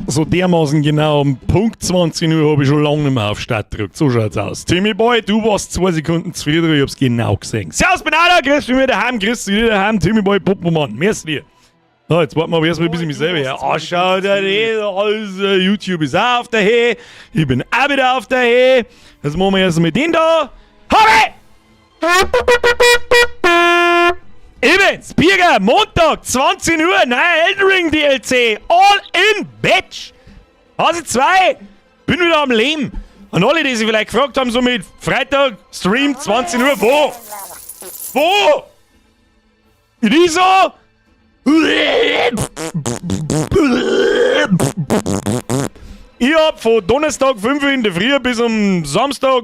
So dermaßen genau um Punkt 20 Uhr habe ich schon lange nicht mehr auf Start gedrückt. So schaut's aus. Timmy Boy, du warst 2 Sekunden zu früh dran, ich hab's genau gesehen. Servus, bin auch da, grüß dich mir daheim, grüß dich daheim, Timmy Boy, Popomann. Merci dir. So, jetzt warten wir aber erstmal, bis ich mich selber her. Ah, schau dir das alles, YouTube ist auch auf der Höhe. Ich bin auch wieder auf der Höhe. Jetzt machen wir erst mit den da. Habe! Events, Birger, Montag, 20 Uhr, neuer Elden Ring DLC. All in, Bitch! Hase 2, bin wieder am Leben. Und alle, die sich vielleicht gefragt haben, so mit Freitag, Stream, 20 Uhr, wo? Wo? Wieso? Ich hab von Donnerstag 5 Uhr in der Früh bis am Samstag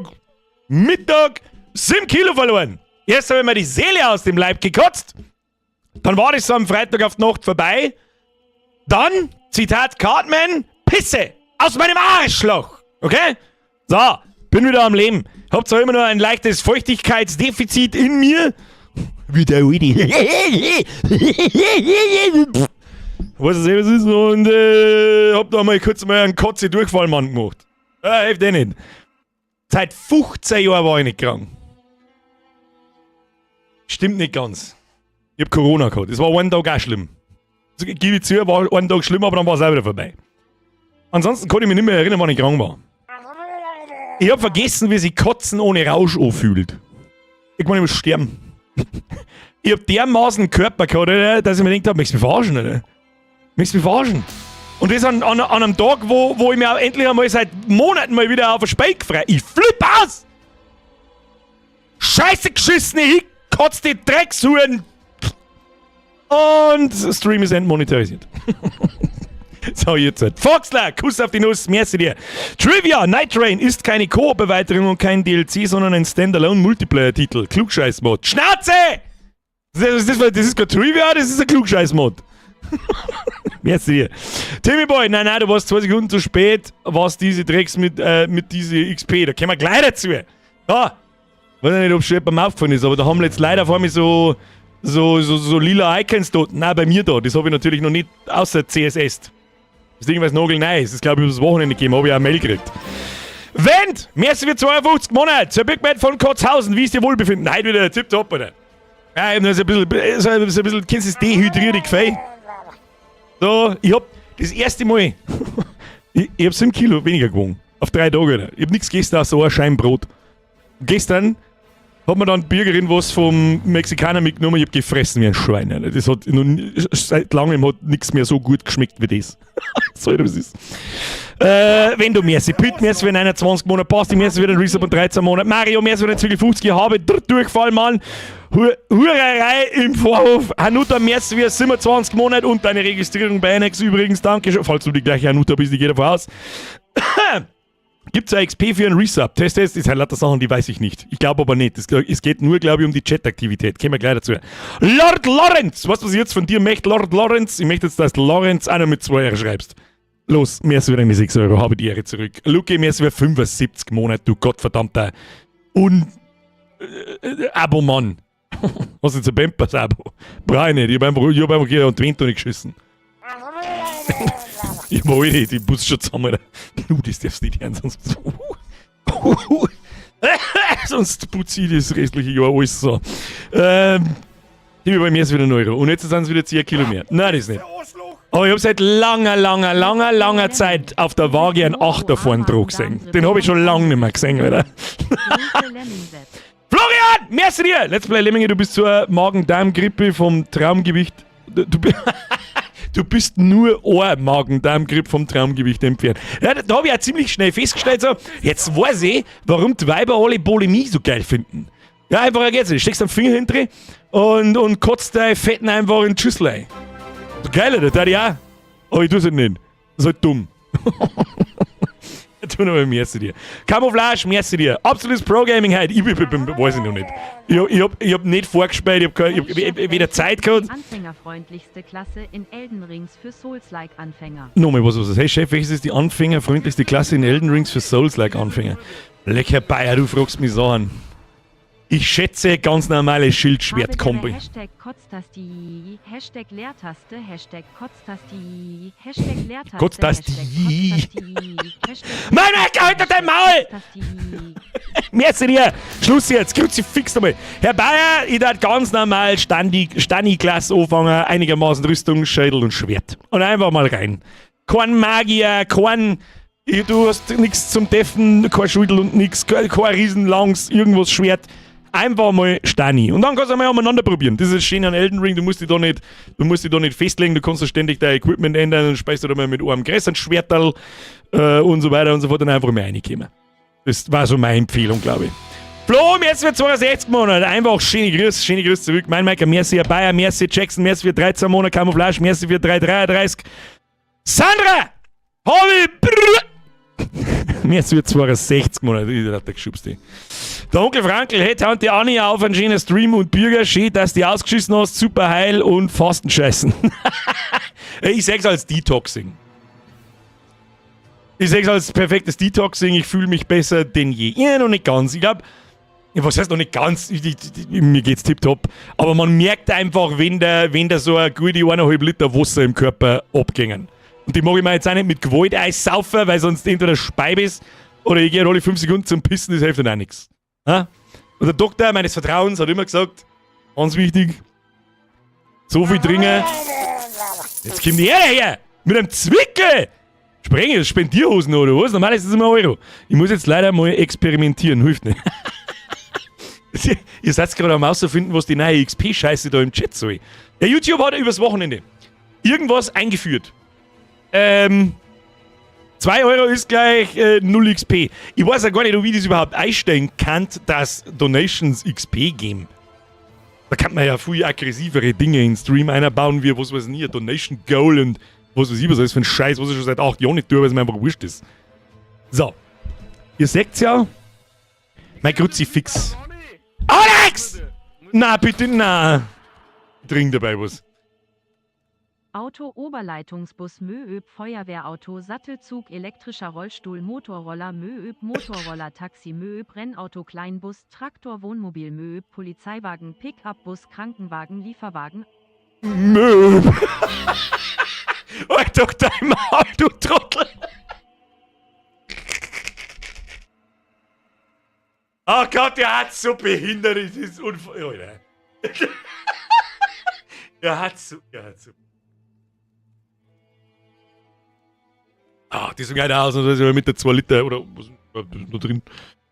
Mittag 7 Kilo verloren. Erst habe ich mir die Seele aus dem Leib gekotzt. Dann war das so am Freitag auf die Nacht vorbei. Dann, Zitat Cartman, Pisse aus meinem Arschloch. Okay? So, bin wieder am Leben. Hab zwar immer noch ein leichtes Feuchtigkeitsdefizit in mir. Wie der Woody. Weiß ich, was ist? Und hab da mal kurz mal einen Kotze-Durchfallmann gemacht. Hilft eh nicht. Seit 15 Jahren war ich nicht krank. Stimmt nicht ganz. Ich hab Corona gehabt. Das war einen Tag auch schlimm. Das gebe ich zu, war einen Tag schlimm, aber dann war es auch wieder vorbei. Ansonsten kann ich mich nicht mehr erinnern, wann ich krank war. Ich hab vergessen, wie sich Kotzen ohne Rausch anfühlt. Ich kann nicht mehr sterben. Ich hab dermaßen Körper gehabt, oder, dass ich mir gedacht hab, möchtest du mich verarschen, oder? Möchtest du mich verarschen? Und das an einem Tag, wo ich mir auch endlich einmal seit Monaten mal wieder auf ein Speik frei. Ich flipp aus! Scheiße geschissene, ich kotz die Dreckshuren! Und Stream ist entmonetarisiert. So, jetzt halt. Foxler, Kuss auf die Nuss, merci dir. Trivia, Nightreign ist keine Koop-Erweiterung und kein DLC, sondern ein Standalone-Multiplayer-Titel. Klugscheiß-Mod. Schnauze! Das ist kein Trivia, das ist ein Klugscheiß-Mod. Merci dir. Timmy Boy, nein, nein, du warst 2 Sekunden zu spät, was diese Drecks mit diese XP, da kommen wir gleich dazu. Ja, weiß nicht, ob es schon jemandem aufgefallen ist, aber da haben wir jetzt leider vor mir so lila Icons dort. Nein, bei mir da. Das habe ich natürlich noch nicht außer CSS. Das Ding, was nagelneu ist. Das glaube ich, übers Wochenende gegeben, habe ich auch eine Mail gekriegt. Wendt! Merci für 52 Monate. Sir Big Man von Kotzhausen, wie ist dir Wohlbefinden? Heute wieder tipptopp, oder? Ja, eben so ein bisschen, so ein bisschen, kennst du das dehydrierte Gefühl? So, ich hab das erste Mal, ich hab 7 Kilo weniger gewogen. Auf 3 Tage, oder? Ich hab nichts gegessen außer ein Scheinbrot. Gestern hat mir dann die Bürgerin was vom Mexikaner mitgenommen. Ich hab gefressen wie ein Schwein. Alter. Das hat noch nie, seit langem hat nichts mehr so gut geschmeckt wie das. So, was ist. Wenn du merci, Pit, merci für 29 Monate, Basti, merci für den Resub und 13 Monate, Mario, merci für den Zwiegel 50, ich habe Durchfall, Mann. Hurerei im Vorhof. Hanuta, merci für 27 Monate und deine Registrierung bei NX übrigens. Danke schön. Falls du die gleiche Hanuta bist, ich gehe davon aus. Gibt es ein XP für einen Resub? Test, Test, das sind lauter Sachen, die weiß ich nicht. Ich glaube aber nicht. Es geht nur, glaube ich, um die Chat-Aktivität. Kommen wir gleich dazu. Lord Lawrence! Weißt du, was ich jetzt von dir möchte, Lord Lawrence? Ich möchte jetzt, dass Lawrence auch noch mit 2 R schreibst. Los, mehr als wieder eine 6 Euro, habe die Ehre zurück. Luke, mehr als wieder 75 Monate, du gottverdammter Un... Abo-Mann. Was ist jetzt ein Pampers-Abo? Brauch ich nicht. Ich hab einfach hier und die Wand geschissen. Ich hab alle die Bus schon zusammen. Du, das darfst du nicht hören, sonst. Sonst putze ich das restliche Jahr alles so. Ich bei mir ist wieder ein Euro. Und jetzt sind es wieder 10 Kilo mehr. Nein, das ist nicht. Aber ich habe seit langer, langer, langer, langer Zeit auf der Waage einen Achter vorn drauf gesehen. Den habe ich schon lange nicht mehr gesehen, Alter. Florian, merci dir! Let's Play Lemminge, du bist zur Magen-Darm-Grippe vom Traumgewicht. Du bist nur ein Magen-Darm-Grippe vom Traumgewicht entfernt. Ja, da habe ich auch ziemlich schnell festgestellt, so, jetzt weiß ich, warum die Weiber alle Bulimie so geil finden. Ja, einfacher geht's nicht. Steckst den Finger hinter und kotzt deine Fetten einfach in die Schüssel ein. So geil, oder? Das ich auch. Aber ich tu's halt nicht. Das ist halt dumm. Tu noch mal merci dir. Camouflage, merci dir. Absolutes Pro-Gaming heute. Ich weiß ich noch nicht. Ich hab nicht vorgespielt, ich hab weder Zeit gehabt. Anfängerfreundlichste Klasse in Elden Rings für Souls-like-Anfänger. Nochmal, was was? Hey Chef, welches ist die anfängerfreundlichste Klasse in Elden Rings für Souls-like-Anfänger? Lecker Bayer, du fragst mich Sachen. Ich schätze ganz normale Schild-Schwert-Kombi. Hashtag Kotztaste, Hashtag Leertaste, Hashtag Kotztaste, Hashtag Leertaste. Kotztaste. Hashtag Kotztaste, Hashtag Mann, Alter, halt doch dein Maul! Kotztaste. Merci dir! Schluss jetzt! Kruzifix nochmal! Herr Bayer, ich darf ganz normal Stani-Klasse anfangen, einigermaßen Rüstung, Schädel und Schwert. Und einfach mal rein. Kein Magier, kein. Du hast nichts zum Deffen, kein Schädel und nix, kein riesenlanges irgendwas Schwert. Einfach mal Stani. Und dann kannst du mal umeinander probieren. Das ist schön an Elden Ring, du musst dich da nicht festlegen, du kannst da ständig dein Equipment ändern und speist du da mal mit einem größeren Schwerterl und so weiter und so fort und einfach mal reinkommen. Das war so meine Empfehlung, glaube ich. Flo, merci für 62 Monate. Einfach schöne Grüße zurück. Mein Mike, merci Bayer, merci Jackson, merci für 13 Monate Camouflage, merci für 3,33. Sandra! Hobby! Merci für 62 Monate. Ich hab da geschubst, ey. Der Onkel Frankel, hey, Tante Anni auf einen schönen Stream und Bürger, schön, dass du die ausgeschissen hast, super heil und Fastenscheißen. Ich sag's als Detoxing. Ich sag's als perfektes Detoxing, ich fühle mich besser denn je. Ja, noch nicht ganz. Ich glaube, was heißt noch nicht ganz? Mir geht's tipptopp. Aber man merkt einfach, wenn da so eine gute 1,5 Liter Wasser im Körper abgängen. Und die mag ich mir jetzt auch nicht mit Gewalt einsaufen, weil sonst entweder speib ist oder ich gehe alle 5 Sekunden zum Pissen, das hilft dann auch nichts. Ha? Und der Doktor meines Vertrauens hat immer gesagt, ganz wichtig, so viel trinken. Jetzt kommt die her mit einem Zwickel! Sprengen, Spendierhosen oder was? Normal ist das immer Euro. Ich muss jetzt leider mal experimentieren, hilft nicht. Ihr seid gerade am rausfinden, was die neue XP-Scheiße da im Chat soll. Der YouTube hat übers Wochenende irgendwas eingeführt. 2 € ist gleich 0 XP. Ich weiß ja gar nicht, wie das überhaupt einstellen kann, dass Donations XP geben. Da kann man ja viel aggressivere Dinge in den Stream einbauen, wie was weiß ich, ein Donation Goal und was weiß ich, was alles für ein Scheiß, was ich schon seit 8 Jahren nicht tue, weil es mir einfach wurscht ist. So. Ihr seht's ja, mein Kruzifix. Alex! Na, bitte, na. Trink dabei was. Auto, Oberleitungsbus, Mööb, Feuerwehrauto, Sattelzug, elektrischer Rollstuhl, Motorroller, Mööb, Motorroller, Taxi, Mööb, Rennauto, Kleinbus, Traktor, Wohnmobil, Mööb, Polizeiwagen, Pickup-Bus, Krankenwagen, Lieferwagen. Mööb. Halt doch dein Maul, du Trottel. Oh Gott, der hat so behindert, das ist unfassbar. Alter. Er hat so. Ah, die sind geil aus, und das ist mit der 2 Liter, oder was ist da drin?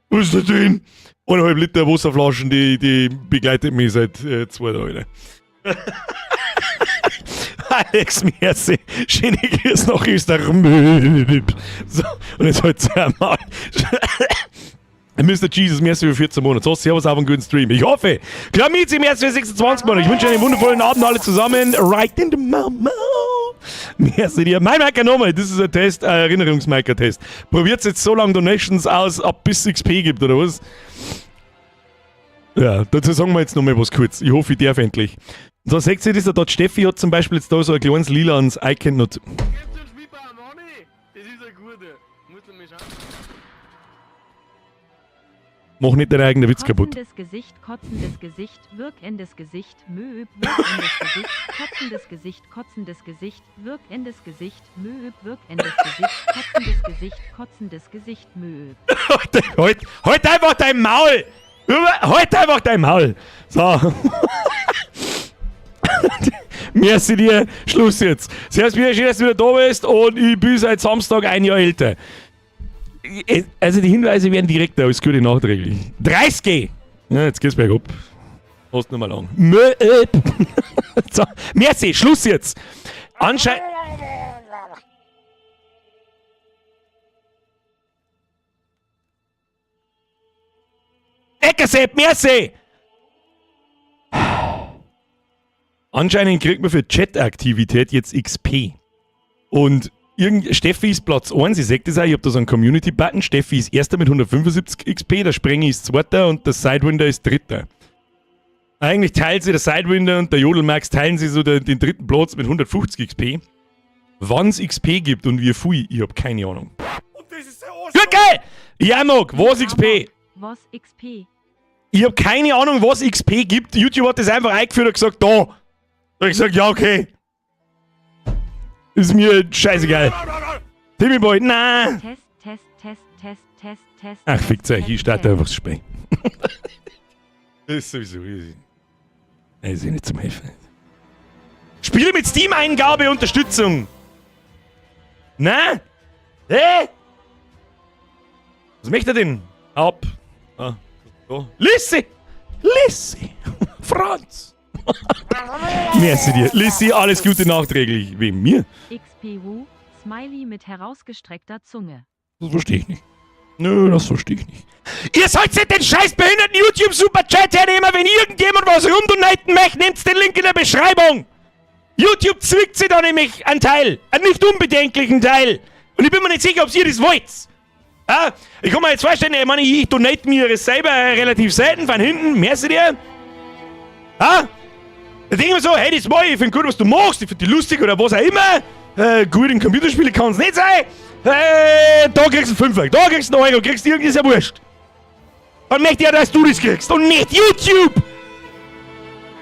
Was ist da drin? 1,5 Liter Wasserflaschen, die begleitet mich seit 2 Tagen. Alex, merci. Schöne Grüße nach Österreich. So, und jetzt halt einmal. Mr. Jesus, merci für 14 Monate. So, servus auf einen guten Stream. Ich hoffe. Klamizi, merci für 26 Monate. Ich wünsche einen wundervollen Abend alle zusammen. Right in the mama. Merci dir. Mein Maker nochmal, das ist ein Test, ein Erinnerungsmarker-Test. Probiert jetzt so lange Donations aus, ab bis es XP gibt, oder was? Ja, dazu sagen wir jetzt nochmal was kurz. Ich hoffe, ich darf endlich. So, seht ihr das da? Steffi hat zum Beispiel jetzt da so ein kleines lilanes Icon noch. Gibt's den Spielbauer Manni? Das ist ein guter. Musst du mal schauen. Mach nicht deinen eigenen Witz kaputt. Kotzendes Gesicht, kotzendes Gesicht, wirkendes Gesicht, Mööb, wirkendes Gesicht, kotzendes Gesicht, kotzendes Gesicht, wirkendes Gesicht, Mööb, wirkendes Gesicht, kotzendes Gesicht, kotzendes Gesicht, Mööb. Halt, halt einfach dein Maul! Halt einfach dein Maul! So. Merci dir. Schluss jetzt. Servus, wieder schön, dass du wieder da bist und ich bin seit Samstag ein Jahr älter. Also die Hinweise werden direkter als gute nachträglich. 30! Ja, jetzt geht's bergab. Hast nicht mehr lang. Mööp. So, merci, Schluss jetzt. Anscheinend. Eckersepp, merci! Anscheinend kriegt man für Chat-Aktivität jetzt XP. Und irgend Steffi ist Platz 1, ich sag das auch, ich hab da so einen Community-Button. Steffi ist erster mit 175 XP, der Sprengi ist zweiter und der Sidewinder ist dritter. Eigentlich teilt sich der Sidewinder und der Jodelmax teilen sie so den dritten Platz mit 150 XP. Wann es XP gibt und wie viel, ich hab keine Ahnung. Und das ist der Ja, geil! Ja, mag, was XP? Was XP? Ich habe keine Ahnung, was XP gibt. YouTube hat das einfach eingeführt und gesagt, da. Da hab ich gesagt, ja, okay. Ist mir scheißegal. Timmy Boy, na. Test, Test, Test, Test, Test, Test. Ach, fickt euch, ich Test, starte Test. einfach das Spiel. Das ist sowieso easy. Das ist eh nicht zum Helfen. Spiele mit Steam-Eingabe Unterstützung. Na? Hä? Was möchte er denn? Ab. Ah, so. Lissi! Lissi! Franz! Merci dir. Lissi, alles Gute nachträglich. Wegen mir? XPU, Smiley mit herausgestreckter Zunge. Das verstehe ich nicht. Nö, das verstehe ich nicht. Ihr sollt nicht den scheiß behinderten YouTube Superchat hernehmen, wenn irgendjemand was rumdonaten möchte, nehmt den Link in der Beschreibung. YouTube zwickt sie da nämlich einen Teil, einen nicht unbedenklichen Teil. Und ich bin mir nicht sicher, ob ihr das wollt. Ja, ich kann mir jetzt vorstellen, ich meine, ich donate mir das selber relativ selten von hinten, merci dir. Ja? Da denke ich mir so, hey, das war ich, finde gut, was du machst, ich finde die lustig oder was auch immer. Gut in Computerspiele kann es nicht sein. Da kriegst du einen Fünfer, da kriegst du einen Euro, kriegst du irgendwie, ist ja wurscht. Dann möchte ich ja, dass du das kriegst und nicht YouTube.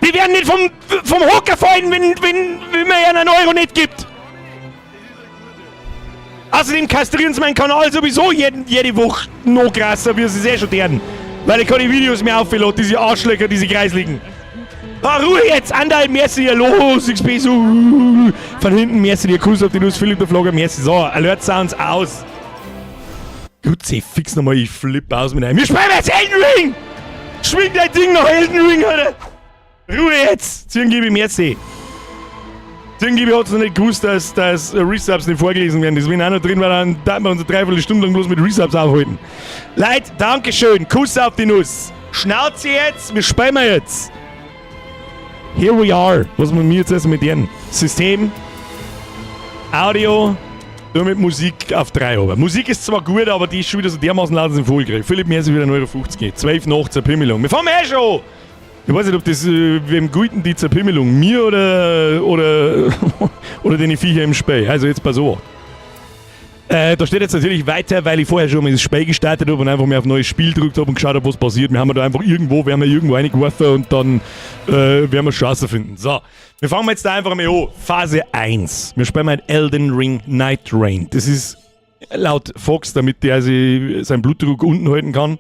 Die werden nicht vom Hocker fallen, wenn man ihnen einen Euro nicht gibt. Außerdem kastrieren sie meinen Kanal sowieso jede Woche noch krasser, wie sie es eh schon werden. Weil ich keine Videos mehr aufladen, diese Arschlöcher, diese Kreisligen. Ah, Ruhe jetzt, Andal, merci dir, los, XP, so, von hinten, merci dir, Kuss auf die Nuss, Philipp der Vlogger, merci, so, Alert Sounds aus. Gut, seh fix nochmal, ich flippe aus mit einem. Wir spielen jetzt Elden Ring! Schwing dein Ding nach Elden Ring, Alter! Ruhe jetzt! Zirngibi, merci. Zirngibi hat es noch nicht gewusst, dass Resubs nicht vorgelesen werden. Das bin auch noch drin, weil dann darf wir uns eine Dreiviertelstunde lang bloß mit Resubs aufhalten. Leute, Dankeschön, Kuss auf die Nuss. Schnauze jetzt, wir spielen wir jetzt. Here we are. Was muss mir jetzt erst mit denen? System, Audio, nur mit Musik auf 3 aber. Musik ist zwar gut, aber die ist schon wieder so dermaßen laut, dass ich voll kriege. Philipp, mir ist wieder 1,50 Euro. 12 nach Zerpimmelung. Wir fahren eh schon! Ich weiß nicht, ob das wem guten die Zerpimmelung, mir oder den Viecher im Spiel. Also jetzt pass auf. Da steht jetzt natürlich weiter, weil ich vorher schon mal das Spiel gestartet habe und einfach mal auf neues Spiel gedrückt habe und geschaut habe, was passiert. Wir haben da einfach irgendwo, werden wir irgendwo reingeworfen und dann werden wir Chance finden. So, wir fangen jetzt da einfach mal an. Phase 1. Wir spielen mal Elden Ring Nightreign. Das ist laut Fox, damit der sich seinen Blutdruck unten halten kann.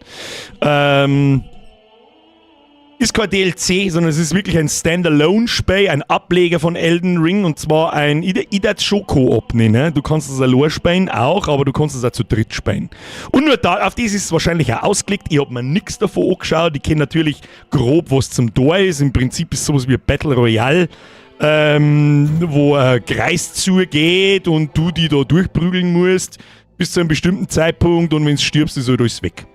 Ist kein DLC, sondern es ist wirklich ein Standalone-Spiel, ein Ableger von Elden Ring und zwar ein, ich darf schon Koop nennen, ne? Du kannst es allein spielen auch, aber du kannst es auch zu dritt spielen. Und nur da, auf das ist es wahrscheinlich auch ausgelegt, ich hab mir nichts davon angeschaut, ich kenne natürlich grob, was zum Tor ist, im Prinzip ist es sowas wie Battle Royale, wo ein Kreis zugeht und du die da durchprügeln musst bis zu einem bestimmten Zeitpunkt und wenn du stirbst, ist halt alles weg.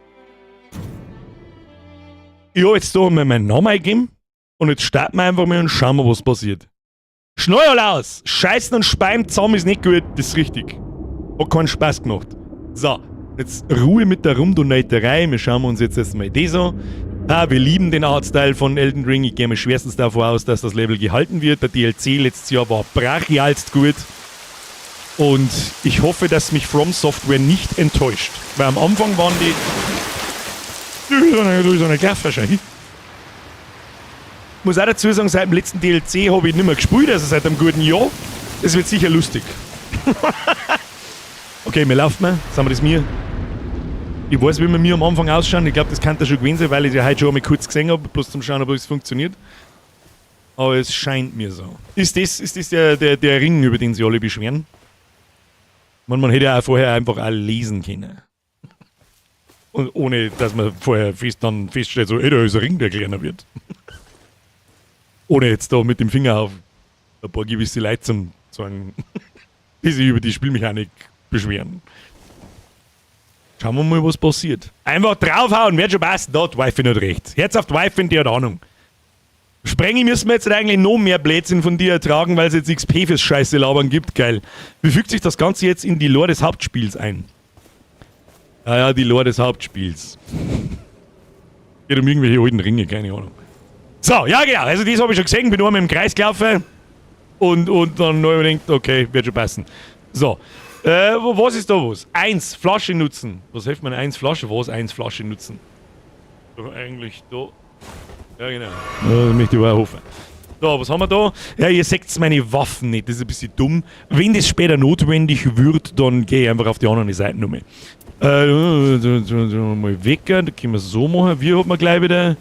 Ich hab jetzt da mal meinen Namen eingegeben und jetzt starten wir einfach mal und schauen wir, was passiert. Schnell aus! Scheißen und Speien zusammen ist nicht gut, das ist richtig. Hat keinen Spaß gemacht. So, jetzt Ruhe mit der Rumdonaterei. Wir schauen uns jetzt erstmal das an. Ah, wir lieben den Artstyle von Elden Ring. Ich gehe mir schwerstens davon aus, dass das Level gehalten wird. Der DLC letztes Jahr war brachialst gut. Und ich hoffe, dass mich From Software nicht enttäuscht. Weil am Anfang waren die. Du ist eine Kraft wahrscheinlich. Muss auch dazu sagen, seit dem letzten DLC habe ich nicht mehr gespielt, also seit einem guten Jahr. Es wird sicher lustig. Okay, wir laufen mal. Sind wir das mir? Ich weiß, wie wir mir am Anfang ausschauen. Ich glaube, das kann da schon gewesen sein, weil ich es ja heute schon einmal kurz gesehen habe, bloß zum Schauen, ob es funktioniert. Aber es scheint mir so. Ist das der Ring, über den sie alle beschweren? Man hätte ja auch vorher einfach auch lesen können. Und ohne, dass man vorher dann feststellt, so, ey, da ist ein Ring, der kleiner wird. Ohne jetzt da mit dem Finger auf ein paar gewisse Leute zum sagen, die sich über die Spielmechanik beschweren. Schauen wir mal, was passiert. Einfach draufhauen, wird schon passen. Da hat die Wife nicht recht. Herz auf die Wife, die hat Ahnung. Sprengi müssen wir jetzt eigentlich noch mehr Blödsinn von dir ertragen, weil es jetzt XP fürs Scheiße labern gibt. Geil. Wie fügt sich das Ganze jetzt in die Lore des Hauptspiels ein? Ja, ja, die Lore des Hauptspiels. Geht um irgendwelche alten Ringe, keine Ahnung. So, ja genau, also das habe ich schon gesehen, bin nur einmal im Kreis gelaufen und dann habe ich mir gedacht, okay, wird schon passen. So, was ist da was? Eins, Flasche nutzen. Was hilft mir 1 Flasche? Was? 1 Flasche nutzen? Doch eigentlich da. Ja, genau. Da möchte ich auch hoffen. So, was haben wir da? Ja, ihr seht meine Waffen nicht, das ist ein bisschen dumm. Wenn das später notwendig wird, dann gehe ich einfach auf die andere Seite nochmal. Mal weg, da können wir so machen. Wie hat man gleich wieder.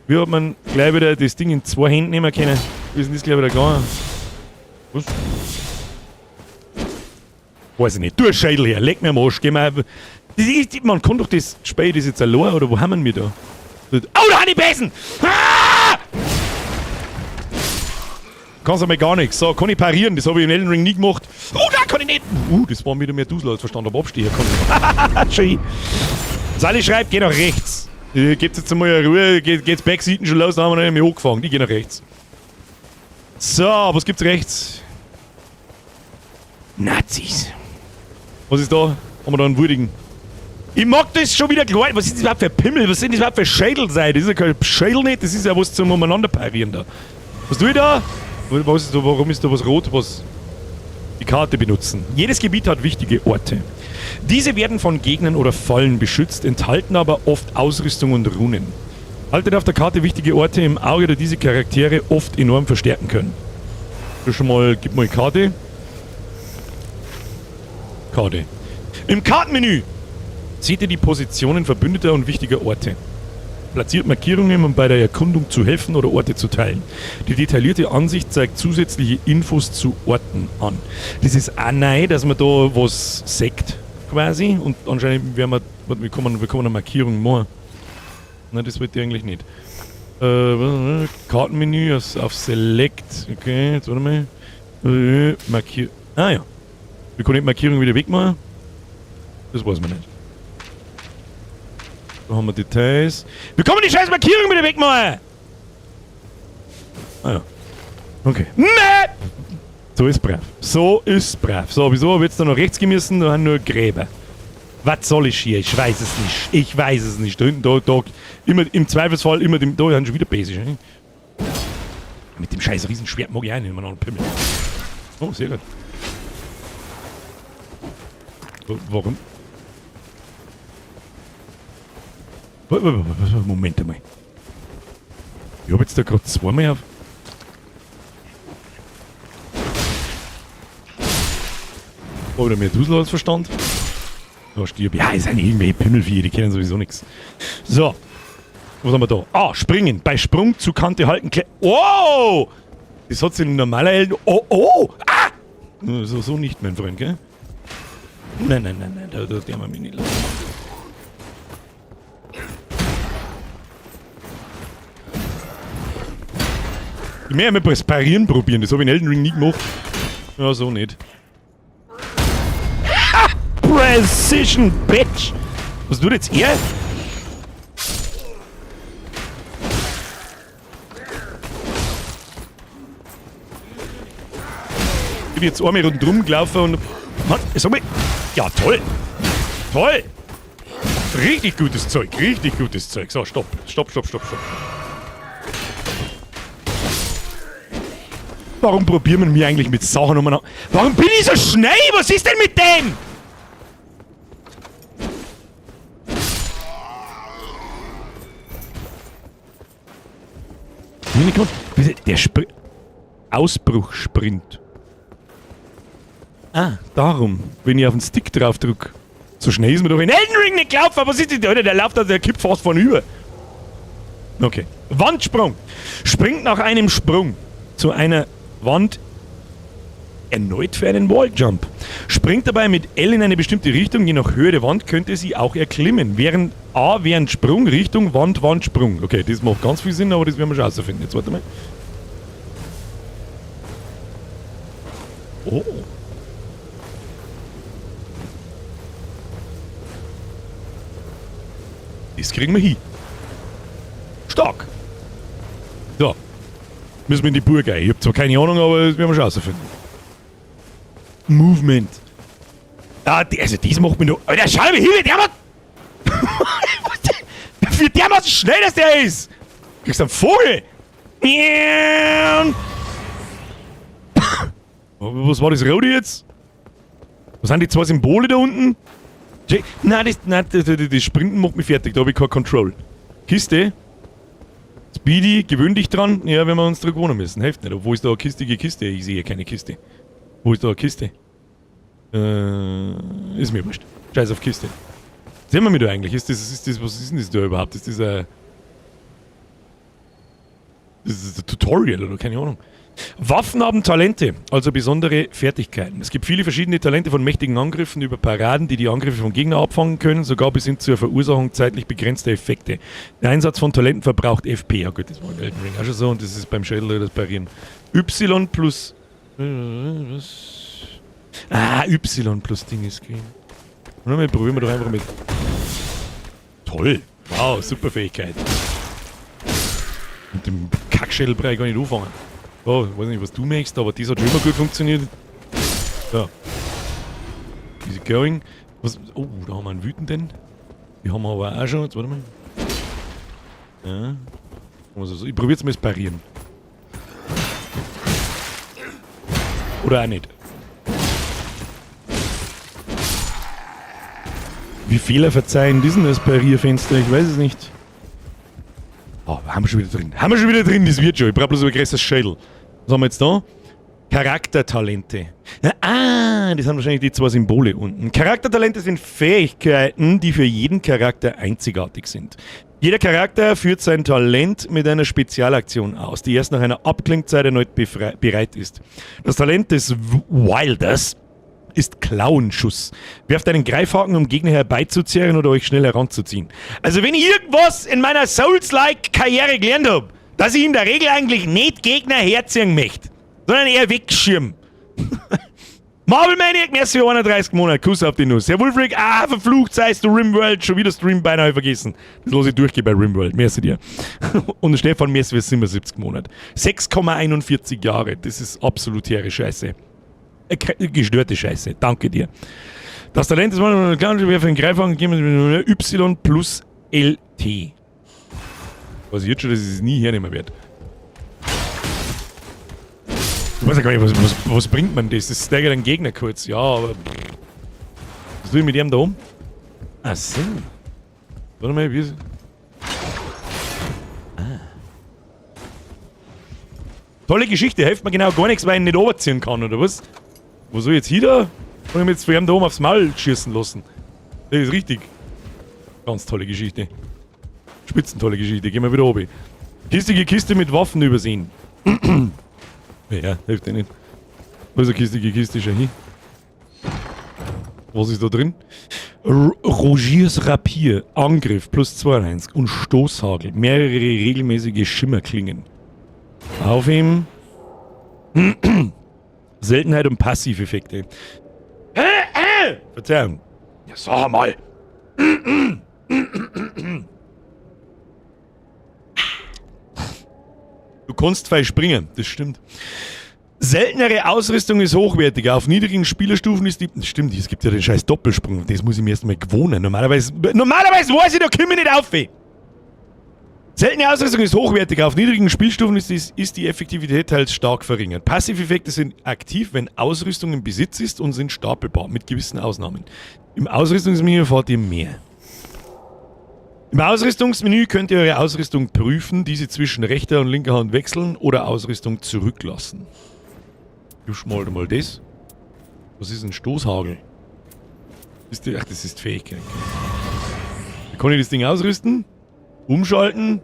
Wie hat man gleich wieder das Ding in zwei Händen nehmen können? Wie ist denn das gleich wieder gegangen? Was? Weiß ich nicht. Du Schädel her, leck mir am Arsch, geh mal. Das ist, man kann doch das Spiel, das jetzt allein, oder wo haben wir da? Oh, da haben die Besen! Ah! Kannst du mir gar nichts. So, kann ich parieren, das habe ich im Elden Ring nie gemacht. Oh, da kann ich nicht! Das war wieder mehr Dusel als verstanden, aber abstehen kann ich. Schön. Sally schreibt, geh nach rechts. Gebt jetzt mal Ruhe, geht's Backseaten schon los, da haben wir noch nicht mehr angefangen. Die gehen nach rechts. So, was gibt's rechts? Nazis. Was ist da? Haben wir da einen würdigen? Ich mag das schon wieder klar. Was ist das überhaupt für Pimmel? Was sind das überhaupt für Schädel sein? Das ist ja kein Schädel nicht, das ist ja was zum umeinander parieren da. Was tue ich da? Was ist da? Warum ist da was rot? Was? Die Karte benutzen. Jedes Gebiet hat wichtige Orte. Diese werden von Gegnern oder Fallen beschützt, enthalten aber oft Ausrüstung und Runen. Haltet auf der Karte wichtige Orte im Auge, da diese Charaktere oft enorm verstärken können. Das schon mal, gib mal Karte. Karte. Im Kartenmenü seht ihr die Positionen verbündeter und wichtiger Orte. Platziert Markierungen, um bei der Erkundung zu helfen oder Orte zu teilen. Die detaillierte Ansicht zeigt zusätzliche Infos zu Orten an. Das ist auch neu, dass man da was sagt, quasi. Und anscheinend werden wir, warte, wir kommen eine Markierung machen. Nein, das wollte ich eigentlich nicht. Kartenmenü auf Select. Okay, jetzt warte mal. Ah ja. Wir können die Markierung wieder wegmachen. Das weiß man nicht. Da haben wir Details. Wir kommen die scheiß Markierung wieder wegmachen! Ah ja. Okay. Map! So ist brav. So ist brav. So, wieso hab ich jetzt da noch rechts gehen müssen? Da haben nur Gräber. Was soll ich hier? Ich weiß es nicht. Ich weiß es nicht. Da hinten, da, da. Immer, im Zweifelsfall immer dem. Da haben schon wieder Basic. Ne? Mit dem scheiß Riesenschwert mag ich auch nicht mehr noch einen Pimmel. Oh, sehr gut. Warum? Moment einmal. Ich hab jetzt da grad zweimal auf. Hab ich da mehr Dusel als Verstand? Da stirb. Ja, es sind irgendwelche Pimmelviecher, die kennen sowieso nix. So. Was haben wir da? Ah, springen. Bei Sprung zu Kante halten. Oh! Das hat's in normaler Elden. Oh, oh! Ah! So, so nicht, mein Freund, gell? Nein, nein, nein, nein, da der wir mich nicht lassen. Ich möchte mal das Parieren probieren, das habe ich in Elden Ring nie gemacht. Ja, so nicht. Ha! Precision, Bitch! Was tut jetzt er? Ich bin jetzt einmal rundherum gelaufen und... Mann, sag mal... Ja, toll! Toll! Richtig gutes Zeug, richtig gutes Zeug. So, stopp, stopp, stopp, stopp, stopp. Warum probieren wir mich eigentlich mit Sachen umeinander? Warum bin ich so schnell? Was ist denn mit dem? Der Ausbruchsprint. Ah, darum. Wenn ich auf den Stick drauf drück. So schnell ist mir doch in Elden Ring nicht gelaufen. Was ist denn? Alter, der läuft da, der kippt fast von über. Okay. Wandsprung. Springt nach einem Sprung zu einer Wand erneut für einen Walljump. Springt dabei mit L in eine bestimmte Richtung, je nach Höhe der Wand könnte sie auch erklimmen. Während A während Sprung, Richtung Wand, Wand, Sprung. Okay, das macht ganz viel Sinn, aber das werden wir schon rausfinden. Jetzt warte mal. Oh. Das kriegen wir hin. Stark. So. Müssen wir in die Burg rein. Ich hab zwar keine Ahnung, aber das werden wir schon rausfinden. Movement. Ah, die, also das macht mich noch... Alter, schau mal hin, wie der macht... Wie dermaßen schnell, dass der ist! Kriegst einen Vogel! Was war das Rote jetzt? Was sind die zwei Symbole da unten? Nein, das Sprinten macht mich fertig, da hab ich kein Control. Kiste. Speedy, gewöhn dich dran. Ja, wenn wir uns dran gewohnen müssen. Hilft nicht. Wo ist da eine kistige Kiste? Ich sehe keine Kiste. Wo ist da eine Kiste? Ist mir wurscht. Scheiß auf Kiste. Sehen wir mich da eigentlich? Ist das, was ist denn das da überhaupt? Ist das ein... Das ist ein Tutorial oder keine Ahnung. Waffen haben Talente, also besondere Fertigkeiten. Es gibt viele verschiedene Talente von mächtigen Angriffen über Paraden, die die Angriffe von Gegnern abfangen können, sogar bis hin zur Verursachung zeitlich begrenzter Effekte. Der Einsatz von Talenten verbraucht FP. Ja gut, das war in Elden Ring auch schon so und das ist beim Schädel das Parieren. Y plus... Was? Ah, Y plus Ding ist grün. Und dann probieren wir doch einfach mit... Toll! Wow, super Fähigkeit. Mit dem Kackschädelbrei kann ich nicht anfangen. Oh, ich weiß nicht, was du möchtest, aber das hat schon immer gut funktioniert. So. Easy going. Was, oh, da haben wir einen wütenden. Die haben wir aber auch schon. Jetzt, warte mal. Ja. Also, ich probiere jetzt mal das Parieren. Oder auch nicht. Wie Fehler verzeihen diesen das Parierfenster? Ich weiß es nicht. Oh, haben wir schon wieder drin. Haben wir schon wieder drin, das wird schon. Ich brauche bloß ein größeres Schädel. Was haben wir jetzt da? Charaktertalente. Ah, das sind wahrscheinlich die zwei Symbole unten. Charaktertalente sind Fähigkeiten, die für jeden Charakter einzigartig sind. Jeder Charakter führt sein Talent mit einer Spezialaktion aus, die erst nach einer Abklingzeit erneut bereit ist. Das Talent des Wilders ist Klauenschuss. Werft einen Greifhaken, um Gegner herbeizuzerren oder euch schnell heranzuziehen. Also wenn ich irgendwas in meiner Souls-like-Karriere gelernt hab, dass ich in der Regel eigentlich nicht Gegner herziehen möchte, sondern eher wegschirmen. Marvel Maniac, merci für 31 Monate, Kuss auf die Nuss. Herr Wulfric, verflucht seist du Rimworld, schon wieder Stream beinahe vergessen. Das lass ich durchgehen bei Rimworld, merci dir. Und Stefan, merci für 77 Monate. 6,41 Jahre, das ist absolut hehre Scheiße. Gestörte Scheiße, danke dir. Das Talent ist mal, wir für den Greifhaken geben Y plus LT. Weiß ich jetzt schon, dass ich es nie hernehmen werde. Ich weiß ja gar nicht, was bringt man das? Das steigert den Gegner kurz. Ja, aber... Was tue ich mit dem da um? Ach so. Warte mal, wie... Ah. Tolle Geschichte, hilft mir genau gar nichts, weil ich ihn nicht runterziehen kann, oder was? Wo soll ich jetzt hin da? Kann ich mich jetzt von ihm da oben aufs Maul schießen lassen? Das ist richtig. Ganz tolle Geschichte. Spitzentolle Geschichte. Gehen wir wieder oben. Kistige Kiste mit Waffen übersehen. Ja, hilft dir nicht. Wo ist eine kistige Kiste schon hin? Was ist da drin? Rogiers Rapier, Angriff plus 92 und Stoßhagel. Mehrere regelmäßige Schimmerklingen. Auf ihm. Seltenheit und Passiveffekte. Verzeihung. Ja, sag mal. Du kannst frei springen, das stimmt. Seltenere Ausrüstung ist hochwertiger. Auf niedrigen Spielerstufen ist die... Stimmt, es gibt ja den scheiß Doppelsprung. Das muss ich mir erstmal gewohnen. Normalerweise weiß ich, da komme ich nicht auf. Seltene Ausrüstung ist hochwertiger. Auf niedrigen Spielstufen ist die Effektivität teils stark verringert. Passiveffekte sind aktiv, wenn Ausrüstung im Besitz ist und sind stapelbar, mit gewissen Ausnahmen. Im Ausrüstungsmenü erfahrt ihr mehr. Im Ausrüstungsmenü könnt ihr eure Ausrüstung prüfen, diese zwischen rechter und linker Hand wechseln oder Ausrüstung zurücklassen. Du schmal mal das. Was ist ein Stoßhagel? Ist die, ach, das ist Fähigkeit. Wie kann ich das Ding ausrüsten? Umschalten.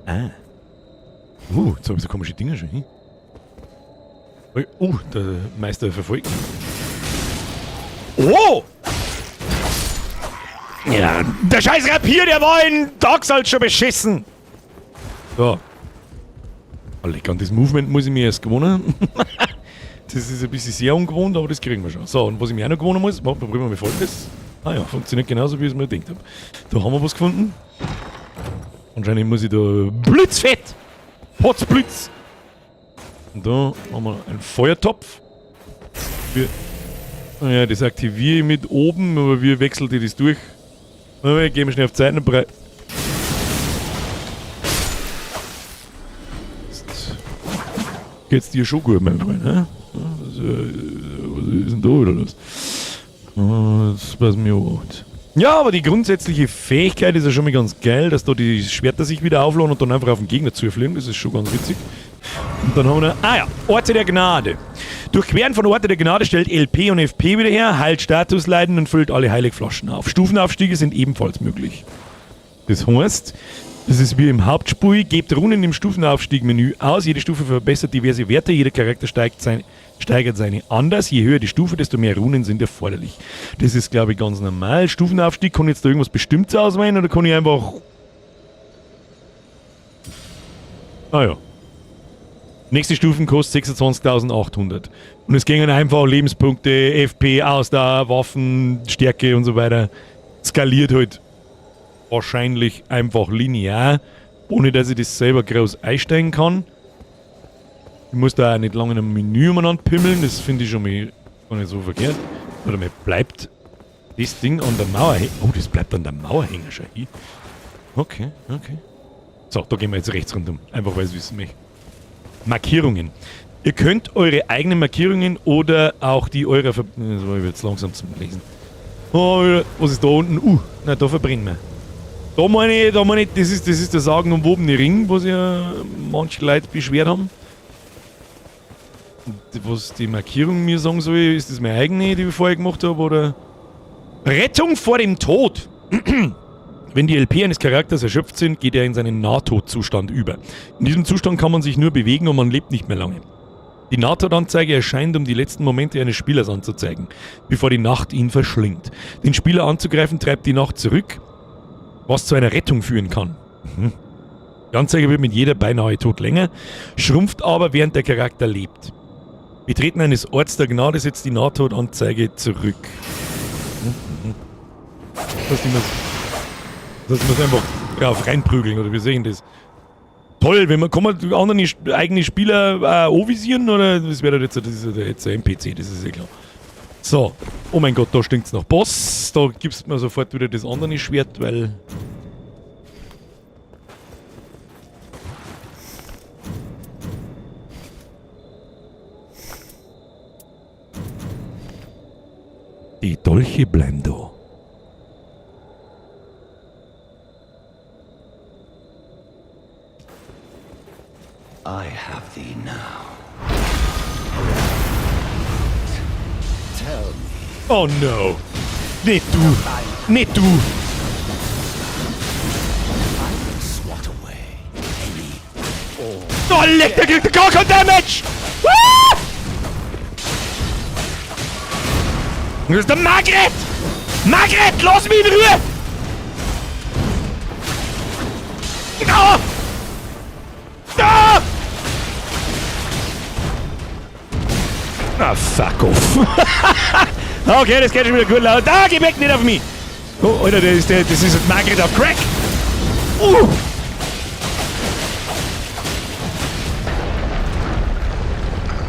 Ah. Jetzt hab ich so komische Dinger schon hin. Oh, der Meister verfolgt. Oh! Ja, der scheiß Rapier, der war in Dark Souls schon beschissen. So. Oh, lecker, und das Movement muss ich mir erst gewohnen. Das ist ein bisschen sehr ungewohnt, aber das kriegen wir schon. So, und was ich mir auch noch gewohnen muss, probieren wir mal folgendes. Ah ja, funktioniert genauso, wie ich es mir gedacht habe. Da haben wir was gefunden. Anscheinend muss ich da... Blitzfett! Potzblitz! Und da haben wir einen Feuertopf. Wir, ja, das aktiviere ich mit oben, aber wir wechseln die das durch. Wir gehen schnell auf Zeitenbrei. Geht's dir schon gut, mein Freund, ne? Was ist denn da wieder los? Das weiß mir auch. Ja, aber die grundsätzliche Fähigkeit ist ja schon mal ganz geil, dass da die Schwerter sich wieder aufladen und dann einfach auf den Gegner zufliegen. Das ist schon ganz witzig. Und dann haben wir noch, ah ja, Orte der Gnade. Durchqueren von Orte der Gnade stellt LP und FP wieder her, heilt Statusleiden und füllt alle Heiligflaschen auf. Stufenaufstiege sind ebenfalls möglich. Das heißt, das ist wie im Hauptspiel, gebt Runen im Stufenaufstieg-Menü aus. Jede Stufe verbessert diverse Werte, jeder Charakter steigert seine anders. Je höher die Stufe, desto mehr Runen sind erforderlich. Das ist, glaube ich, ganz normal. Stufenaufstieg, kann ich jetzt da irgendwas Bestimmtes auswählen oder kann ich einfach... Ah ja. Nächste Stufen kostet 26.800. Und es gingen einfach Lebenspunkte, FP, Ausdauer, Waffen, Stärke und so weiter. Skaliert halt wahrscheinlich einfach linear, ohne dass ich das selber groß einstellen kann. Ich muss da auch nicht lange in einem Menü umeinander pimmeln, das finde ich schon mal gar nicht so verkehrt. Oder mir bleibt das Ding an der Mauer hängen. Oh, das bleibt an der Mauer hängen schon hier. Okay, okay. So, da gehen wir jetzt rechts rundum. Einfach weil ich es wissen möchte. Markierungen. Ihr könnt eure eigenen Markierungen oder auch die eurer Ver-, das war jetzt langsam zum Lesen. Oh, was ist da unten? Na, da verbrennen wir. Da meine ich, das ist der sagenumwobene Ring, wo sich ja manche Leute beschwert haben. Und was die Markierung mir sagen soll, ist das meine eigene, die ich vorher gemacht habe, oder? Rettung vor dem Tod! Wenn die LP eines Charakters erschöpft sind, geht er in seinen Nahtodzustand über. In diesem Zustand kann man sich nur bewegen und man lebt nicht mehr lange. Die Nahtodanzeige erscheint, um die letzten Momente eines Spielers anzuzeigen, bevor die Nacht ihn verschlingt. Den Spieler anzugreifen treibt die Nacht zurück, was zu einer Rettung führen kann. Die Anzeige wird mit jeder beinahe tot länger, schrumpft aber, während der Charakter lebt. Betreten eines Orts der Gnade setzt die Nahtodanzeige zurück. Das heißt, ich muss einfach drauf reinprügeln, oder wie sehen das? Toll, wenn man, kann man andere eigene Spieler anvisieren, oder? Das wäre jetzt, das ist ja jetzt ein NPC, das ist ja klar. So, oh mein Gott, da stinkt's nach Boss. Da gibst du mir sofort wieder das andere Schwert, weil... Die Dolche bleiben da. I have thee now. Tell me. Oh no. Nicht du. Nicht du. I will swat away any all. Oh, leck, der kriegt gar kein Damage. Ah! Das ist der Margret! Margret, lass mich in Ruhe! Ah! Ah! Ah, fuck off. Okay, das geht schon wieder gut laut. Ah, geh weg, nicht auf mich! Oh, Alter, das ist Margret auf Crack!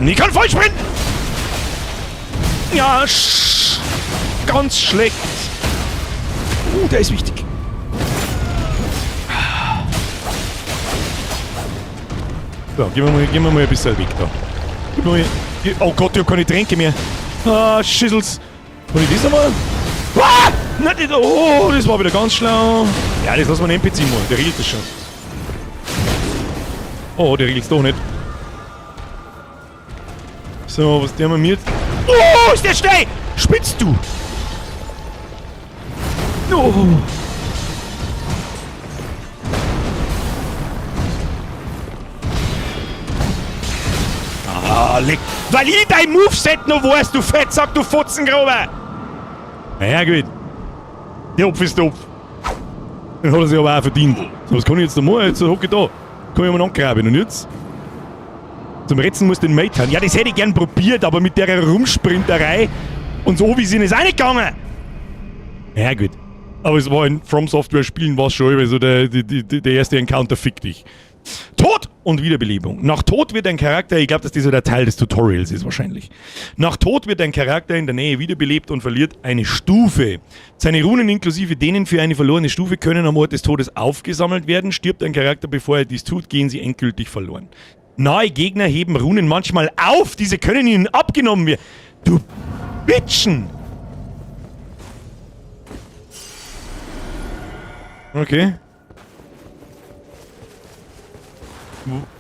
Ich kann voll sprinten! Ja, ganz schlecht. Der ist wichtig. So, gehen wir mal ein bisschen weg da. Gib mir mal, oh Gott, ich hab keine Tränke mehr. Ah, Schissels. Kann ich das nochmal? Ah! Nein, das, oh, das war wieder ganz schlau. Ja, das lassen wir einen NPC machen. Der regelt das schon. Oh, der regelt's doch nicht. So, was der wir jetzt? Oh, ist der schnell! Spinnst du? Oh. Ah, leck. Weil ich dein Moveset noch weiß, du Fettsack, du Fotzengraber! Naja, gut. Der Opf ist der Opf. Den hat er sich aber auch verdient. So, was kann ich jetzt da machen? Jetzt hocke ich da. Kann ich mal angraben. Und jetzt? Zum Retzen muss den Mate haben. Ja, das hätte ich gern probiert, aber mit der Rumsprinterei und so wie sind es auch nicht gegangen. Ja, gut. Aber es war in From Software Spielen war's schon, also der erste Encounter fickt dich. Tod und Wiederbelebung. Nach Tod wird ein Charakter, ich glaub, dass das so der Teil des Tutorials ist wahrscheinlich. Nach Tod wird ein Charakter in der Nähe wiederbelebt und verliert eine Stufe. Seine Runen inklusive denen für eine verlorene Stufe können am Ort des Todes aufgesammelt werden. Stirbt ein Charakter, bevor er dies tut, gehen sie endgültig verloren. Nahe Gegner heben Runen manchmal auf, diese können ihnen abgenommen werden. Du Bitchen! Okay.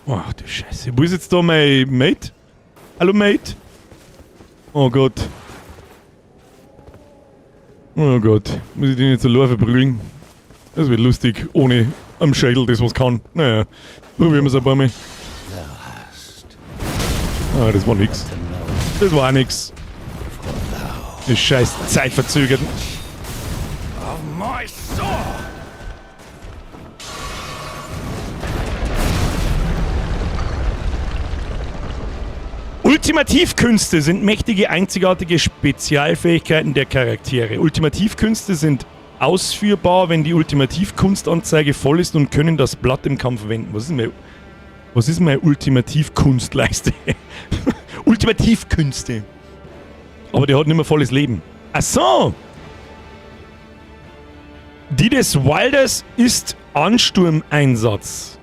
Ach du Scheiße. Wo ist jetzt da mein Mate? Hallo Mate? Oh Gott. Oh Gott. Muss ich den jetzt allein verprügeln? Das wird lustig. Ohne am Schädel das was kann. Naja. Probieren wir es ein paar Mal. Ah, das war nix. Das war auch nix. Die scheiß Zeit verzögert. Ultimativkünste sind mächtige, einzigartige Spezialfähigkeiten der Charaktere. Ultimativkünste sind ausführbar, wenn die Ultimativkunstanzeige voll ist und können das Blatt im Kampf wenden. Was ist meine Ultimativkunstleiste? Ultimativkünste. Aber der hat nicht mehr volles Leben. Ach so! Die des Wilders ist Ansturmeinsatz.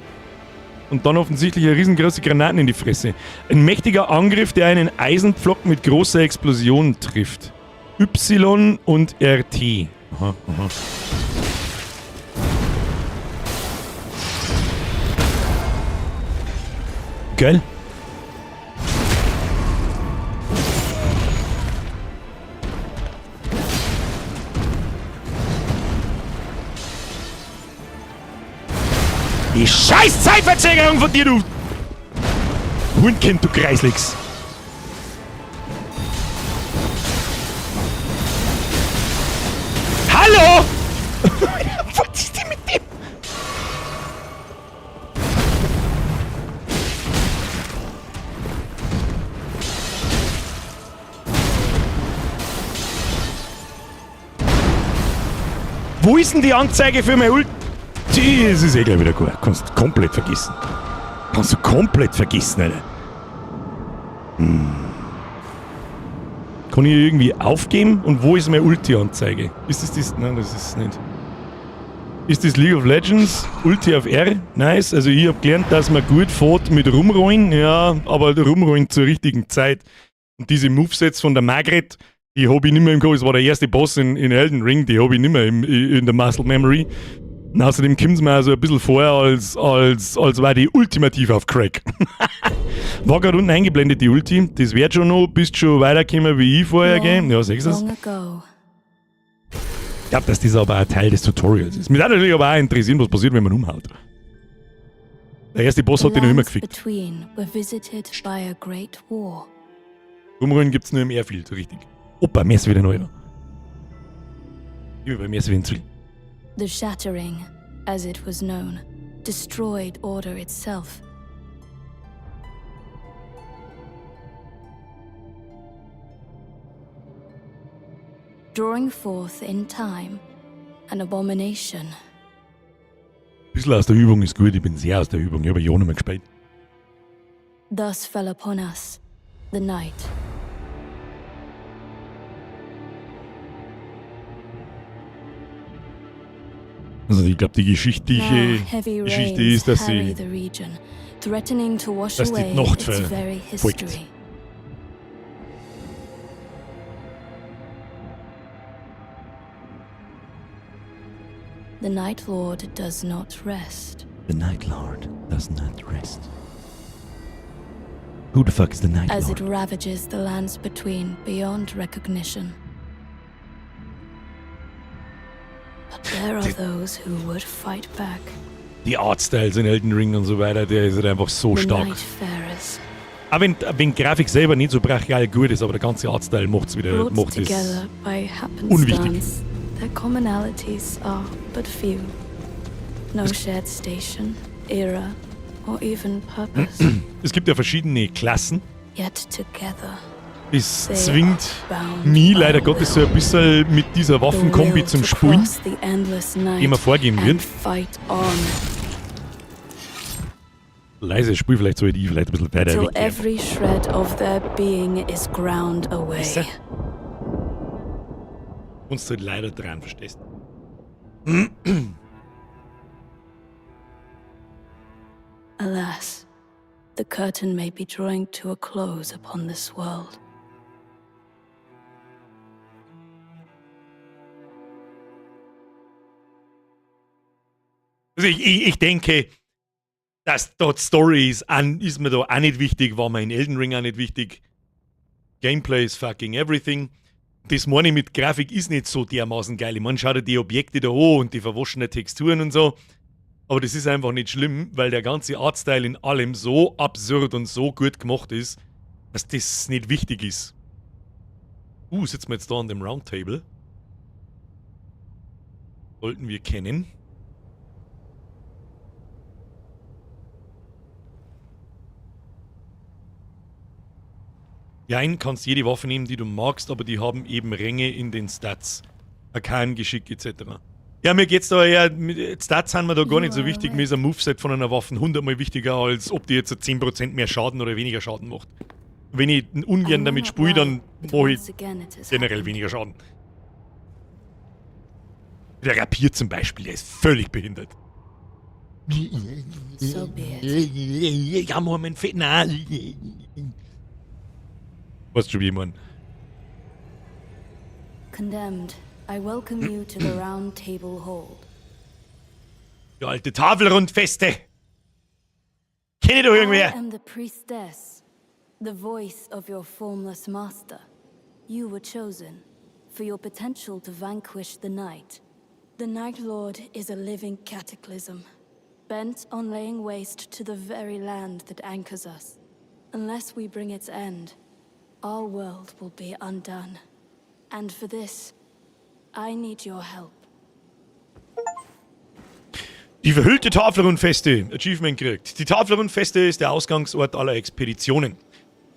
Und dann offensichtlich eine riesengroße Granaten in die Fresse. Ein mächtiger Angriff, der einen Eisenpflock mit großer Explosion trifft. Y und RT. Aha. Geil. Die scheiß Zeitverzögerung von dir, du Hundkind, du Kreislix. Hallo! Was ist denn mit dem? Wo ist denn die Anzeige für mein Ult? Das ist eh gleich wieder gut. Kannst du komplett vergessen. Kannst du komplett vergessen, Alter. Kann ich irgendwie aufgeben? Und wo ist meine Ulti-Anzeige? Ist das das? Nein, das ist es nicht. Ist das League of Legends? Ulti auf R? Nice. Also ich hab gelernt, dass man gut fährt mit Rumrollen. Ja, aber Rumrollen zur richtigen Zeit. Und diese Movesets von der Margret, die hab ich nicht mehr im Kopf. Das war der erste Boss in Elden Ring, die hab ich nicht mehr in der Muscle Memory. Und außerdem kommt's mir also ein bisschen vor, als war die ultimativ auf Crack. War gerade unten eingeblendet, die Ulti. Das wird schon noch, bist schon weitergekommen wie ich vorher, gell? Ja, siehst du's? Long ago, Ich glaub, dass das aber auch Teil des Tutorials ist. Mich würde natürlich aber auch interessieren, was passiert, wenn man umhaut. Der erste Boss hat the den noch immer lands gefickt. between were visited by a great war. Rumrollen gibt's nur im Airfield, richtig. Opa, mir ist wieder neu. Ich bin bei mir ist wieder zu. The Shattering, as it was known, destroyed order itself. Drawing forth in time an abomination. Ein bisschen aus der Übung ist gut, ich bin sehr aus der Übung, ich habe ja nicht mehr gespielt. Thus fell upon us the night. Also ich glaub, die geschichtliche Now heavy Geschichte rains ist, dass harry sie the region, threatening to wash dass die away Nacht its very verfolgt. history. The Night Lord does not rest. The Night Lord does not rest. Who the fuck is the Night As it Lord? ravages the lands between beyond recognition. But there are those who would fight back. Die Artstyles in Elden Ring und so weiter, der ist halt einfach so The stark. Nightfarers, Auch wenn Grafik selber nicht so brachial gut ist, aber der ganze Artstyle macht's wieder, brought macht es together by unwichtig. happenstance, their commonalities are but few. No shared station, era, or even purpose. Es gibt ja verschiedene Klassen. Yet together, Das they zwingt are bound mich by leider a Gottes so will. ein bisschen mit dieser The Waffenkombi will zum to Spielen, cross the endless night die mir vorgeben and wird. fight on Leise Spiel, vielleicht sollte ich vielleicht ein bisschen weiter till weggehen. every shred of their being is ground away. Weißt du? Uns halt leider dran, verstehst du? Alas, the curtain may be drawing to a close upon this world. Also ich denke, dass dort Stories an, ist mir da auch nicht wichtig, war mir in Elden Ring auch nicht wichtig. Gameplay is fucking everything. Das meine ich mit Grafik ist nicht so dermaßen geil. Ich meine, schau dir die Objekte da an und die verwaschenen Texturen und so. Aber das ist einfach nicht schlimm, weil der ganze Artstyle in allem so absurd und so gut gemacht ist, dass das nicht wichtig ist. Sitzen wir jetzt da an dem Roundtable? Sollten wir kennen. Jein, kannst jede Waffe nehmen, die du magst, aber die haben eben Ränge in den Stats. Arkan-Geschick etc. Ja, mir geht's da eher, Stats sind mir da gar nicht so wichtig, mir ist ein Moveset von einer Waffe 100-mal wichtiger, als ob die jetzt 10% mehr Schaden oder weniger Schaden macht. Wenn ich ungern damit spiele, dann mache ich generell weniger Schaden. Der Rapier zum Beispiel, der ist völlig behindert. So be it. Ja, Moment, nein. Weißt du, wie ich mein? Condemned, I welcome you to the Round Table Hold. Die alte Tafelrundfeste. Kenn ich doch irgendwer. I am the priestess, the voice of your formless master. You were chosen for your potential to vanquish the night. The Night Lord is a living cataclysm, bent on laying waste to the very land that anchors us. Unless we bring its end, our world will be undone. And for this, I need your help. Die verhüllte Tafelrundfeste, Achievement kriegt. Die Tafelrundfeste ist der Ausgangsort aller Expeditionen.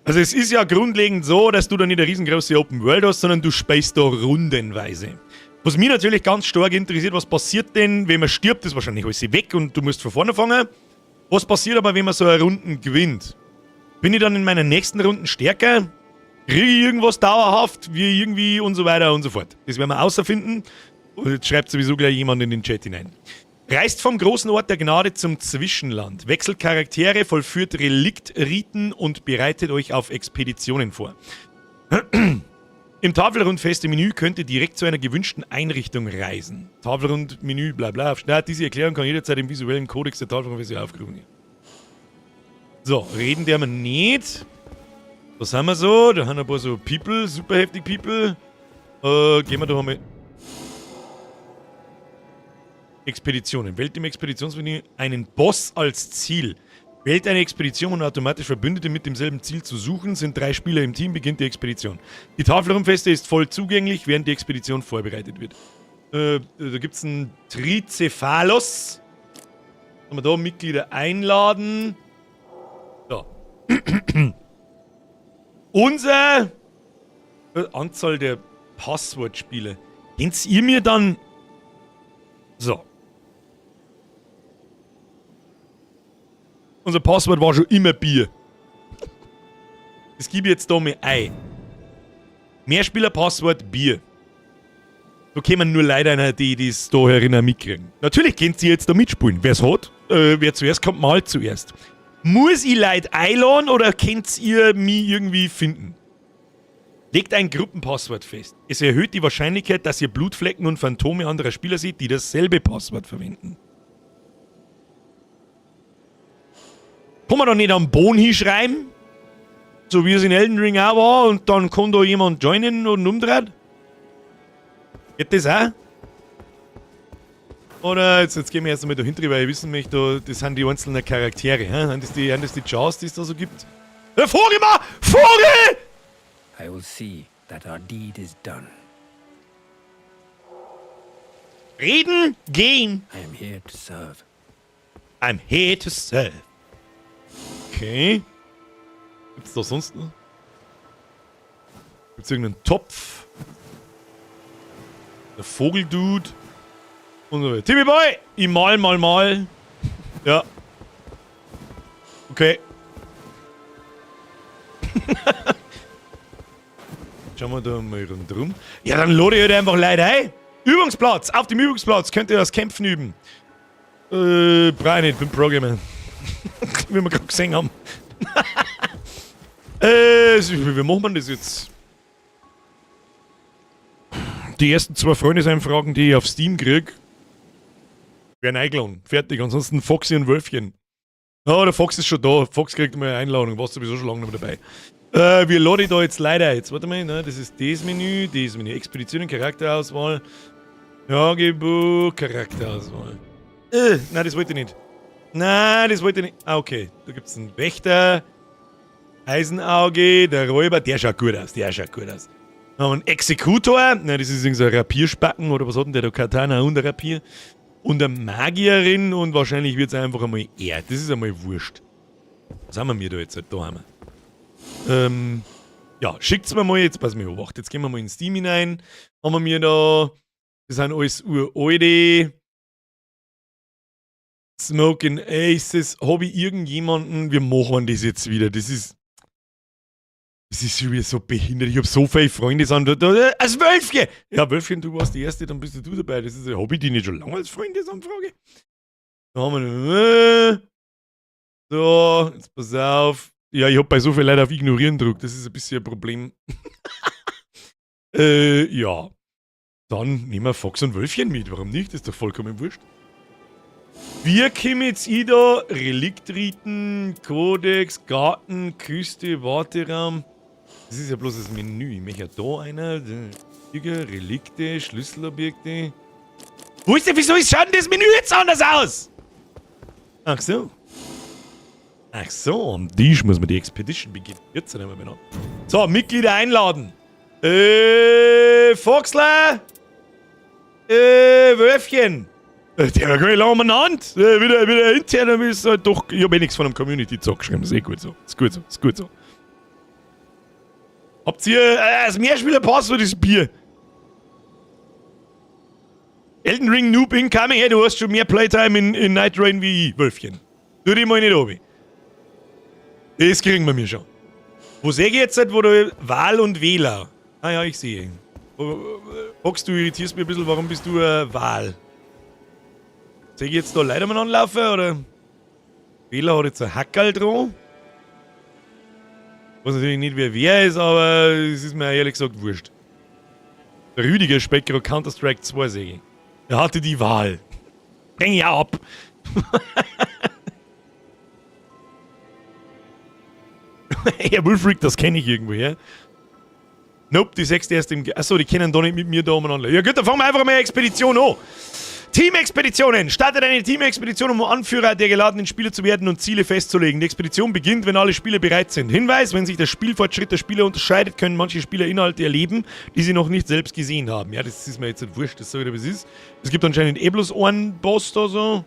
Also es ist ja grundlegend so, dass du da nicht eine riesengroße Open World hast, sondern du speist da rundenweise. Was mich natürlich ganz stark interessiert, was passiert denn, wenn man stirbt, ist wahrscheinlich alles weg und du musst von vorne fangen. Was passiert aber, wenn man so eine Runden gewinnt? Bin ich dann in meiner nächsten Runden stärker? Kriege ich irgendwas dauerhaft? Wie irgendwie und so weiter und so fort. Das werden wir außerfinden. Und jetzt schreibt sowieso gleich jemand in den Chat hinein. Reist vom großen Ort der Gnade zum Zwischenland, wechselt Charaktere, vollführt Reliktriten und bereitet euch auf Expeditionen vor. Im Tafelrundfeste-Menü könnt ihr direkt zu einer gewünschten Einrichtung reisen. Tafelrund-Menü, bla bla. Auf Start. Diese Erklärung kann jederzeit im visuellen Kodex der Tafelrundfeste aufgerufen werden. So, reden der wir nicht. Was haben wir so? Da haben wir ein paar so People, super heftig People. Gehen wir doch einmal. Expeditionen. Wählt im Expeditionsmenü einen Boss als Ziel. Wählt eine Expedition, um automatisch Verbündete mit demselben Ziel zu suchen. Sind 3 Spieler im Team, beginnt die Expedition. Die Tafelrundfeste ist voll zugänglich, während die Expedition vorbereitet wird. Da gibt's einen Tricephalos. Kann man da Mitglieder einladen? So. Unser Anzahl der Passwortspiele. Kennt ihr mir dann... So. Unser Passwort war schon immer Bier. Das gebe ich jetzt da mal ein. Mehrspieler-Passwort Bier. Da kämen nur Leute rein, die das da herinnen mitkriegen. Natürlich könnt ihr jetzt da mitspielen. Wer's hat, wer zuerst kommt, mal zuerst. Muss ich Leute einladen oder könnt ihr mich irgendwie finden? Legt ein Gruppenpasswort fest. Es erhöht die Wahrscheinlichkeit, dass ihr Blutflecken und Phantome anderer Spieler seht, die dasselbe Passwort verwenden. Kann man da nicht am Boden hinschreiben? So wie es in Elden Ring auch war, und dann kann da jemand joinen und umdrehen? Geht das auch? Oder jetzt gehen wir erst einmal da hinten, weil ich wissen möchte, das sind die einzelnen Charaktere. Hä? Sind das die Chars, die es da so gibt? Vogel mal! Vogel! I will see that our deed is done. Reden, gehen. I am here to serve. I'm here to serve. Okay. Gibt's da sonst noch? Gibt's irgendeinen Topf? Der Vogeldude. Und so weiter. Timmy Boy! Ich mal, mal, mal. Ja. Okay. Schauen wir da mal rundherum. Ja, dann lade ich halt einfach Leute ein. Übungsplatz! Auf dem Übungsplatz könnt ihr das Kämpfen üben. Brauch ich nicht, bin Programmer. Wie wir gerade gesehen haben. Wie macht man das jetzt? Die ersten 2 Freundesanfragen, die ich auf Steam krieg. Werden eingeladen. Fertig. Ansonsten Foxy und Wölfchen. Oh, der Fox ist schon da. Fox kriegt mal eine Einladung. Warst sowieso schon lange nicht mehr dabei. Wir laden da jetzt leider. Jetzt, warte mal, ne? Das ist das Menü, das Menü. Expeditionen, Charakterauswahl. Tagebuch, Charakterauswahl. Nein, das wollte ich nicht. Nein, das wollte ich nicht. Ah, okay. Da gibt's einen Wächter. Eisenauge, der Räuber, der schaut gut aus, der schaut gut aus. Dann haben wir einen Exekutor, nein, das ist irgend so ein Rapierspacken oder was hat denn der da? Katana und ein Rapier. Und eine Magierin und wahrscheinlich wird's einfach einmal er. Das ist einmal wurscht. Was haben wir da jetzt? Da haben wir. Ja, schickt's mir mal jetzt, pass mir auf, jetzt gehen wir mal in Steam hinein. Haben wir mir da, das sind alles uralte. Smoking Aces, hab ich irgendjemanden, wir machen das jetzt wieder, das ist schon wieder so behindert, ich hab so viele Freunde, die sind da, da, als Wölfchen! Ja, Wölfchen, du warst die Erste, dann bist du dabei, das ist, hab ich die nicht schon lange als Freundesanfrage? Da haben wir, so, jetzt pass auf. Ja, ich hab bei so viel Leuten auf Ignorieren gedrückt, das ist ein bisschen ein Problem. Ja. Dann nehmen wir Fox und Wölfchen mit, warum nicht? Das ist doch vollkommen wurscht. Wir kommen jetzt ich da, Reliktriten, Kodex, Garten, Küste, Warteraum. Das ist ja bloß das Menü. Ich möchte ja da einer. Relikte, Schlüsselobjekte. Wo ist denn, wieso ist, schaut denn das Menü jetzt anders aus? Ach so. Ach so, am Tisch muss man die Expedition beginnen. Jetzt sind wir benannt. So, Mitglieder einladen. Foxler! Wölfchen! Der war gar nicht lange benannt. Wieder intern ist halt doch. Ich hab eh nichts von einem Community-Zock geschrieben. Ist eh gut so. Ist gut so. Ist gut so. Habt ihr das Mehrspieler-Passwort ist Bier? Elden Ring Noob incoming. Hey, du hast schon mehr Playtime in Nightreign wie ich, Wölfchen. Tu dich mal nicht runter. Das kriegen wir mir schon. Wo sehe ich jetzt, halt, wo du Wahl und Wähler? Ah ja, ich sehe. Fox, du irritierst mich ein bisschen. Warum bist du Wahl? Sehe ich jetzt da Leute mal anlaufen, oder? Wähler hat jetzt ein Hackerl dran. Weiß natürlich nicht, wer ist, aber es ist mir ehrlich gesagt wurscht. Der Rüdiger spielt gerade Counter-Strike 2, sehe ich. Er hatte die Wahl. Bring ich ab! Herr Wulfric, das kenne ich irgendwoher. Nope, die sechste erst im Ge-, achso, die kennen da nicht mit mir da umeinander. Ja gut, dann fangen wir einfach mal eine Expedition an. Team-Expeditionen. Startet eine Team-Expedition, um Anführer der geladenen Spieler zu werden und Ziele festzulegen. Die Expedition beginnt, wenn alle Spieler bereit sind. Hinweis, wenn sich der Spielfortschritt der Spieler unterscheidet, können manche Spieler Inhalte erleben, die sie noch nicht selbst gesehen haben. Ja, das ist mir jetzt nicht wurscht, das sag ich dir, wie es ist. Es gibt anscheinend eh bloß einen Boss da so.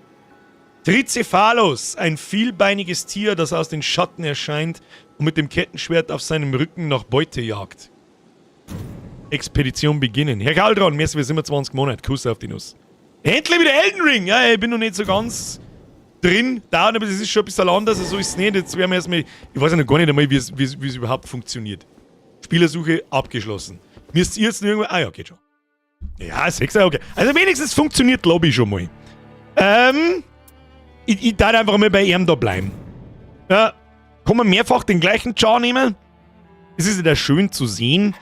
Tricephalos, ein vielbeiniges Tier, das aus den Schatten erscheint und mit dem Kettenschwert auf seinem Rücken nach Beute jagt. Expedition beginnen. Herr Kaldron, wir sind 27 Monate. Kuss auf die Nuss. Endlich wieder Elden Ring! Ja, ich bin noch nicht so ganz drin. Da, aber das ist schon ein bisschen anders, also so ist es nicht. Jetzt werden wir erstmal. Ich weiß ja noch gar nicht einmal, wie es überhaupt funktioniert. Spielersuche abgeschlossen. Müsst ihr jetzt noch irgendwo. Ah ja, geht schon. Ja, 6, okay. Also wenigstens funktioniert Lobby schon mal. Ich darf einfach mal bei ihm da bleiben. Ja, kann man mehrfach den gleichen Char nehmen? Es ist ja schön zu sehen,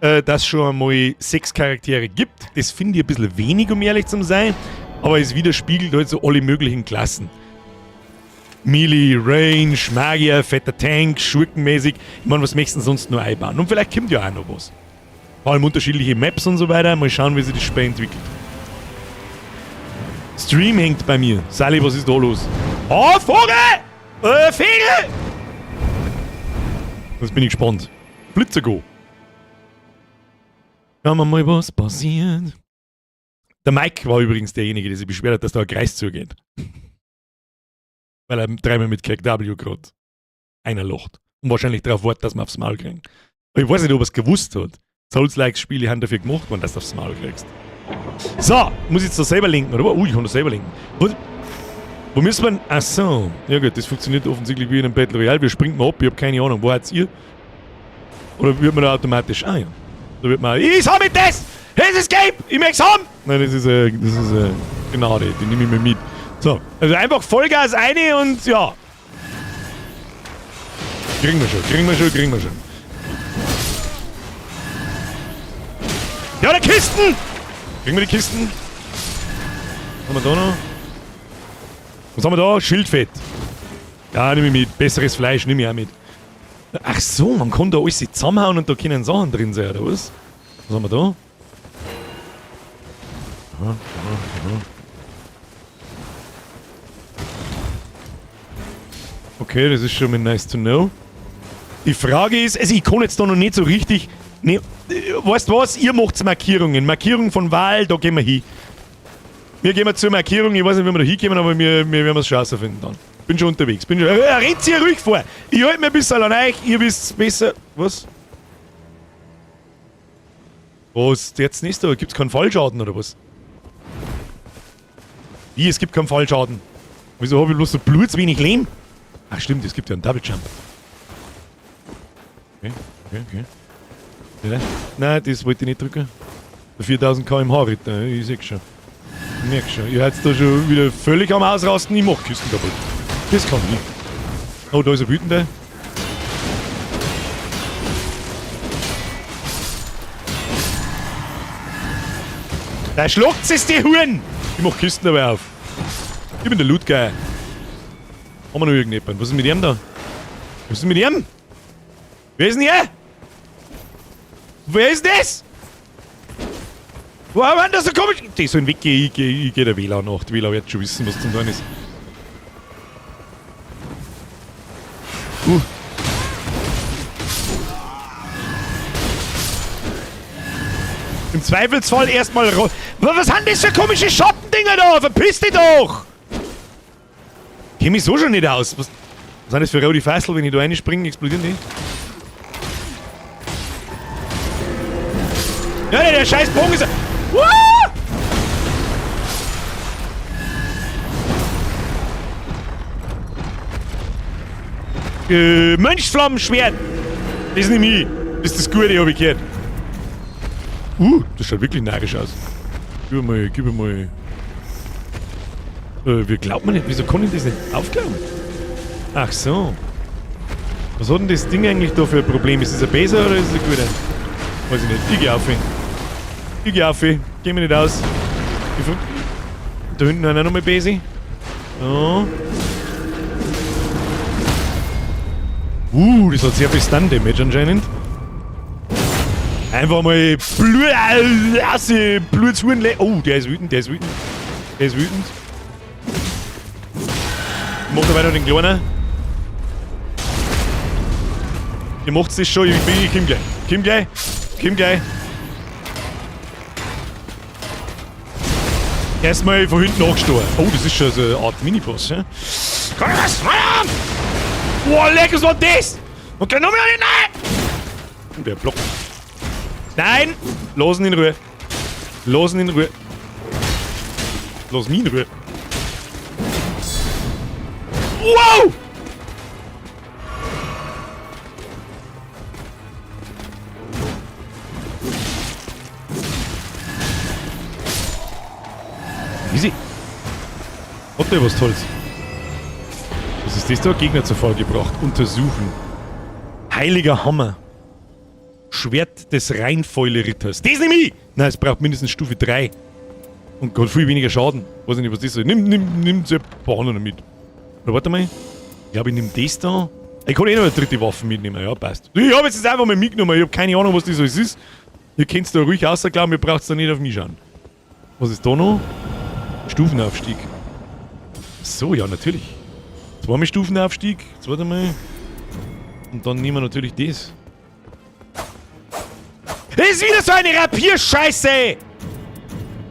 dass es schon einmal 6 Charaktere gibt. Das finde ich ein bisschen wenig, um ehrlich zu sein. Aber es widerspiegelt halt so alle möglichen Klassen. Melee, Range, Magier, fetter Tank, schurkenmäßig. Ich meine, was möchtest du sonst nur einbauen? Und vielleicht kommt ja auch noch was. Vor allem unterschiedliche Maps und so weiter. Mal schauen, wie sich das Spiel entwickelt. Stream hängt bei mir. Sally, was ist da los? Oh, Vogel! Vögel! Jetzt bin ich gespannt. Blitzergo. Schauen wir mal, was passiert. Der Mike war übrigens derjenige, der sich beschwert hat, dass da ein Kreis zugeht. Weil er dreimal mit KW grad einer lacht. Und wahrscheinlich darauf wartet, dass wir aufs Maul kriegen. Aber ich weiß nicht, ob er's gewusst hat. Souls-like-Spiele haben dafür gemacht worden, dass du aufs Maul kriegst. So, muss ich jetzt da selber lenken, oder? Ui, ich kann das selber lenken. Wo müssen wir denn? Ach so. Ja gut, das funktioniert offensichtlich wie in einem Battle Royale. Wir springen mal ab, ich hab keine Ahnung. Wo seid ihr? Oder wird man da automatisch? Ah ja. Da wird man. Ich hab mit das! Das ist gelb! Ich möcht's haben! Nein, das ist Gnade, die nehme ich mir mit. So, also einfach Vollgas eine und ja. Kriegen wir schon, kriegen wir schon, kriegen wir schon. Ja, die Kisten! Kriegen wir die Kisten? Was haben wir da noch? Was haben wir da? Schildfett. Ja, nehme ich mit. Besseres Fleisch nehme ich auch mit. Ach so, man kann da alles zusammenhauen und da können Sachen drin sein, oder was? Was haben wir da? Aha, aha, aha. Okay, das ist schon mal nice to know. Die Frage ist, also ich kann jetzt da noch nicht so richtig. Ne, weißt du was? Ihr macht Markierungen. Markierung von Wahl, da gehen wir hin. Wir gehen zur Markierung, ich weiß nicht, wie wir da hinkommen, aber wir werden es schon rausfinden dann. Bin schon unterwegs. Bin schon. Rennt hier ruhig vor. Ich halte mir ein bisschen an euch, ihr wisst besser. Was? Was? Jetzt nicht da? Gibt's keinen Fallschaden oder was? Wie, es gibt keinen Fallschaden? Wieso habe ich bloß so blutswenig Leben? Ach stimmt, es gibt ja einen Double Jump. Okay. Ja. Nein, das wollte ich nicht drücken. Der 4000 km/h Ritter, ich seh schon. Ich merk schon. Ihr seid da schon wieder völlig am Ausrasten. Ich mach Kisten kaputt. Das kann ich. Oh, da ist ein wütender. Da schluckt es die Huren! Ich mach Kisten dabei auf. Ich bin der Loot Guy. Haben wir noch irgendjemanden? Was ist mit ihm da? Was ist mit ihm? Wer ist denn hier? Wer ist das? Woher waren das so komisch? Die sollen weggehen, ich geh der WLAN nach. Die WLAN wird schon wissen, was zum tun ist. Im Zweifelsfall erstmal Was sind das für komische Schattendinger da? Verpiss dich doch! Kenn mich so schon nicht aus. Was sind das für rote Fässel, wenn ich da reinspringe, explodieren die? Ja, der scheiß Bogen ist... Wah! Mönchsflammenschwert! Das ist nicht mich. Das ist das Gute, hab ich gehört. Das schaut wirklich narrisch aus. Gib mal, gib mal. Wie glaubt man nicht? Wieso kann ich das nicht aufklappen? Ach so. Was hat denn das Ding eigentlich da für ein Problem? Ist es ein besser oder ist es ein guter? Weiß ich nicht. Ich geh auf. Ich geh auf. Geh mir nicht aus. Da hinten haben wir auch noch mal Besi. So. Das hat sehr viel Stun-Damage anscheinend. Einfach mal Blut, Blut Oh, der ist wütend, der ist wütend. Der ist wütend. Macht dabei noch den Kleinen. Ihr macht's das schon, ich komm gleich. Komm gleich, komm gleich. Erstmal von hinten angestochen. Oh, das ist schon so eine Art Miniboss, ja? Komm, was? Boah, leck, was war das? Okay, noch mehr nicht, nein! Und der Block. Nein! Losen in Ruhe. Losen in Ruhe. Los mich in Ruhe. Wow! Easy. Hat der was Tolles? Was ist das da? Gegner zur Fall gebracht. Untersuchen. Heiliger Hammer. Schwert des Rheinfäule-Ritters. Das nehme ich! Nein, es braucht mindestens Stufe 3. Und hat viel weniger Schaden. Weiß ich nicht, was das ist. Nimm so ein paar andere mit. Oder warte mal. Ich glaube, ich nehme das da. Ich kann eh noch eine dritte Waffe mitnehmen. Ja, passt. Ich habe jetzt einfach mal mitgenommen. Ich habe keine Ahnung, was das alles ist. Ihr könnt's da ruhig rausglauben, ihr braucht's da nicht auf mich schauen. Was ist da noch? Stufenaufstieg. So, ja, natürlich. Zweimal Stufenaufstieg. Jetzt warte mal. Und dann nehmen wir natürlich das. Das ist wieder so eine Rapierscheiße!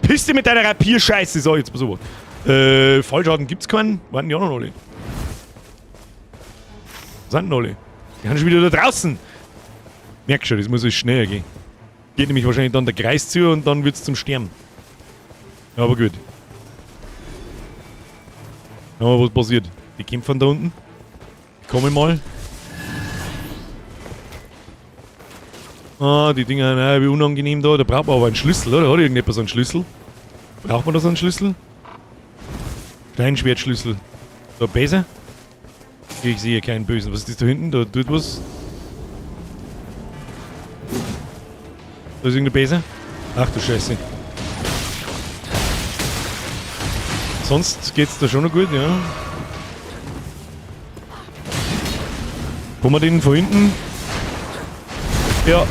Piss dich mit deiner Rapierscheiße! So, jetzt pass auf. Fallschaden gibt's keinen. Warten die auch noch alle? Wo sind denn alle? Die sind schon wieder da draußen! Merk schon, das muss alles schneller gehen. Geht nämlich wahrscheinlich dann der Kreis zu und dann wird's zum Sterben. Ja, aber gut. Ja, aber was passiert? Die kämpfen da unten. Ich komme mal. Ah, die Dinger, nein, wie unangenehm da. Da braucht man aber einen Schlüssel, oder? Hat irgendjemand so einen Schlüssel? Braucht man da so einen Schlüssel? Steinschwertschlüssel. Da besser? Ich sehe keinen Bösen. Was ist das da hinten? Da tut was. Da ist irgendein Besen. Ach du Scheiße. Sonst geht's da schon noch gut, ja. Kommen wir den von hinten? Ja.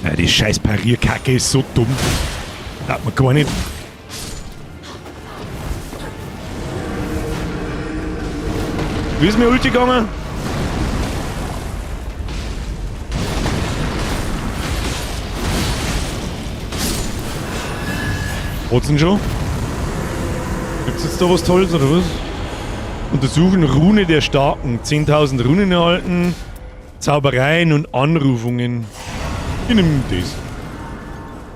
Ja, die scheiß Parierkacke ist so dumm. Hat man gar nicht. Wie ist mir Ulti gegangen? Hat's denn schon? Gibt's jetzt da was Tolles oder was? Untersuchen Rune der Starken. 10.000 Runen erhalten. Zaubereien und Anrufungen. Ich nehm das.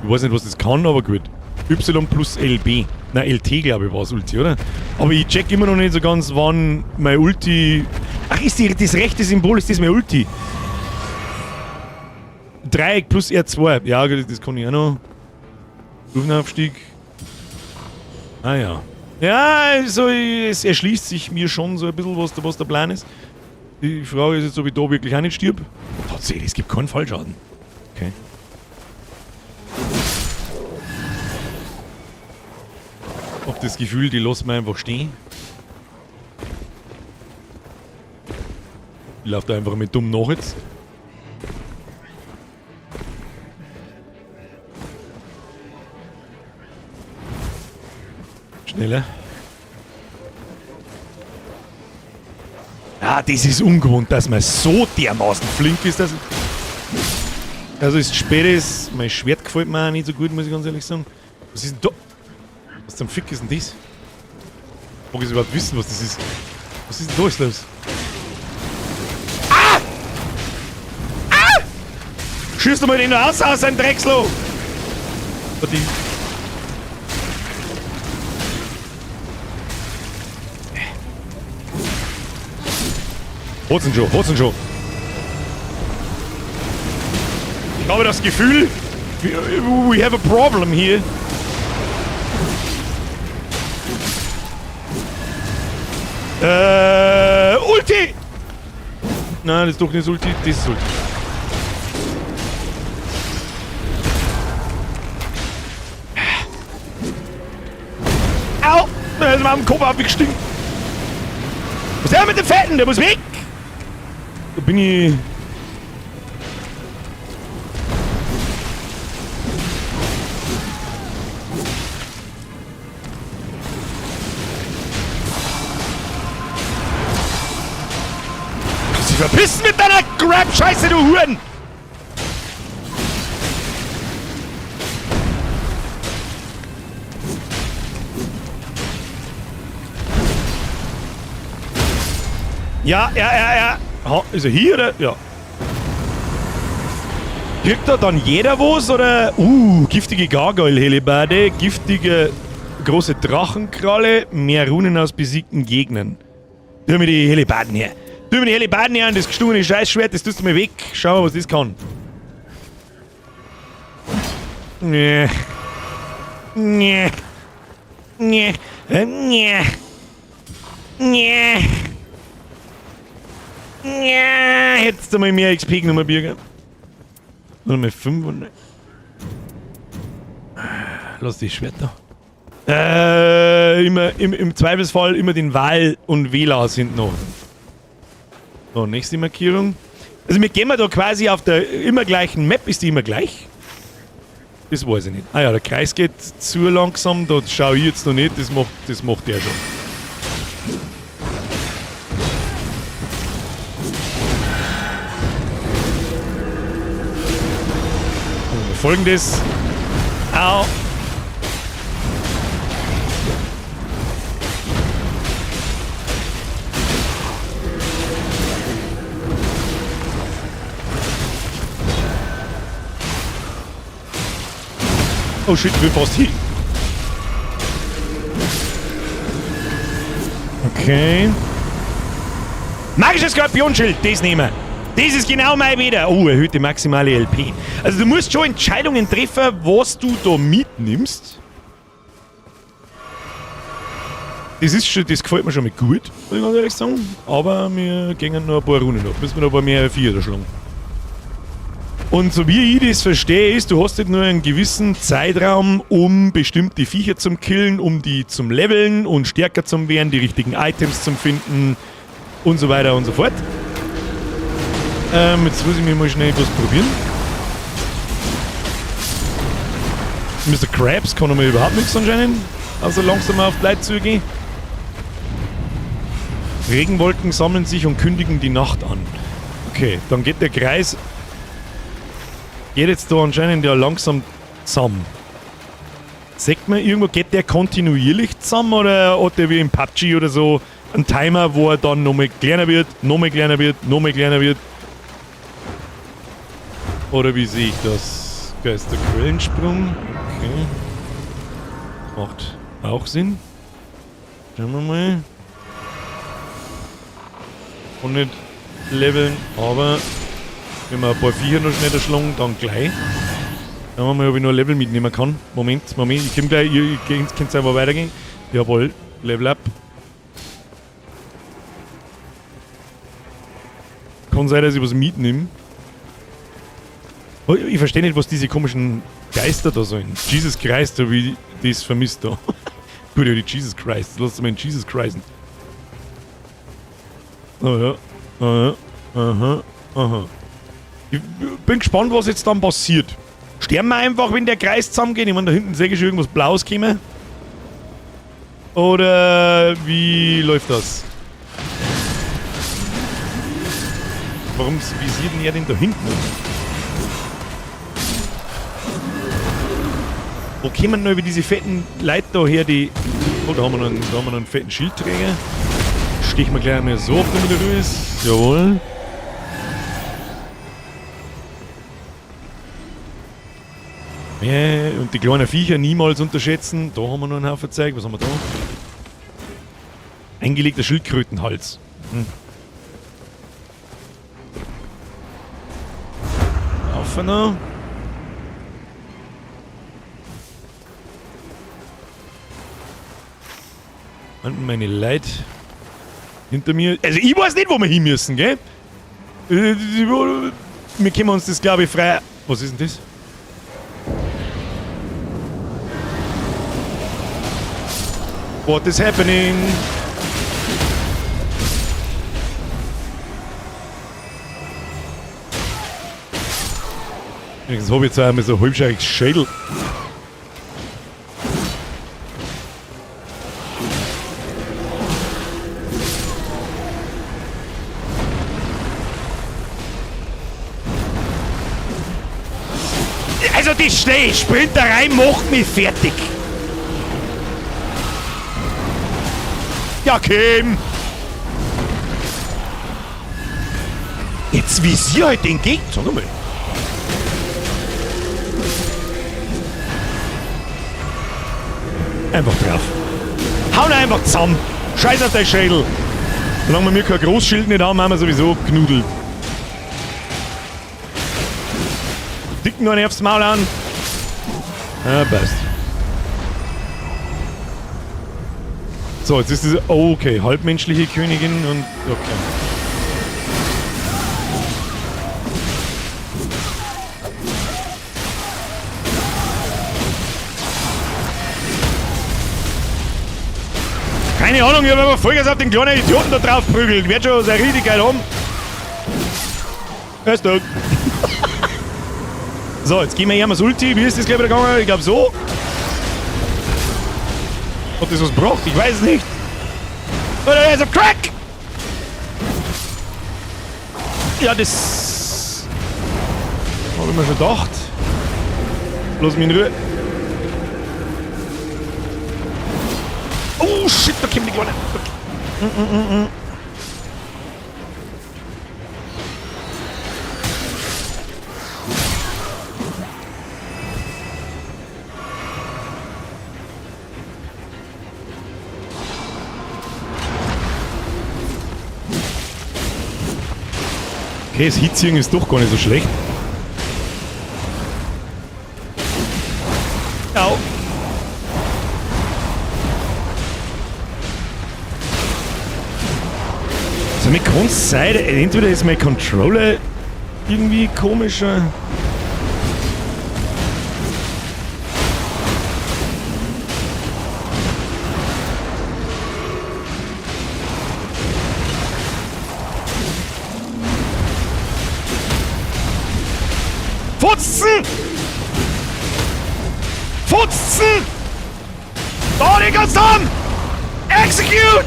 Ich weiß nicht, was das kann, aber gut. Y plus LB. Na, LT, glaube ich, war's Ulti, oder? Aber ich check immer noch nicht so ganz, wann mein Ulti... Ach, ist die, das rechte Symbol, ist das mein Ulti? Dreieck plus R2. Ja, das kann ich auch noch. Stufenaufstieg. Ah ja. Ja, also es erschließt sich mir schon so ein bisschen, was der Plan ist. Die Frage ist jetzt, ob ich da wirklich auch nicht stirb. Tatsächlich, es gibt keinen Fallschaden. Okay. Hab das Gefühl, die lassen wir einfach stehen. Ich laufe da einfach mit dumm nach jetzt. Schneller. Ah, das ist ungewohnt, dass man so dermaßen flink ist. Dass also ist spätes, mein Schwert gefällt mir auch nicht so gut, muss ich ganz ehrlich sagen. Was ist denn da? Was zum Fick ist denn das? Mag ich überhaupt wissen, was das ist? Was ist denn da jetzt los? Ah! Ah! Schieß doch mal den raus aus, ein Drecksloch! Die. Hat's denn schon, hat's denn schon. Ich habe das Gefühl, we have a problem here. Ulti! Nein, das ist doch nicht Ulti, das ist Ulti. Au! Da ist mir am Kopf abgestiegen. Was ist der mit dem Fetten? Der muss weg! Da bin ich... Kannst dich verpissen mit deiner Grab-Scheiße, du Huren! Ja, ja, ja, ja. Ha, ist er hier, oder? Ja. Kriegt da dann jeder was, oder? Giftige Gargoyle-Hellebarde, giftige große Drachenkralle, mehr Runen aus besiegten Gegnern. Tu mir die Hellebarden her. Tu mir die Hellebarden her und das gestungene Scheißschwert, das tust du mir weg. Schau mal, was das kann. Nee. Nee. Nee. Nee. Nee. Ja, hättest du mal mehr XP genommen, Birger. Nur mal 500. Lass die Schwert da. Immer, im Zweifelsfall immer den Wal und Velas hinten noch. So, nächste Markierung. Also wir gehen da quasi auf der immer gleichen Map. Ist die immer gleich? Das weiß ich nicht. Ah ja, der Kreis geht zu langsam. Da schaue ich jetzt noch nicht. Das macht der schon. Folgendes. Au. Oh shit, ich bin fast hin. Okay. Magisches Skorpionschild, das nehmen wir. Das ist genau mein Wieder. Oh, erhöhte maximale LP. Also du musst schon Entscheidungen treffen, was du da mitnimmst. Das ist schon, das gefällt mir schon mal gut, muss ich ganz ehrlich sagen. Aber wir gehen noch ein paar Runden ab. Müssen wir noch ein paar mehr Viecher schlagen. Und so wie ich das verstehe, ist, du hast nicht nur einen gewissen Zeitraum, um bestimmte Viecher zum Killen, um die zum Leveln und stärker zum werden, die richtigen Items zum finden und so weiter und so fort. Jetzt muss ich mir mal schnell was probieren. Mr. Krabs kann mir überhaupt nichts anscheinend. Also langsam auf die Leute zugehen. Regenwolken sammeln sich und kündigen die Nacht an. Okay, dann geht der Kreis... Geht jetzt da anscheinend ja langsam zusammen. Sagt man, irgendwo geht der kontinuierlich zusammen oder hat der wie im PUBG oder so einen Timer, wo er dann nochmal kleiner wird, nochmal kleiner wird, nochmal kleiner wird? Oder wie sehe ich das? Geisterquellensprung. Okay. Macht auch Sinn. Schauen wir mal. Und nicht leveln, aber wenn wir ein paar Viecher noch schnell erschlagen, dann gleich. Schauen wir mal, ob ich noch ein Level mitnehmen kann. Moment, Moment, ich komm gleich, ihr könnt einfach weitergehen. Jawohl, Level up. Kann sein, dass ich was mitnehme. Oh, ich verstehe nicht, was diese komischen Geister da sollen. Jesus Christ, wie ich das vermisst da. Gut, ja, die Jesus Christ. Lass mal den Jesus Christ. Oh ja. Aha. Aha. Aha. Ich bin gespannt, was jetzt dann passiert. Sterben wir einfach, wenn der Kreis zusammengeht? Ich meine, da hinten sehe ich schon irgendwas Blaues kommen. Oder wie läuft das? Warum visiert denn er denn da hinten? Wo kommen denn über diese fetten Leute da her, die... Oh, da haben wir noch einen, da haben wir noch einen fetten Schildträger. Stich mal gleich einmal so auf, damit er ruhig ist. Jawohl. Ja, und die kleinen Viecher niemals unterschätzen. Da haben wir noch einen Haufen Zeug. Was haben wir da? Eingelegter Schildkrötenhals. Hm. Auf noch. Und meine Leute hinter mir. Also ich weiß nicht, wo wir hin müssen, gell? Wir können uns das, glaube ich, frei... Was ist denn das? What is happening? Jetzt hab ich jetzt einmal so halbschariges Schädel. Also die Sprinterei macht mich fertig. Ja, Kim! Jetzt visier halt den Gegner, sag mal. Einfach drauf. Hauen einfach zusammen. Scheiß auf dein Schädel. Solange wir mir kein Großschild nicht haben, haben wir sowieso genudelt. Dicken noch einen aufs Maul an. Ah, passt. So, jetzt ist es... Oh, okay, halbmenschliche Königin und... Okay. Keine Ahnung, ich hab aber Vollgas auf den kleinen Idioten da drauf prügelt. Wird schon seine Richtigkeit haben. Er ist tot. So, jetzt gehen wir hier mal das Ulti. Wie ist das gleich wieder gegangen? Ich glaub so. Hat das was gebracht? Ich weiß es nicht. Oh, da ist ein Crack! Ja, das... Hab ich mir schon gedacht. Lass mich in Ruhe. Oh shit, da kommt die Kleine. Okay. Okay, das Hitziehen ist doch gar nicht so schlecht. Au. Mir kann es sein, entweder ist mein Controller irgendwie komischer. Futzen! Futzen! Da, die ganzen! Execute!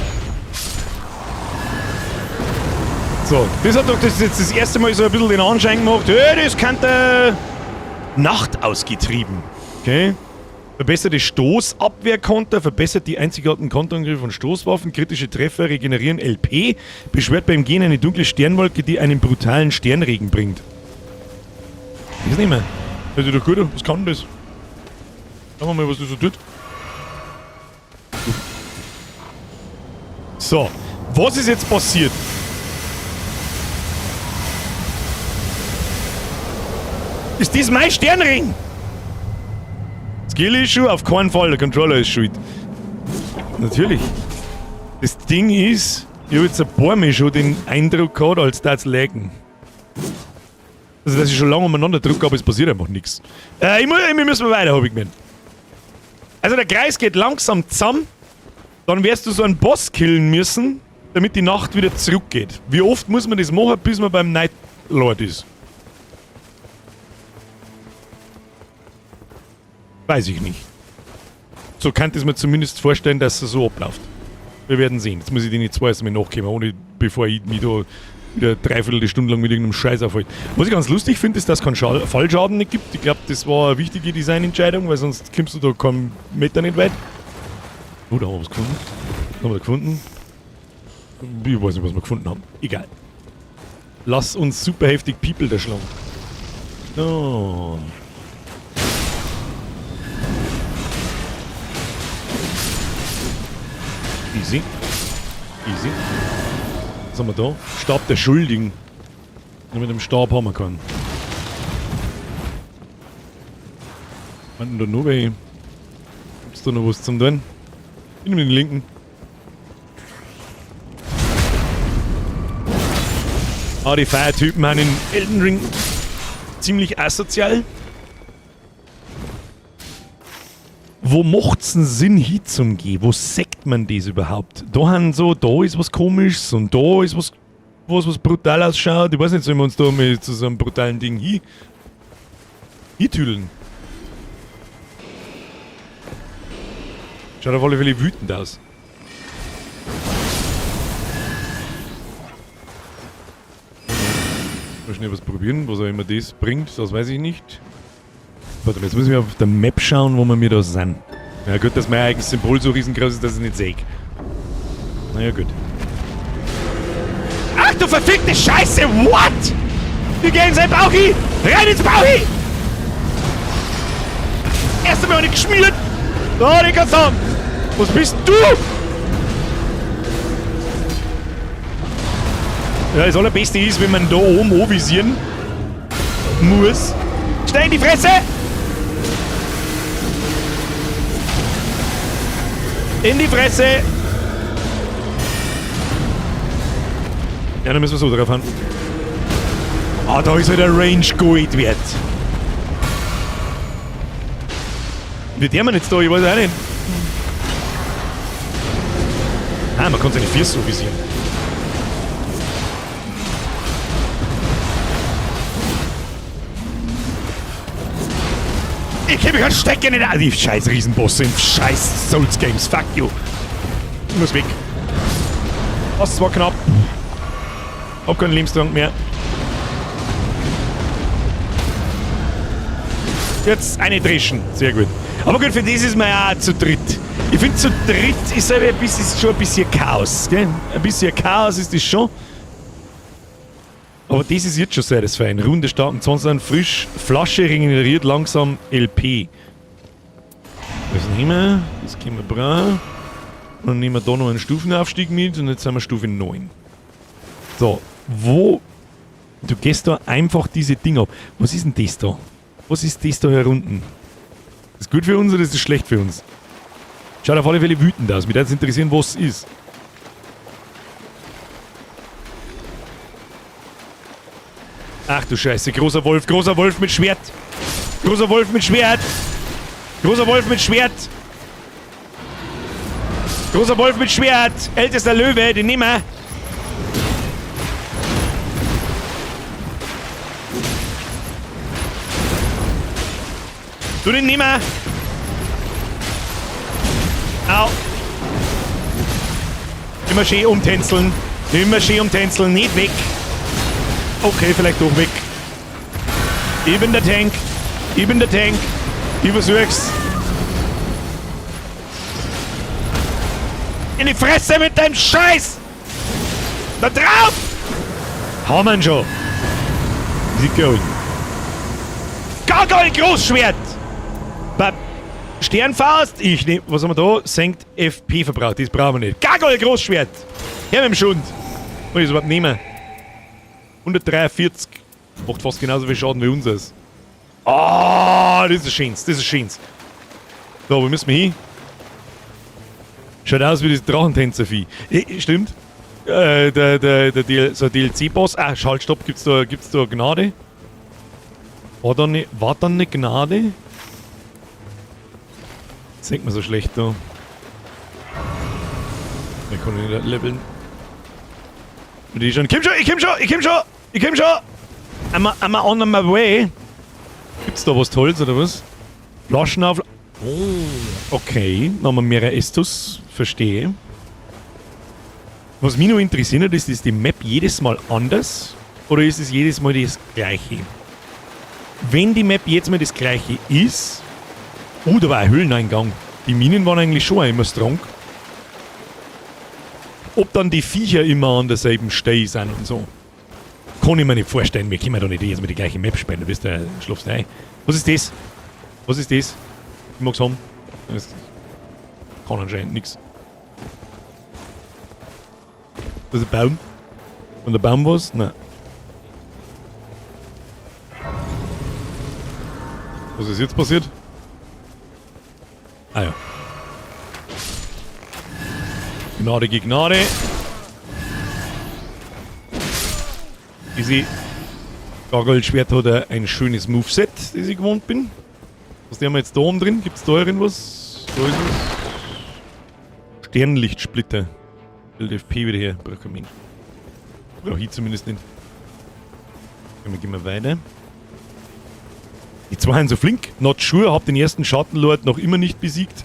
So, das hat doch das jetzt das erste Mal so ein bisschen den Anschein gemacht. Hey, das könnte Nacht ausgetrieben. Okay. Verbesserte Stoßabwehrkonter, verbessert die einzigartigen Konterangriffe von Stoßwaffen, kritische Treffer regenerieren LP, beschwert beim Gehen eine dunkle Sternwolke, die einen brutalen Sternregen bringt. Ich weiß nicht mehr. Hört sich doch gut an. Was kann denn das? Schauen wir mal, was das so tut. So, was ist jetzt passiert? Ist das mein Sternring? Skill Issue? Auf keinen Fall, der Controller ist schuld. Natürlich. Das Ding ist, ich habe jetzt ein paar Mal schon den Eindruck gehabt, als da zu laggen. Also, dass ich schon lange umeinander drücke, aber es passiert einfach nichts. Wir müssen weiter, hab ich gemeint. Also, der Kreis geht langsam zusammen. Dann wirst du so einen Boss killen müssen, damit die Nacht wieder zurückgeht. Wie oft muss man das machen, bis man beim Night Lord ist? Weiß ich nicht. So kann ich mir zumindest vorstellen, dass es so abläuft. Wir werden sehen. Jetzt muss ich den zwei erstmal nachkommen, ohne, bevor ich mich da wieder dreiviertel Stunde lang mit irgendeinem Scheiß aufhalte. Was ich ganz lustig finde, ist, dass es keinen Fallschaden nicht gibt. Ich glaub, das war eine wichtige Designentscheidung, weil sonst kommst du da keinen Meter nicht weit. Oh, da haben wir was gefunden. Was haben wir da gefunden? Ich weiß nicht, was wir gefunden haben. Egal. Lass uns super heftig People da schlagen. Oh. Easy. Easy. Was haben wir da? Stab der Schuldigen. Nur mit dem Stab haben wir keinen. Was denn da noch welche? Gibt's da noch was zum tun? Ich nehme den linken. Ah, die Feiertypen sind in Elden Ring ziemlich asozial. Wo macht's denn Sinn, hinzugehen? Wo sagt man das überhaupt? Da haben so, da ist was Komisches und da ist was, was brutal ausschaut. Ich weiß nicht, sollen wir uns da mal zu so einem brutalen Ding hintüdeln? Schaut auf alle Fälle wütend aus. Mal schnell was probieren, was auch immer das bringt, das weiß ich nicht. Warte mal, jetzt müssen wir auf der Map schauen, wo wir mir da sind. Ja gut, dass mein eigenes Symbol so riesengroß ist, dass ich es nicht sehe. Naja gut. Ach du verfickte Scheiße, what? Wir gehen in sein Bauchi! Rein ins Bauchi! Erst einmal nicht geschmiert! Da, die kannst du haben! Was bist du? Ja, das Allerbeste ist, wenn man da oben anvisieren muss. Schnell in die Fresse! In die Fresse! Ja, dann müssen wir so drauf haben. Ah, da ist halt der Range Gold wert. Wie der man jetzt da? Ich weiß auch nicht. Ah, man kann seine Füße so visieren. Ich gebe mich einen Stecker in den... Die scheiß Riesenbosse im scheiß Souls Games. Fuck you. Ich muss weg. Das war knapp. Hab keinen Lebenstrank mehr. Jetzt eine Dreschen. Sehr gut. Aber gut, für das ist man ja auch zu dritt. Ich find, zu dritt ist halt ein bisschen, ist schon ein bisschen Chaos. Gell? Ein bisschen Chaos ist das schon. Aber das ist jetzt schon satisfying. Runde starten, 20 frisch. Flasche regeneriert langsam LP. Das nehmen wir. Das können wir brauchen. Und dann nehmen wir da noch einen Stufenaufstieg mit und jetzt sind wir Stufe 9. So, wo... Du gehst da einfach diese Dinge ab. Was ist denn das da? Was ist das da hier unten? Ist das gut für uns oder ist das schlecht für uns? Schaut auf alle Fälle wütend aus. Mich würde interessieren, was es ist. Ach du Scheiße, großer Wolf mit Schwert. Großer Wolf mit Schwert. Großer Wolf mit Schwert. Großer Wolf mit Schwert. Ältester Löwe, den nehmen wir. Du, den nehmen wir. Au. Immer schön umtänzeln. Immer schön umtänzeln. Nicht weg. Okay, vielleicht doch weg. Ich bin der Tank. Ich bin der Tank. Ich versuch's. In die Fresse mit deinem Scheiß! Da drauf! Haben wir ihn schon. Easy going. Gargoyle Großschwert! Sternfaust! Ich nehm, was haben wir da? Senkt FP-Verbrauch. Das brauchen wir nicht. Gargoyle Großschwert! Her mit dem Schund! Muss ich das überhaupt nehmen? 143. Macht fast genauso viel Schaden wie unseres. Ah, das ist schöns, das ist schöns. So, wo müssen wir hin? Schaut aus wie das Drachentänzervieh. Stimmt. Der so ein DLC-Boss. Ah, Schalt, stopp, gibt's da Gnade? War da eine Gnade? Das sieht man so schlecht da. Ich kann nicht leveln. Und die schon. Komm schon, ich komm schon, ich komm schon, ich komm schon! I'm on my way. Gibt's da was Tolles oder was? Flaschen auf. Oh, okay. Dann haben wir mehrere Estus. Verstehe. Was mich noch interessiert hat, ist, ist die Map jedes Mal anders? Oder ist es jedes Mal das Gleiche? Wenn die Map jedes Mal das Gleiche ist. Oh, da war ein Höhleneingang. Die Minen waren eigentlich schon auch immer strong. Ob dann die Viecher immer an derselben Stelle sind und so. Kann ich mir nicht vorstellen. Wir können da nicht jedes Mal die gleiche Map spielen. Du bist ja, schlafst ein. Was ist das? Was ist das? Ich mag's haben. Das kann anscheinend nix. Das ist ein Baum. Und der Baum was? Nein. Was ist jetzt passiert? Ah ja. Gnade gegen Gnade. Easy. Gargoyle-Schwert hat ein schönes Moveset, das ich gewohnt bin. Was haben wir jetzt da oben drin? Gibt's da irgendwas? Da ist was. Sternlichtsplitter. LFP wieder her. Braucht kein Mensch. Brauch ich zumindest nicht. Gehen wir weiter. Die zwei sind so flink. Not sure, hab den ersten Schattenlord noch immer nicht besiegt.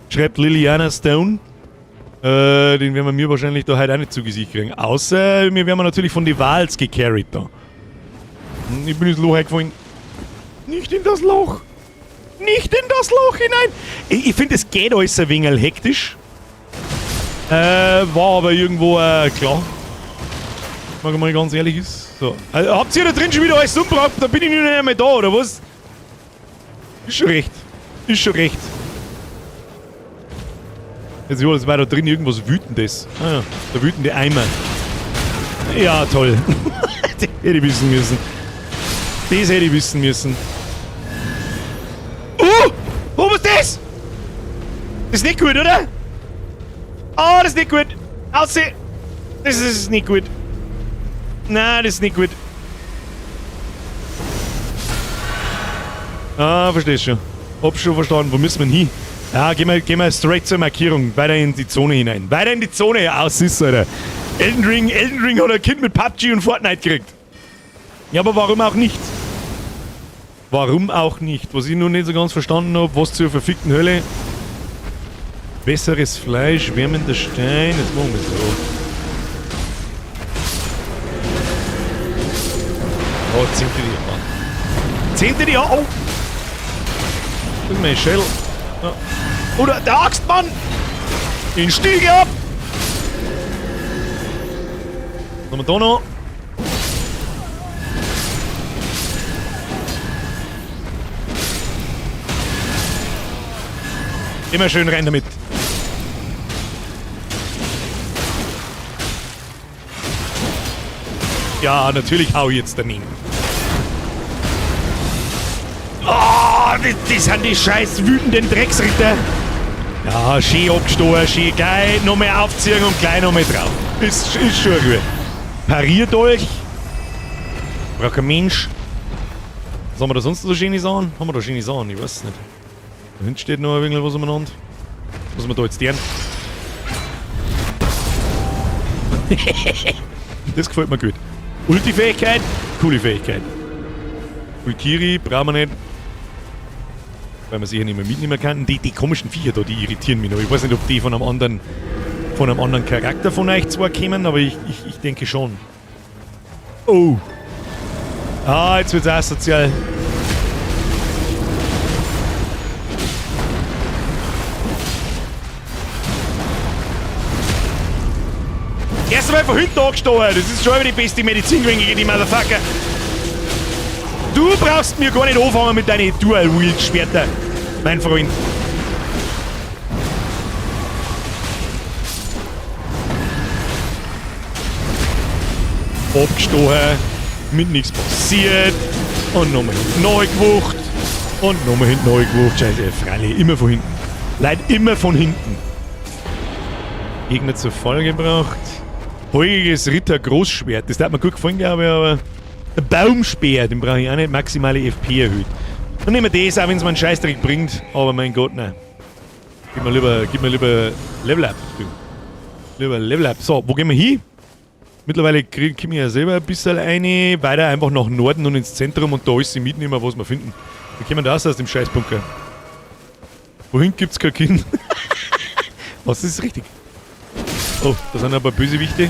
Schreibt Liliana Stone. Den werden wir mir wahrscheinlich da heute auch nicht zu Gesicht kriegen. Außer mir werden wir natürlich von den Wals gecarried da. Ich bin ins Loch eingefallen. Nicht in das Loch! Nicht in das Loch hinein! Ich finde, es geht alles ein wenig hektisch. War aber irgendwo klar. Wenn man mal ganz ehrlich ist. So. Also, habt ihr da drin schon wieder alles umgebracht? Da bin ich nicht mehr da, oder was? Ist schon recht. Ist schon recht. Jetzt das war da drin irgendwas Wütendes. Ah ja, der wütende Eimer. Ja, toll. Das hätte ich wissen müssen. Das hätte ich wissen müssen. Oh! Oh, was ist das? Das ist nicht gut, oder? Oh, das ist nicht gut. Aussehen. Das ist nicht gut. Nein, das ist nicht gut. Ah, verstehst schon. Hab schon verstanden. Wo müssen wir denn hin? Ja, gehen wir straight zur Markierung. Weiter in die Zone hinein. Weiter in die Zone. Aus ist, Alter. Elden Ring hat ein Kind mit PUBG und Fortnite gekriegt. Ja, aber warum auch nicht? Warum auch nicht? Was ich noch nicht so ganz verstanden habe, was zur verfickten Hölle. Besseres Fleisch, wärmender Stein. Jetzt machen wir so. Oh, zehnte die an. Zehnte die an. Oh! Das ist mein Schädel. Ja. Oder der Axtmann! Den Stiege ab! Was haben wir da noch? Immer schön rein damit. Ja, natürlich hau ich jetzt daneben. Oh, das sind die scheiß wütenden Drecksritter. Ja, schön abgestochen, schön geil. Nochmal aufziehen und gleich nochmal drauf. Ist schon gut. Pariert euch. Braucht kein Mensch. Was haben wir da sonst noch so schöne Sachen? Haben wir da schöne Sachen? Ich weiß es nicht. Da hinten steht noch ein wenig was umeinander. Was wir da jetzt tun? Das gefällt mir gut. Ulti-Fähigkeit, coole Fähigkeit. Ulkiri brauchen wir nicht. Weil wir sicher nicht mehr mitnehmen können. Die komischen Viecher da, die irritieren mich noch. Ich weiß nicht, ob die von einem anderen Charakter von euch zwar kommen, aber ich denke schon. Oh. Ah, jetzt wird's asozial. Erst einmal von hinten angestochen. Das ist schon wieder die beste Medizin gewesen gegen die Motherfucker. Du brauchst mir gar nicht anfangen mit deinen Dual-Wield-Schwerter, mein Freund. Abgestochen, mit nichts passiert. Und nochmal hinten neu gewucht. Und nochmal hinten neu gewucht. Scheiße, freilich, immer von hinten. Leid immer von hinten. Gegner zu Fall gebracht. Heuriges Ritter Großschwert. Das hat mir gut gefallen, glaube ich, aber. Der Baumspeer, den brauche ich auch nicht. Maximale FP erhöht. Dann nehmen wir das, auch wenn es mir einen Scheißdreck bringt. Aber mein Gott, nein. Gib mir lieber Level Up. Du. Lieber Level Up. So, wo gehen wir hin? Mittlerweile komme ich ja selber ein bisschen rein. Weiter einfach nach Norden und ins Zentrum und da alles mitnehmen, was wir finden. Wir kommen da raus aus dem Scheißbunker. Wohin gibt's kein Kind? Was ist richtig? Oh, da sind ein paar Bösewichte.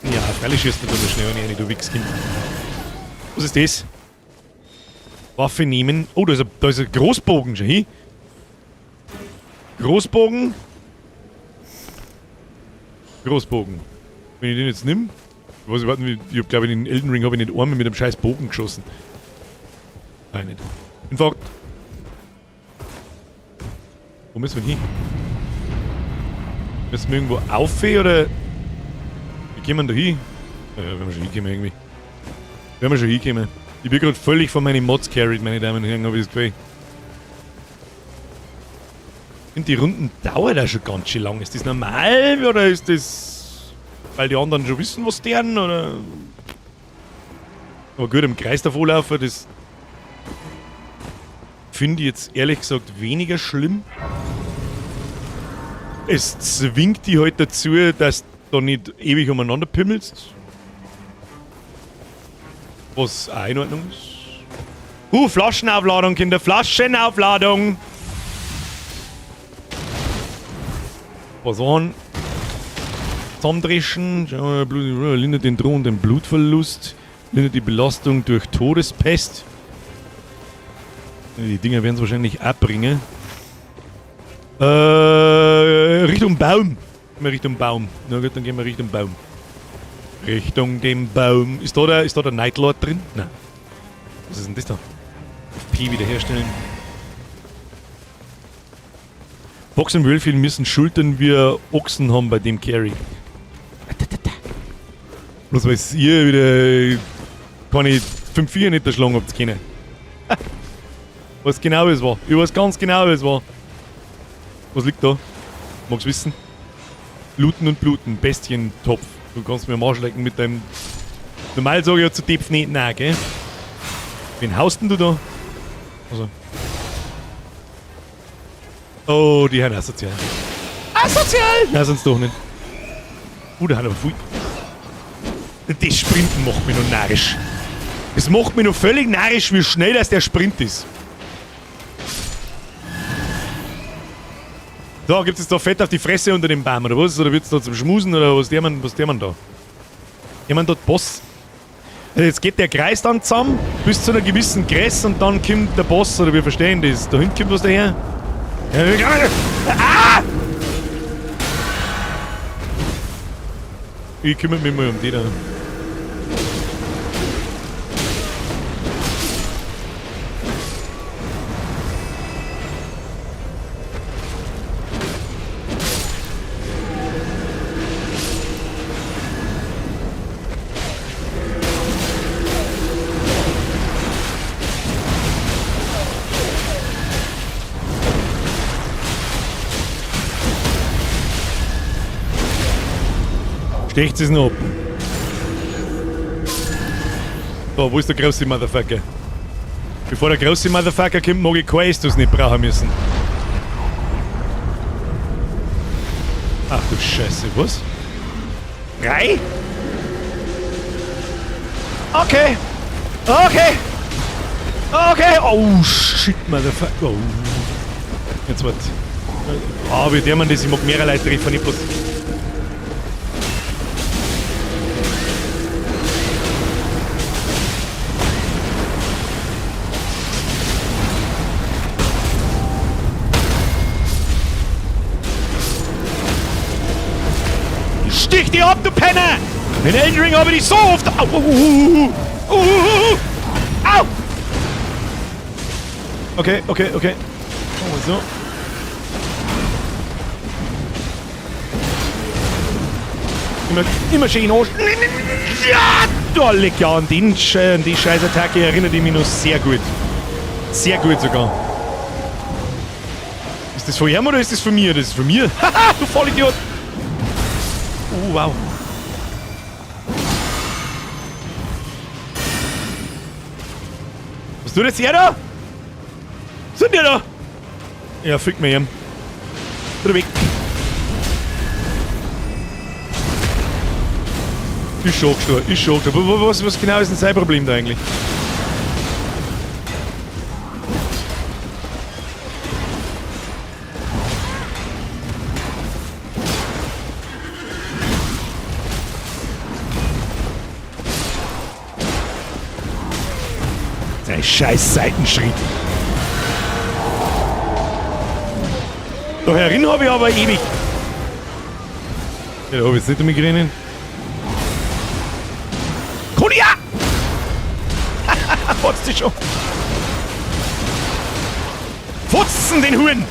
Ja, freilich schießt nicht so schnell rein, du Wichskind. Was ist das? Waffe nehmen. Oh, da ist ein Großbogen schon hin. Großbogen. Großbogen. Wenn ich den jetzt nehme. Ich weiß nicht, ich hab, glaube ich, in den Elden Ring habe ich nicht einmal mit einem scheiß Bogen geschossen. Nein, nicht. Infarkt. Wo müssen wir hin? Müssen wir irgendwo auf oder? Wie kommen wir da hin? Ja, werden wir schon hinkommen irgendwie. Werden wir schon hinkommen. Ich bin gerade völlig von meinen Mods carried, meine Damen und Herren, habe ich das Gefühl. Und die Runden dauern da schon ganz schön lang. Ist das normal oder ist das, weil die anderen schon wissen, was deren oder? Aber gut, im Kreis davonlaufen, das finde ich jetzt ehrlich gesagt weniger schlimm. Es zwingt dich halt dazu, dass du da nicht ewig umeinander pimmelst. Was auch in Ordnung ist. Flaschenaufladung, Kinder, Flaschenaufladung! Was an? Zusammendreschen, lindert den drohenden Blutverlust, lindert die Belastung durch Todespest. Die Dinger werden es wahrscheinlich abbringen. Richtung Baum. Gehen wir Richtung Baum. Na gut, dann gehen wir Richtung Baum. Richtung dem Baum. Ist da der Night Lord drin? Nein. Was ist denn das da? FP wiederherstellen. Box und Wölfchen müssen Schultern wie Ochsen haben bei dem Carry. Bloß weil ihr wieder keine 5-4 nicht erschlagen habt können. Was genau es war. Ich weiß ganz genau, wie es war. Was liegt da? Magst du wissen? Bluten und Bluten. Bestientopf. Du kannst mir am Arsch lecken mit deinem... Normal sage ich ja zu Tepf nicht nein, gell? Wen haust denn du da? Also. Oh, die haben asozial. Asozial! Nein, sonst doch nicht. Da haben aber viel. Das Sprinten macht mich noch narrisch. Es macht mich noch völlig narrisch, wie schnell das der Sprint ist. So, gibt es da Fett auf die Fresse unter dem Baum, oder was? Oder wird's da zum Schmusen, oder was der man da? Jemand dort Boss? Also jetzt geht der Kreis dann zusammen, bis zu einer gewissen Grenze und dann kommt der Boss, oder wir verstehen das. Da hinten kommt was daher. Ah! Ich kümmere mich mal um die da. Stecht es noch ab. So, wo ist der große Motherfucker? Bevor der große Motherfucker kommt, mag ich kein Estus nicht brauchen müssen. Ach du Scheiße, was? 3? Okay. Okay. Okay. Oh, shit, Motherfucker. Oh. Jetzt warte. Ah, wie der man das? Ich mag mehrere Leute treffen, nicht bloß. Stich die ab, du Penner! In Elden Ring habe ich dich so oft... Au, au! Okay, okay, okay. Oh, so. Immer schön an. Ja, da leck ja an den, an die Scheißattacke erinnert ich mich noch sehr gut. Sehr gut sogar. Ist das von ihm oder ist das von mir? Das ist von mir. Haha, du Vollidiot! Oh, wow. Was tut jetzt er da? Was sind die da? Ja, fick mir ihm. Weg. Ist schon gestorben, ist schon gestorben. Was genau ist denn sein Problem da eigentlich? Sein scheiß Seitenschritt. Da herin habe ich aber ewig. Ja, da hab ich jetzt nicht damit gerennen. Konya! Fotzt dich schon. Fotzen den Huren!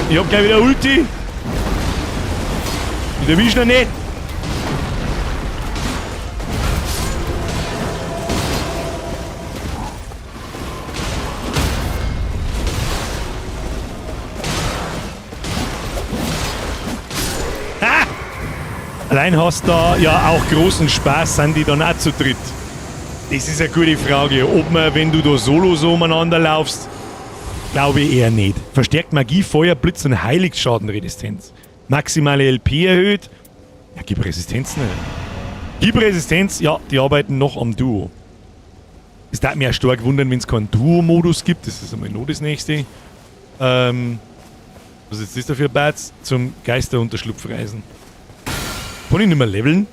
Ich hab gleich wieder Ulti. Ich erwisch noch nicht. Ha! Allein hast da ja auch großen Spaß, sind die dann auch zu dritt. Das ist eine gute Frage, ob man, wenn du da solo so umeinander laufst, glaube ich eher nicht. Verstärkt Magie, Feuer, Blitz und Heiligschadenresistenz. Maximale LP erhöht. Ja, gib Resistenz nicht. Gib Resistenz, ja, die arbeiten noch am Duo. Es darf mich auch stark wundern, wenn es keinen Duo-Modus gibt. Das ist einmal noch das nächste. Was ist das da für ein Batz? Zum Geisterunterschlupf reisen. Kann ich nicht mehr leveln?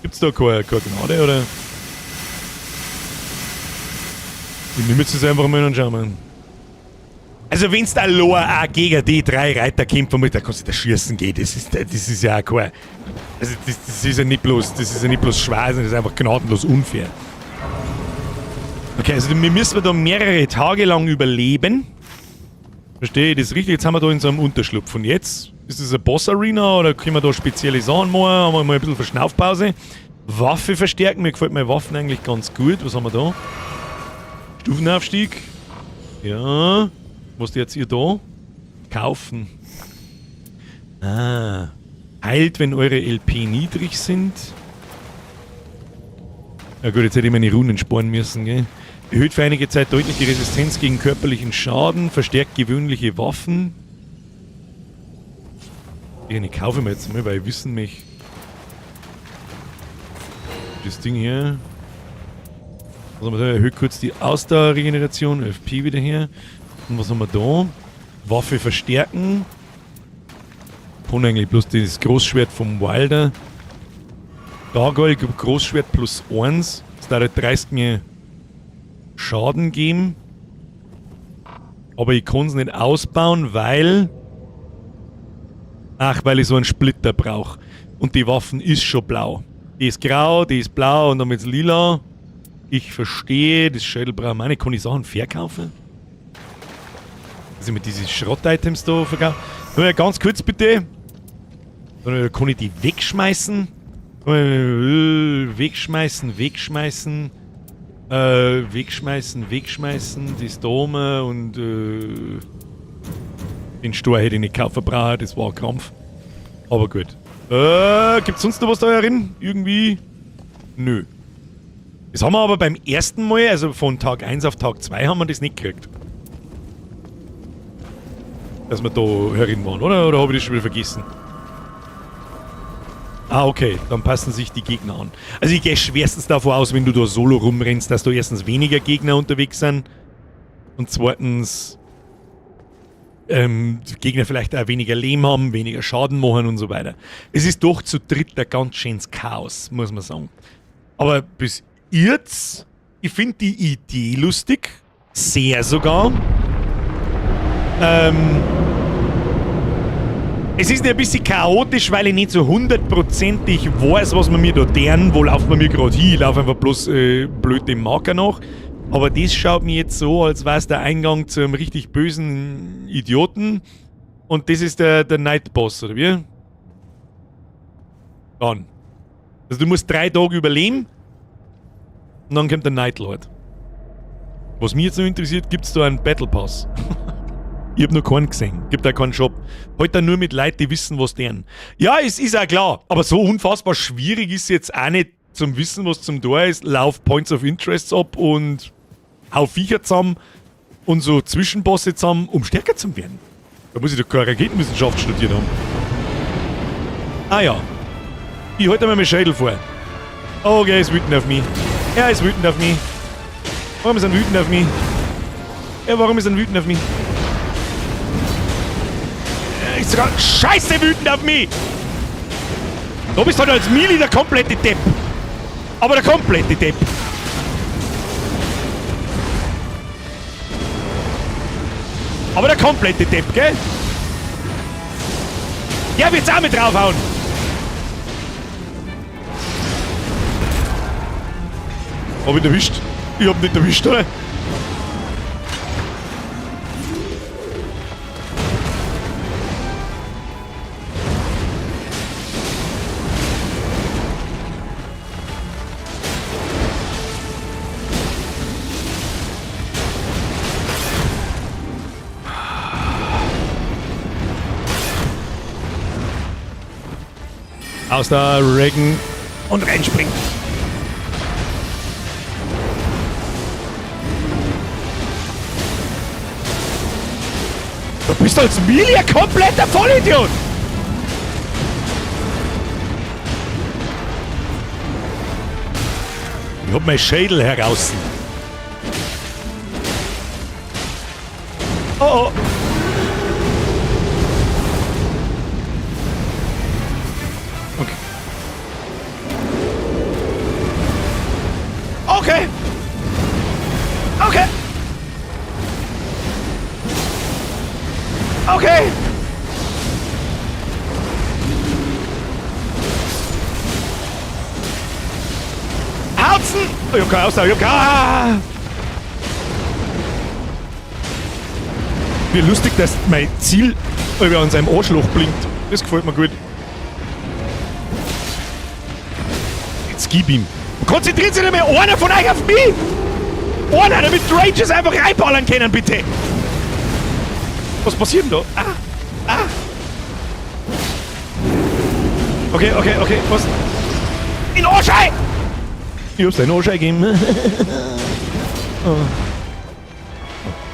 Gibt's da keine Gnade, oder? Ich nehme jetzt das einfach mal und schau mal. Also wenn's da Loa auch gegen die drei Reiter kämpfen muss, da kannst du da schießen gehen. Das ist ja auch kein... Also das ist ja nicht bloß, das ist ja nicht bloß schwer, sondern das ist einfach gnadenlos unfair. Okay, also wir müssen da mehrere Tage lang überleben. Verstehe ich das richtig? Jetzt haben wir da in so einem Unterschlupf. Und jetzt? Ist das eine Boss-Arena oder können wir da spezielle Sachen machen? Haben wir mal ein bisschen Verschnaufpause? Waffe verstärken. Mir gefällt meine Waffen eigentlich ganz gut. Was haben wir da? Stufenaufstieg. Ja. Was jetzt ihr da? Kaufen. Ah. Heilt, wenn eure LP niedrig sind. Ja gut, jetzt hätte ich meine Runen sparen müssen, gell? Erhöht für einige Zeit deutlich die Resistenz gegen körperlichen Schaden, verstärkt gewöhnliche Waffen. Die kaufe ich mir jetzt mal, weil ich wissen mich. Das Ding hier. Was haben wir da? Erhöht kurz die Ausdauerregeneration, FP wieder her. Und was haben wir da? Waffe verstärken. Kann eigentlich bloß das Großschwert vom Wilder. Gargoyle gibt Großschwert plus 1. Das darf halt 30 mir Schaden geben. Aber ich kann's nicht ausbauen, weil... Ach, weil ich so einen Splitter brauch. Und die Waffen ist schon blau. Die ist grau, die ist blau und dann wird's lila. Ich verstehe, das Schädel brauchen wir auch nicht. Kann ich Sachen verkaufen? Also mit diesen Schrott-Items da verkaufen. Nur ja, ganz kurz bitte. Dann kann ich die wegschmeißen. Wegschmeißen, wegschmeißen. Wegschmeißen, wegschmeißen. Das da oben und den Stor hätte ich nicht kaufen brauchen, das war ein Krampf. Aber gut. Gibt's sonst noch was da herin? Irgendwie? Nö. Das haben wir aber beim ersten Mal, also von Tag 1 auf Tag 2, haben wir das nicht gekriegt. Dass wir da herin waren, oder? Oder habe ich das schon wieder vergessen? Ah, okay. Dann passen sich die Gegner an. Also ich gehe schwerstens davon aus, wenn du da solo rumrennst, dass da erstens weniger Gegner unterwegs sind und zweitens die Gegner vielleicht auch weniger Leben haben, weniger Schaden machen und so weiter. Es ist doch zu dritt ein ganz schönes Chaos, muss man sagen. Aber bis jetzt, ich finde die Idee lustig, sehr sogar. Es ist ein bisschen chaotisch, weil ich nicht so hundertprozentig weiß, was man mir da deren, wo lauft man mir gerade hin. Ich laufe einfach bloß blöd dem Marker nach. Aber das schaut mir jetzt so, als wär's der Eingang zu einem richtig bösen Idioten. Und das ist der Night Boss, oder wie? Dann. Also du musst 3 Tage überleben. Und dann kommt der Night Lord. Was mich jetzt noch interessiert, gibt's da einen Battle Pass? Ich hab noch keinen gesehen. Gibt auch keinen Shop. Halt da nur mit Leuten, die wissen, was deren. Ja, es ist auch klar. Aber so unfassbar schwierig ist es jetzt auch nicht zum Wissen, was zum Tor ist. Lauf Points of Interest ab und hau Viecher zusammen und so Zwischenbosse zusammen, um stärker zu werden. Da muss ich doch keine Raketenwissenschaft studiert haben. Ah ja. Ich halte mir meinen Schädel vor. Okay, er ist wütend auf mich. Er ist wütend auf mich. Warum ist er wütend auf mich? Ja, warum ist er wütend auf mich? Er ist sogar scheiße wütend auf mich! Du bist halt als Melee der komplette Depp. Aber der komplette Depp. Aber der komplette Depp, gell? Der wird's auch mit draufhauen. Hab ich ihn erwischt? Ich hab ihn nicht erwischt, oder? Aus der Regen und reinspringt. Du bist als Melee ein kompletter Vollidiot! Ich hab mein Schädel heraus. Oh oh! Okay. Okay! Okay! Okay! Hautzen! Ich hab keine Ausdauer, ich hab keine... Ah! Wie lustig, dass mein Ziel über an seinem Arschloch blinkt. Das gefällt mir gut. Jetzt gib ihm. Konzentriert sich nicht mehr einer von euch auf mich! Einer, damit die Rangers einfach reinballern können, bitte! Was passiert denn da? Ah! Ah! Okay, okay, okay, was? In Arsch ein! Ich hab's den Arsch eingegeben. Oh.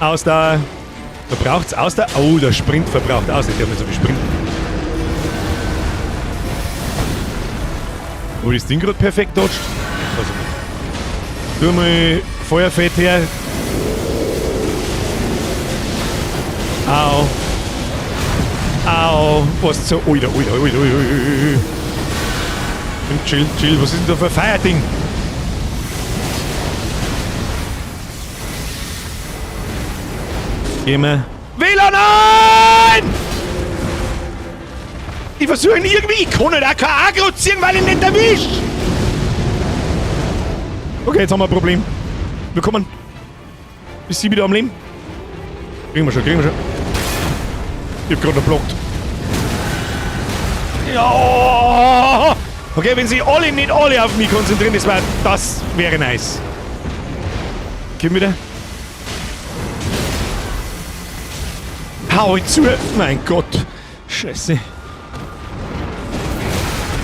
Aus da. Verbraucht's aus da. Oh, der Sprint verbraucht aus. Ich darf nicht so viel sprinten. Wo das Ding gerade perfekt dodgt. Also. Tu mal Feuerfett her. Au. Au. Was zur. Oida, oida, oida, oida, oida. Chill, chill. Was ist denn da für ein Feuerding? Gehen wir. WLAN, nein! Ich versuche ihn irgendwie. Ich kann nicht auch kein Aggro ziehen, weil ich ihn nicht erwisch. Okay, jetzt haben wir ein Problem. Wir kommen. Ist sie wieder am Leben? Kriegen wir schon, kriegen wir schon. Ich hab gerade noch blockt. Ja! Okay, wenn sie alle nicht alle auf mich konzentrieren, das wäre nice. Komm wieder. Hau ich zu! Mein Gott! Scheiße.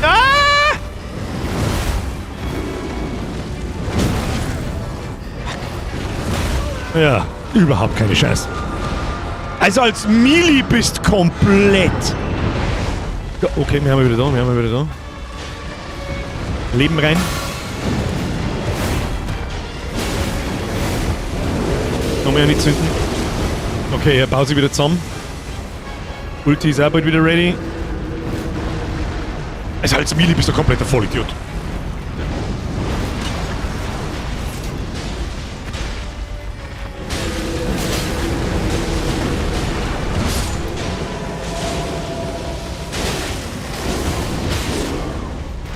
Ah! Ja, überhaupt keine Chance. Also als Melee bist komplett. Ja, okay, wir haben wieder da, wir haben wieder da. Leben rein. Nochmal nicht zünden. Okay, er baut sich wieder zusammen. Ulti ist auch bald wieder ready. Also als Melee bist du kompletter Vollidiot.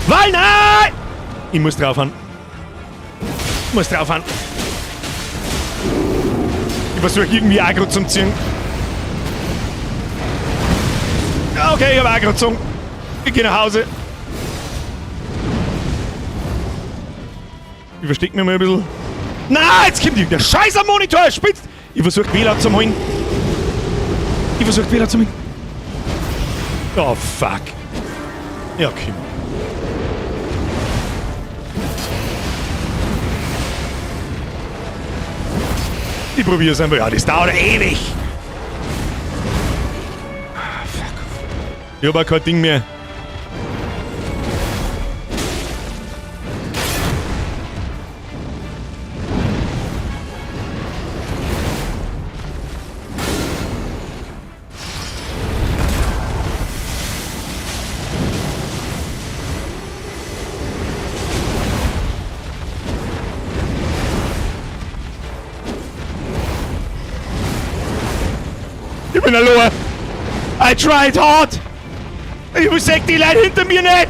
Weil nein! Ich muss draufhauen. Ich muss draufhauen. Ich versuche irgendwie Aggro zum Ziehen. Okay, ich hab Aggro gezogen. Ich geh nach Hause. Ich versteck mich mal ein bisschen. Na, jetzt kommt der Scheiß am Monitor, spitzt! Ich versuche WLAN zu holen. Ich versuche WLAN zu holen. Oh, fuck. Ja, okay. Ich probiere es einfach. Ja, das dauert ewig. Ah, fuck. Ich hab auch kein Ding mehr. Ich bin allein. I tried hard. Ich seh die Leute hinter mir nicht.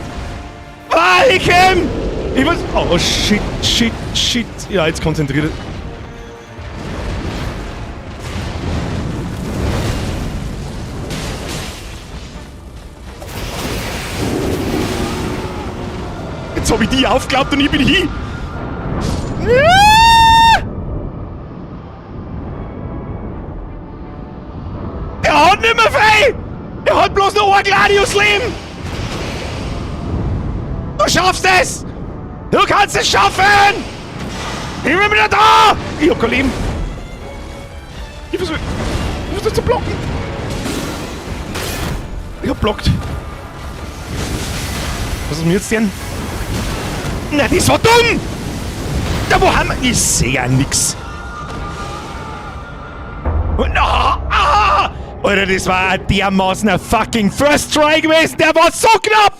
Ah, ich komm. Ich muss. Oh, shit, shit, shit. Ja, jetzt konzentriert. Jetzt hab ich die aufgeklappt und ich bin hin. Ja! Der hat nicht mehr viel! Der hat bloß noch ein Gladius-Leben! Du schaffst es! Du kannst es schaffen! Ich bin wieder da! Ich hab kein Leben! Ich versuch zu blocken! Ich hab blockt! Was ist denn jetzt denn? Na, das war dumm! Da, wo haben wir... Ich seh ja nix! Na, ah! Alter, das war dermaßen ein fucking First Try gewesen. Der war so knapp!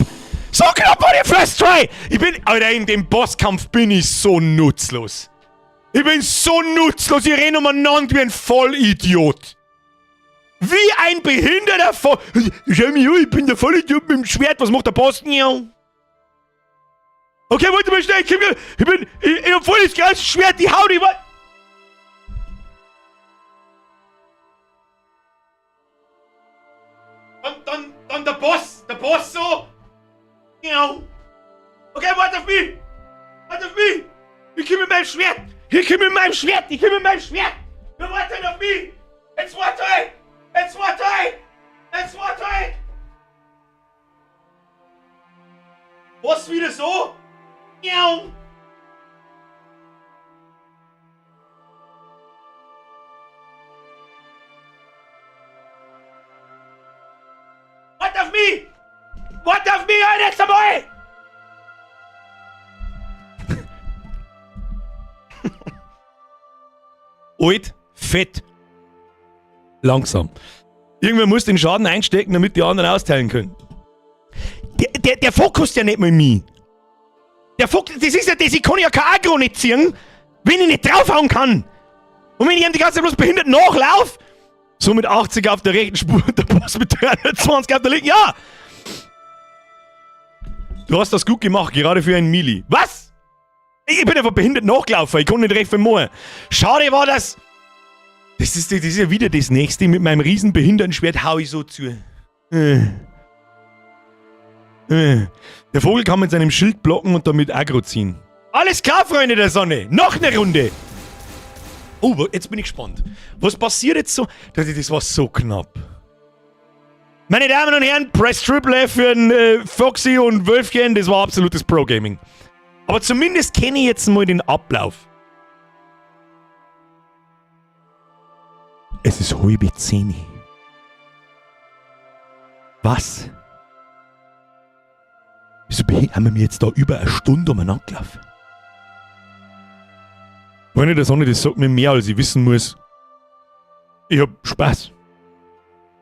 So knapp war der First Try! Ich bin... Alter, in dem Bosskampf bin ich so nutzlos. Ich bin so nutzlos. Ich renne umeinander wie ein Vollidiot. Wie ein behinderter Voll... Schau mich an, ich bin der Vollidiot mit dem Schwert. Was macht der Boss? Okay, warte mal schnell. Ich hab voll das geilste Schwert. Ich hau die... Dann der Boss so. Ja. Okay, warte auf mich. Warte auf mich. Ich komm mit meinem Schwert. Ich komm mit meinem Schwert. Ich komm mit meinem Schwert. Ja, warte auf mich. Jetzt warte. Jetzt warte. Jetzt warte. Boss wieder so. Ja. Warte auf mich! Warte auf mich, Alter, jetzt einmal! Alt, fett, langsam. Irgendwer muss den Schaden einstecken, damit die anderen austeilen können. Der fokust ja nicht mal mich. Der Fokus, das ist ja das, ich kann ja kein Aggro nicht ziehen, wenn ich nicht draufhauen kann. Und wenn ich ihm die ganze Zeit bloß behindert nachlauf, so mit 80 auf der rechten Spur und der Boss mit 320 auf der linken, ja! Du hast das gut gemacht, gerade für einen Melee. Was? Ich bin einfach behindert nachgelaufen, ich konnte nicht recht viel machen. Schade war das. Das ist ja wieder das nächste. Mit meinem riesen Behindertenschwert hau ich so zu. Der Vogel kann mit seinem Schild blocken und damit Aggro ziehen. Alles klar, Freunde der Sonne. Noch eine Runde. Oh, jetzt bin ich gespannt. Was passiert jetzt so? Das war so knapp. Meine Damen und Herren, Press Triple F für den Foxy und Wölfchen. Das war absolutes Pro-Gaming. Aber zumindest kenne ich jetzt mal den Ablauf. Es ist 9:30. Was? Wieso haben wir jetzt da über eine Stunde umeinander gelaufen? Freunde der Sonne, das sagt mir mehr, als ich wissen muss. Ich hab Spaß.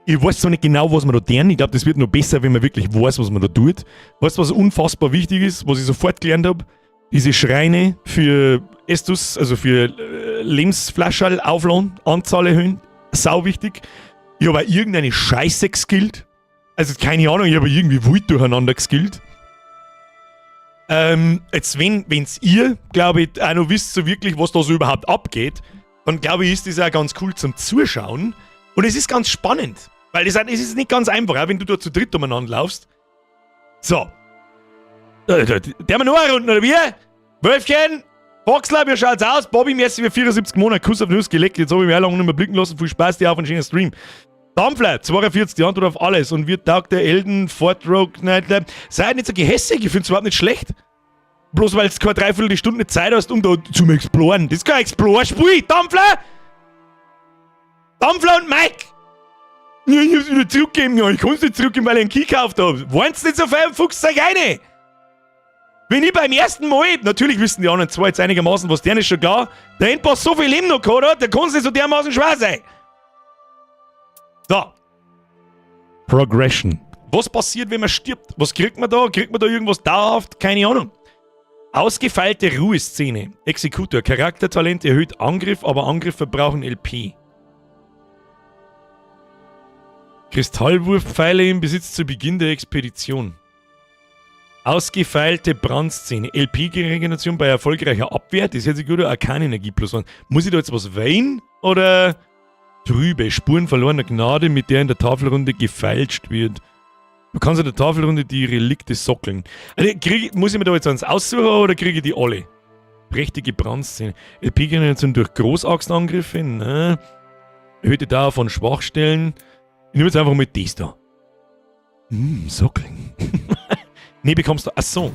Ich weiß zwar nicht genau, was man da tun. Ich glaube, das wird noch besser, wenn man wirklich weiß, was man da tut. Weißt du, was unfassbar wichtig ist, was ich sofort gelernt habe? Diese Schreine für Estus, also für Lebensflascherl aufladen, Anzahl erhöhen. Sau wichtig. Ich habe auch irgendeine Scheiße geskillt. Also keine Ahnung, ich habe irgendwie wild durcheinander geskillt. Jetzt, wenn's ihr, glaube ich, auch noch wisst, so wirklich, was da so überhaupt abgeht, dann glaube ich, ist das auch ganz cool zum Zuschauen. Und es ist ganz spannend, weil es ist nicht ganz einfach, auch wenn du da zu dritt umeinander laufst. So. Der haben wir noch eine Runde, oder wie? Wölfchen, Foxler, wie schaut's aus? Bobby, merci für 74 Monate, Kuss auf Nuss geleckt. Jetzt habe ich mich auch lange nicht mehr blicken lassen. Viel Spaß dir auf einen schönen Stream. Dampfler, 42, die Antwort auf alles. Und wird taugt der Elden, Fort Rogue, Night. Seid nicht so gehässig, ich find's überhaupt nicht schlecht. Bloß weil du keine dreiviertel Stunde Zeit hast, um da zum Exploren. Das ist kein Explore-Spiel, Dampfler! Dampfler und Mike! Ja, ich hab's wieder zurückgegeben. Ja, ich kann's nicht zurückgeben, weil ich einen Key gekauft hab. Wollen's nicht so fein, Fuchs, zeig eine! Wenn ich beim ersten Mal, natürlich wissen die anderen zwei jetzt einigermaßen, was deren ist schon klar, der Endboss so viel Leben noch gehabt hat, der kann's nicht so dermaßen schwer sein. So. Progression. Was passiert, wenn man stirbt? Was kriegt man da? Kriegt man da irgendwas dauerhaft? Keine Ahnung. Ausgefeilte Ruheszene. Exekutor. Charaktertalent erhöht Angriff, aber Angriff verbrauchen LP. Kristallwurfpfeile im Besitz zu Beginn der Expedition. Ausgefeilte Brandszene. LP-Regeneration bei erfolgreicher Abwehr. Das hört sich gut an. Arkanenergie plus 1. Muss ich da jetzt was wählen? Oder trübe? Spuren verlorener Gnade, mit der in der Tafelrunde gefeilscht wird. Du kannst in der Tafelrunde die Relikte sockeln. Also, muss ich mir da jetzt eins aussuchen oder kriege ich die alle? Prächtige Brandszene. LP-Generation durch Großachsenangriffe. Ne? Erhöhte Dauer von Schwachstellen. Ich nehme jetzt einfach mal das da. Sockeln. Nee, bekommst du. Ach so.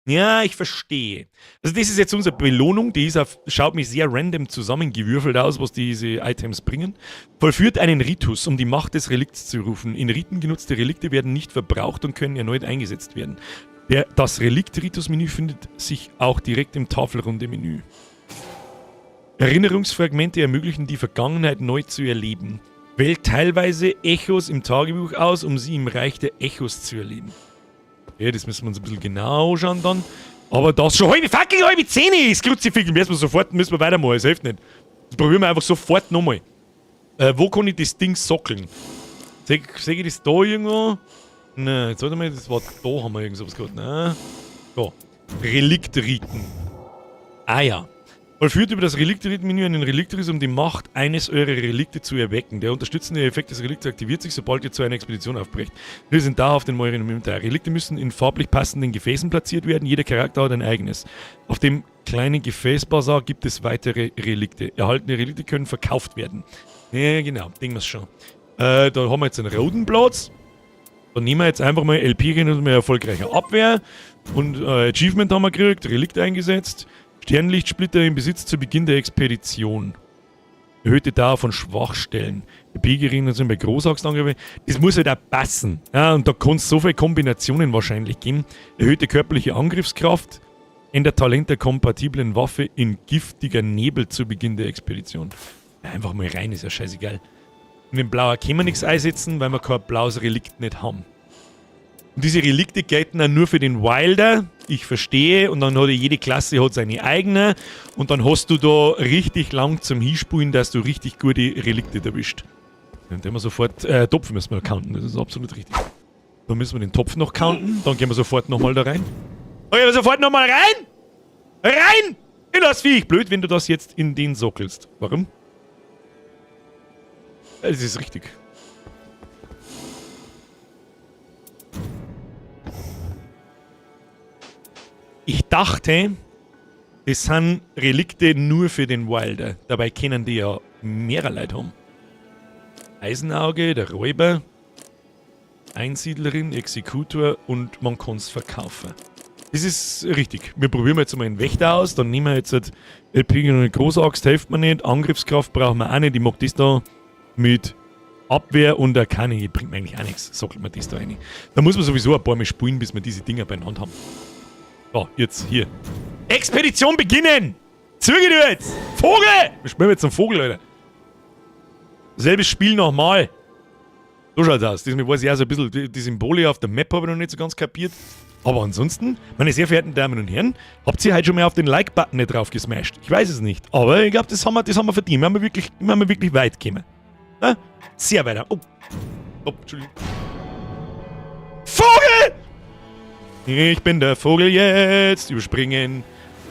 Ja, ich verstehe. Also das ist jetzt unsere Belohnung, die ist auf, schaut mich sehr random zusammengewürfelt aus, was diese Items bringen. Vollführt einen Ritus, um die Macht des Relikts zu rufen. In Riten genutzte Relikte werden nicht verbraucht und können erneut eingesetzt werden. Das Relikt-Ritus-Menü findet sich auch direkt im Tafelrunde-Menü. Erinnerungsfragmente ermöglichen die Vergangenheit neu zu erleben. Wählt teilweise Echos im Tagebuch aus, um sie im Reich der Echos zu erleben. Ja, das müssen wir uns ein bisschen genau anschauen dann. Aber das schon halbe fucking 9:30 ist Kruzifix. Müssen wir sofort, müssen wir weitermachen, das hilft nicht. Das probieren wir einfach sofort nochmal. Wo kann ich das Ding sockeln? Seh ich das da irgendwo? Nein, jetzt warte mal, das war da, haben wir irgend sowas gehabt. Ne? Da. Reliktriten. Ah ja. Vollführt über das Reliktriten-Menü einen Reliktriss, um die Macht eines eurer Relikte zu erwecken. Der unterstützende Effekt des Relikts aktiviert sich, sobald ihr zu einer Expedition aufbrecht. Wir sind dauerhaft in eurem Inventar. Relikte müssen in farblich passenden Gefäßen platziert werden. Jeder Charakter hat ein eigenes. Auf dem kleinen Gefäßbasar gibt es weitere Relikte. Erhaltene Relikte können verkauft werden. Ja, genau. Denken wir's schon. Da haben wir jetzt einen roten Platz. Da nehmen wir jetzt einfach mal LP rein und erfolgreiche Abwehr. Und Achievement haben wir gekriegt, Relikt eingesetzt. Sternlichtsplitter im Besitz zu Beginn der Expedition. Erhöhte Dauer von Schwachstellen. LP-Regeneration bei Großachsenangriffen. Das muss halt auch passen. Ja, und da kann es so viele Kombinationen wahrscheinlich geben. Erhöhte körperliche Angriffskraft. Ändert Talent der kompatiblen Waffe in giftiger Nebel zu Beginn der Expedition. Ja, einfach mal rein, ist ja scheißegal. Und den Blauer können wir nichts einsetzen, weil wir kein blaues Relikt nicht haben. Und diese Relikte gelten dann nur für den Wilder. Ich verstehe. Und dann hat jede Klasse hat seine eigene. Und dann hast du da richtig lang zum Hinspulen, dass du richtig gute Relikte erwischt. Dann haben wir sofort Topfen müssen wir counten. Das ist absolut richtig. Da müssen wir den Topf noch counten. Dann gehen wir sofort nochmal da rein. Da gehen wir sofort nochmal rein! Rein! In das Viech! Blöd, wenn du das jetzt in den sockelst. Warum? Es ist richtig. Ich dachte, das sind Relikte nur für den Wilder. Dabei können die ja mehrere Leute haben. Eisenauge, der Räuber, Einsiedlerin, Exekutor und man kann es verkaufen. Das ist richtig. Wir probieren jetzt mal einen Wächter aus, dann nehmen wir jetzt halt eine Großaxt, hilft mir nicht. Angriffskraft brauchen wir auch nicht. Ich mag das da mit Abwehr und Erkenne, bringt mir eigentlich auch nichts. Sockelt mir das da rein. Da muss man sowieso ein paar Mal spielen, bis wir diese Dinger beieinander haben. So, jetzt hier. Expedition beginnen! Züge du jetzt! Vogel! Wir spielen jetzt einen Vogel, Alter. Selbes Spiel nochmal. So schaut's aus. Diesmal weiß ich auch so ein bisschen, die Symbole auf der Map habe ich noch nicht so ganz kapiert. Aber ansonsten, meine sehr verehrten Damen und Herren, habt ihr heute schon mal auf den Like-Button nicht drauf gesmashed? Ich weiß es nicht. Aber ich glaube, das haben wir verdient. Wir haben wirklich weit gekommen. Na? Sehr weiter. Oh. Oh, Entschuldigung. Vogel! Ich bin der Vogel jetzt. Überspringen.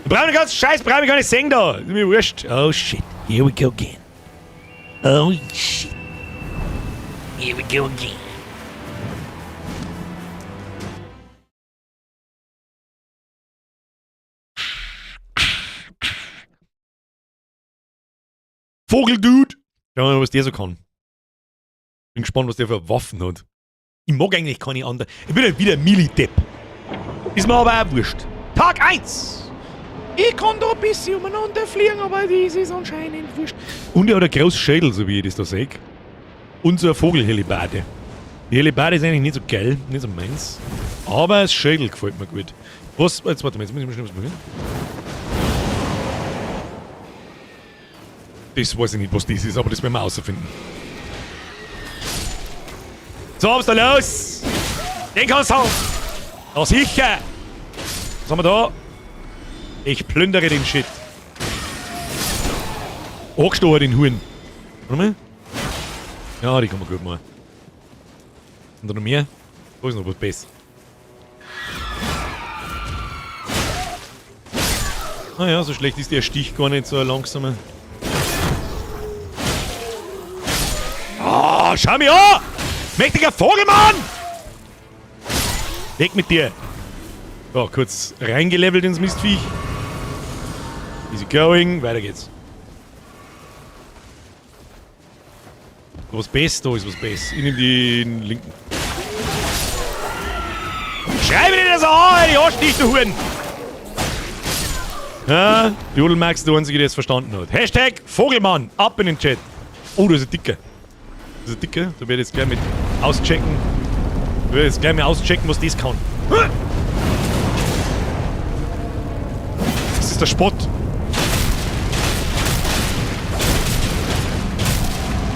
Brauche ich ganz Scheiß, brauche ich gar nicht sehen da. Ist mir wurscht. Oh shit. Here we go again. Oh shit. Here we go again. Vogeldude! Schauen wir mal, was der so kann. Bin gespannt, was der für Waffen hat. Ich mag eigentlich keine anderen. Ich bin halt wieder ein Milli-Depp. Ist mir aber auch wurscht. Tag 1! Ich kann da ein bisschen umeinander fliegen, aber das ist anscheinend wurscht. Und er hat einen großen Schädel, so wie ich das da sehe. Und so eine Vogelhellebarde. Die Hellebarde ist eigentlich nicht so geil, nicht so meins. Aber das Schädel gefällt mir gut. Was? Jetzt warte mal, jetzt muss ich mal schnell was probieren. Das weiß ich nicht, was das ist, aber das werden wir rausfinden. So, was ist da los? Den kannst du haben! Na sicher! Was haben wir da? Ich plündere den Shit. Angestochen, den Huren. Warte mal. Ja, die kann man gut machen. Sind da noch mehr? Da ist noch was besser. Naja, so schlecht ist der Stich gar nicht, so ein langsamer. Ah, schau mich an! Mächtiger Vogelmann! Weg mit dir! So, kurz reingelevelt ins Mistviech. Easy going, weiter geht's. Was besser, da ist was besser. Ich nehme den linken. Schrei mir das an, die Arschdichte, du Huren! Ja, Jodelmax ist der Einzige, der es verstanden hat. Hashtag Vogelmann, ab in den Chat. Oh, da ist ein Dicker. Das ist ein Dicker, da werde ich jetzt gleich mit auschecken. Da werde ich jetzt gleich mal auschecken, was das kann. Das ist der Spott.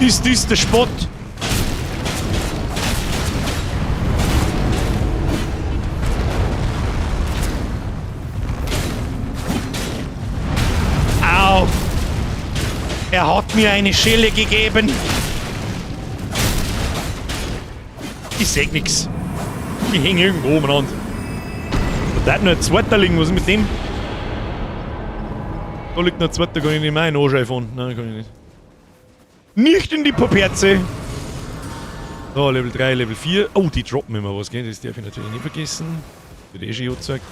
Ist das der Spott? Au! Er hat mir eine Schelle gegeben. Ich seh nix. Ich häng irgendwo umeinander. Da hat noch ein zweiter liegen. Was ist mit dem? Da liegt noch ein zweiter, kann ich nicht mehr einen. Nein, kann ich nicht. Nicht in die Poperze! So, Level 3, Level 4. Oh, die droppen immer was, gell? Das darf ich natürlich nicht vergessen. Wird eh schon gezeigt.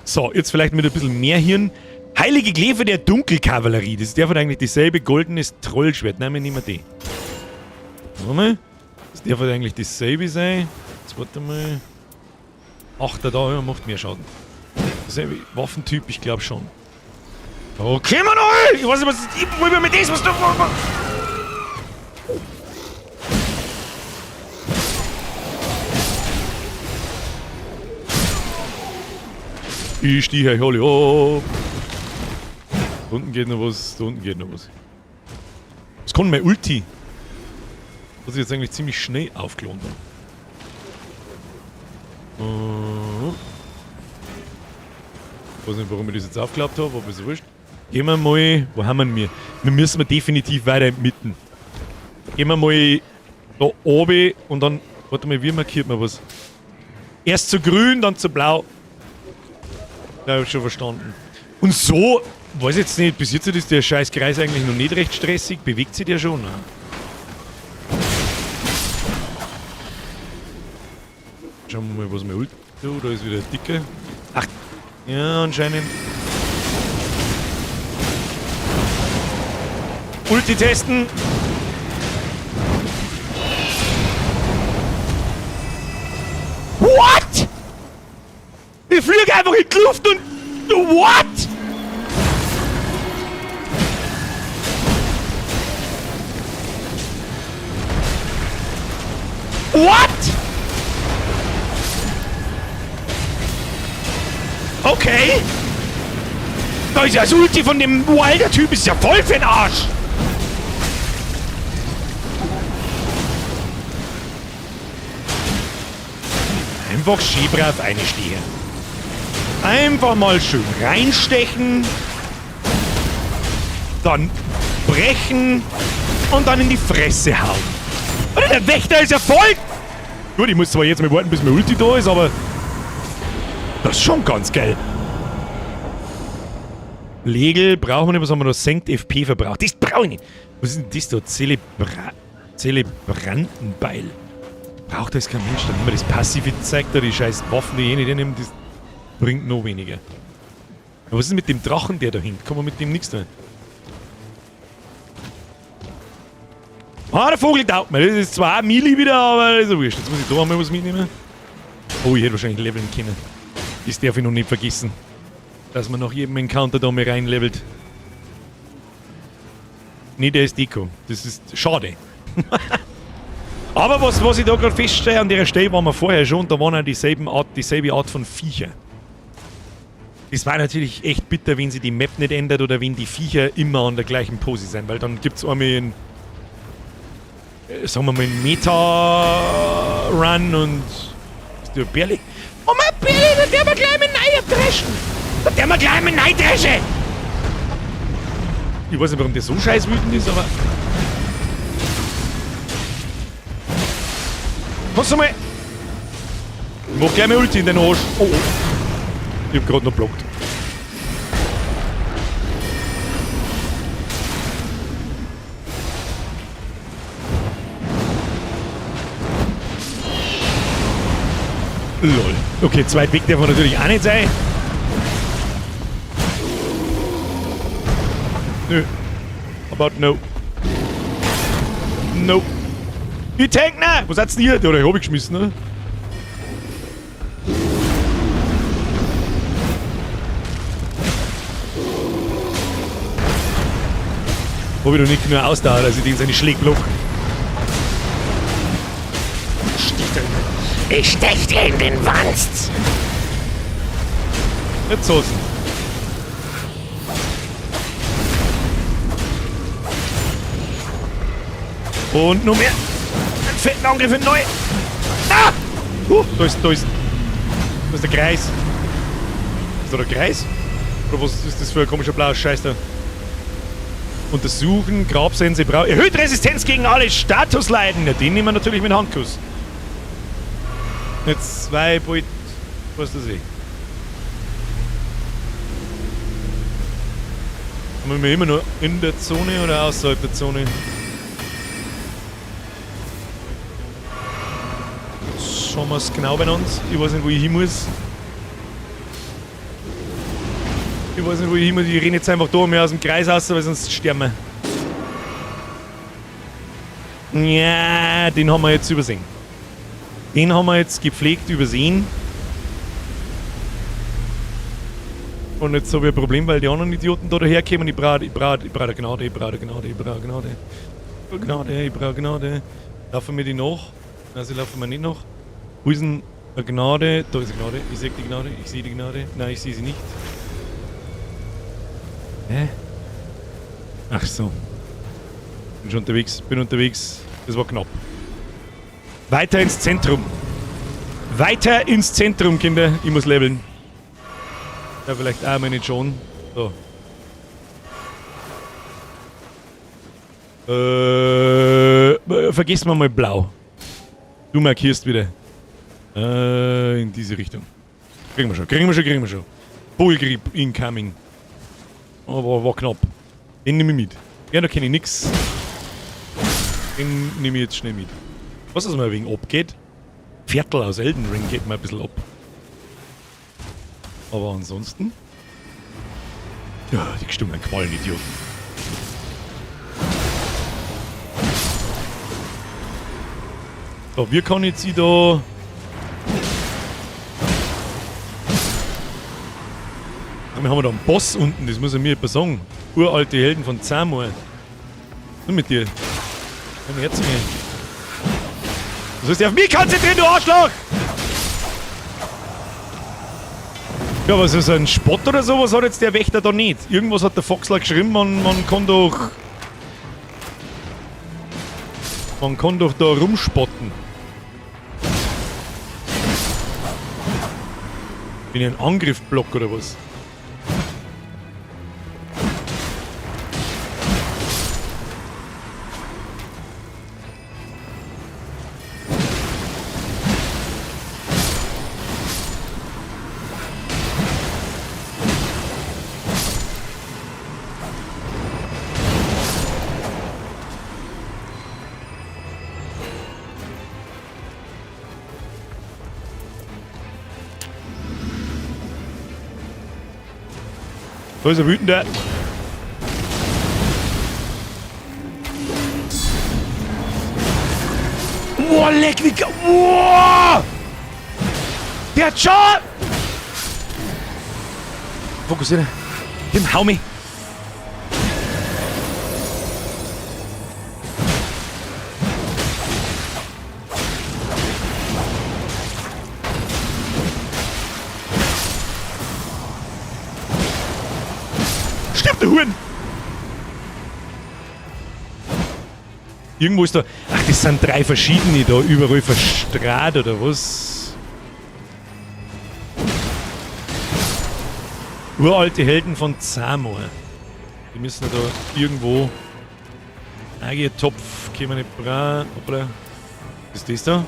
So, jetzt vielleicht mit ein bisschen mehr Hirn. Heilige Glefe der Dunkelkavallerie. Das darf halt eigentlich dieselbe goldenes Trollschwert. Nein, wir nehmen die. Warte mal. Das darf halt eigentlich dasselbe sein. Jetzt warte mal. Ach, der da ja, macht mehr Schaden. Dasselbe Waffentyp, ich glaub schon. Okay, Manuel! Ich weiß nicht, was ist. Ich probier mit das, was du. Ich stehe euch alle ab. Da unten geht noch was, da unten geht noch was. Was kann mein Ulti? Was ich jetzt eigentlich ziemlich schnell aufgeladen habe. Ich weiß nicht, warum ich das jetzt aufgeklappt habe, aber ist wurscht. Gehen wir mal. Wo haben wir denn wir? Wir müssen wir definitiv weiter mitten. Gehen wir mal da oben und dann. Warte mal, wie markiert man was? Erst zu grün, dann zu blau. Ja, hab ich schon verstanden. Und so, weiß jetzt nicht, bis jetzt ist der scheiß Kreis eigentlich noch nicht recht stressig. Bewegt sich der schon? Ne? Schauen wir mal, was mir holt. So, da ist wieder dicke. Ach, ja, anscheinend. Ulti testen. What? Ich fliege einfach in die Luft und... What? What? Okay. Da ist ja das Ulti von dem Wilder-Typ, ist ja voll für den Arsch. Einfach schön brav einstehen. Einfach mal schön reinstechen. Dann brechen. Und dann in die Fresse hauen. Oder der Wächter ist ja voll... Gut, ich muss zwar jetzt mal warten, bis mein Ulti da ist, aber... Das ist schon ganz geil. Legel brauchen wir nicht, was haben wir noch? Senkt FP-Verbrauch. Das brauche ich nicht. Was ist denn das da? Zelebrantenbeil. Braucht das kein Mensch. Dann nehmen wir das passive Zeug da, die scheiß Waffen, die eh nicht nehmen, das bringt noch weniger. Aber was ist mit dem Drachen, der da hinkt? Kann man mit dem nichts tun? Ah, der Vogel taugt mir. Das ist zwar auch Mili wieder, aber ist ja wurscht. Jetzt muss ich da einmal was mitnehmen. Oh, ich hätte wahrscheinlich leveln können. Das darf ich noch nicht vergessen. Dass man nach jedem Encounter da mal reinlevelt. Nee, der ist Deko. Das ist schade. Aber was ich da gerade feststelle, an der Stelle waren wir vorher schon, da waren auch dieselbe Art von Viecher. Das war natürlich echt bitter, wenn sie die Map nicht ändert oder wenn die Viecher immer an der gleichen Pose sind, weil dann gibt's einmal einen, sagen wir mal, einen Meta-Run und... Ist der Bärli? Oh mein Bärli, da der wir gleich mit rein dreschen! Da der wir gleich mit rein dreschen! Ich weiß nicht, warum der so scheiß wütend ist, aber... Kannst du mal... Ich mach gleich mal Ulti in den Arsch. Oh, oh. Ich hab grad noch blockt. Lol. Okay, zweit Weg darf man natürlich auch nicht sein. Nö. About no. No. Die Tank, nein! Was hat's denn hier? Der hat ich geschmissen, ne? Hab ich noch nicht genug Ausdauer, dass ich den seine Schläge block. Ich stech dir in den Wanst! Jetzt Soßen. Und noch mehr. Einen fetten Angriff in neu. Ah! Da ist der Kreis. Ist da der Kreis? Oder was ist das für ein komischer blauer Scheiß da? Untersuchen, Grabsense, erhöht Resistenz gegen alle Statusleiden. Ja, den nehmen wir natürlich mit Handkuss. Jetzt zwei Beut. Was ist das eh? Haben wir immer noch in der Zone oder außerhalb der Zone? Schauen wir es genau bei uns. Ich weiß nicht, wo ich hin muss. Ich weiß nicht, wo ich hin muss. Ich renne jetzt einfach da mehr aus dem Kreis raus, weil sonst sterben wir. Ja, den haben wir jetzt übersehen. Den haben wir jetzt gepflegt übersehen. Und jetzt habe ich ein Problem, weil die anderen Idioten da daherkommen. Ich brauche Gnade, ich brauche Gnade, ich brauche Gnade. Ich brauche Gnade, ich brauche Gnade. Laufen wir die nach? Nein, sie laufen mir nicht nach. Wo ist denn eine Gnade? Da ist eine Gnade. Ich sehe die Gnade. Ich sehe die Gnade. Nein, ich sehe sie nicht. Hä? Ach so. Bin schon unterwegs. Bin unterwegs. Das war knapp. Weiter ins Zentrum. Weiter ins Zentrum, Kinder. Ich muss leveln. Ja, vielleicht auch meine John. So. Vergessen wir mal blau. Du markierst wieder. In diese Richtung. Kriegen wir schon, kriegen wir schon, kriegen wir schon. Vogelgripp incoming. Aber war knapp. Den nehme ich mit. Ja, da kenne ich nix. Den nehme ich jetzt schnell mit. Was das mal ein wenig abgeht? Viertel aus Elden Ring geht mir ein bisschen ab. Aber ansonsten. Ja, die gestungenen Quallenidioten. So, wir können jetzt hier da. Ah, wir haben da einen Boss unten, das muss er mir jemand sagen. Uralte Helden von Zamor. Nur mit dir. Komm her zu mir. Du sollst dich auf mich konzentrieren, du Arschloch! Ja, was ist ein Spott oder sowas hat jetzt der Wächter da nicht? Irgendwas hat der Foxler geschrieben, man kann doch. Man kann doch da rumspotten. Bin ich ein Angriffblock oder was? Da ist er wütender. Boah, leck wie. Boah! Der hat schon! Fokussieren. Tim, hau mich. Stirb, der Huren! Irgendwo ist da. Ach, das sind drei verschiedene da, überall verstrahlt oder was? Uralte Helden von Zamor. Die müssen ja da irgendwo. Agiertopf, können wir nicht bra. Hoppla. Was ist das da?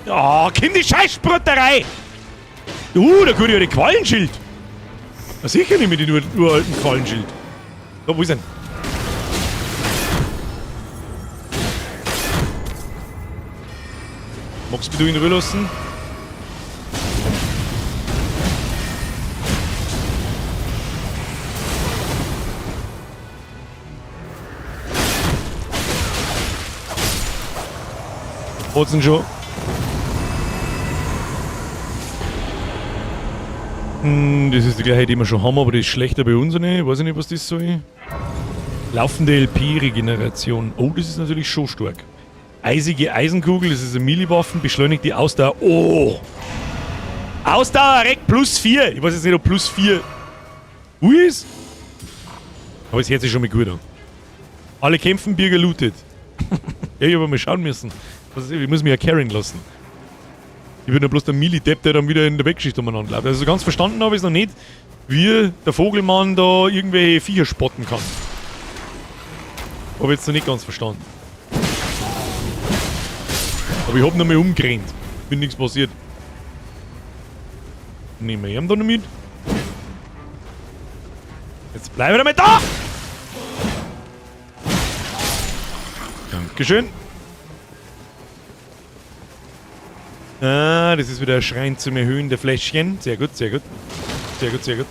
Oh, komm die Scheißsprutterei! Da gute alte Quallenschild! Na sicher nehme ich den uralten Quallenschild. Da, wo ist denn? Magst du mich in Ruhe lassen? Hat's denn schon? Das ist die gleiche, die wir schon haben, aber die ist schlechter bei uns nicht. Weiß ich nicht, was das soll. Laufende LP-Regeneration. Oh, das ist natürlich schon stark. Eisige Eisenkugel, das ist eine Melee-Waffen, beschleunigt die Ausdauer. Oh! Ausdauer Rec plus 4. Ich weiß jetzt nicht, ob plus 4 Ui ist. Aber es hört sich schon mal gut an. Alle kämpfen, Bier gelootet. Ja, ich hab mal schauen müssen. Ich muss mich ja carryen lassen. Ich bin ja bloß der Melee-Depp, der dann wieder in der Weggeschichte umeinander läuft. Also ganz verstanden habe ich es noch nicht, wie der Vogelmann da irgendwelche Viecher spotten kann. Habe ich jetzt noch nicht ganz verstanden. Aber ich hab noch mal umgerannt. Bin nichts passiert. Nehmen wir ihn da noch mit. Jetzt bleiben wir damit da! Dankeschön. Ah, das ist wieder ein Schrein zum Erhöhen der Fläschchen. Sehr gut, sehr gut. Sehr gut, sehr gut.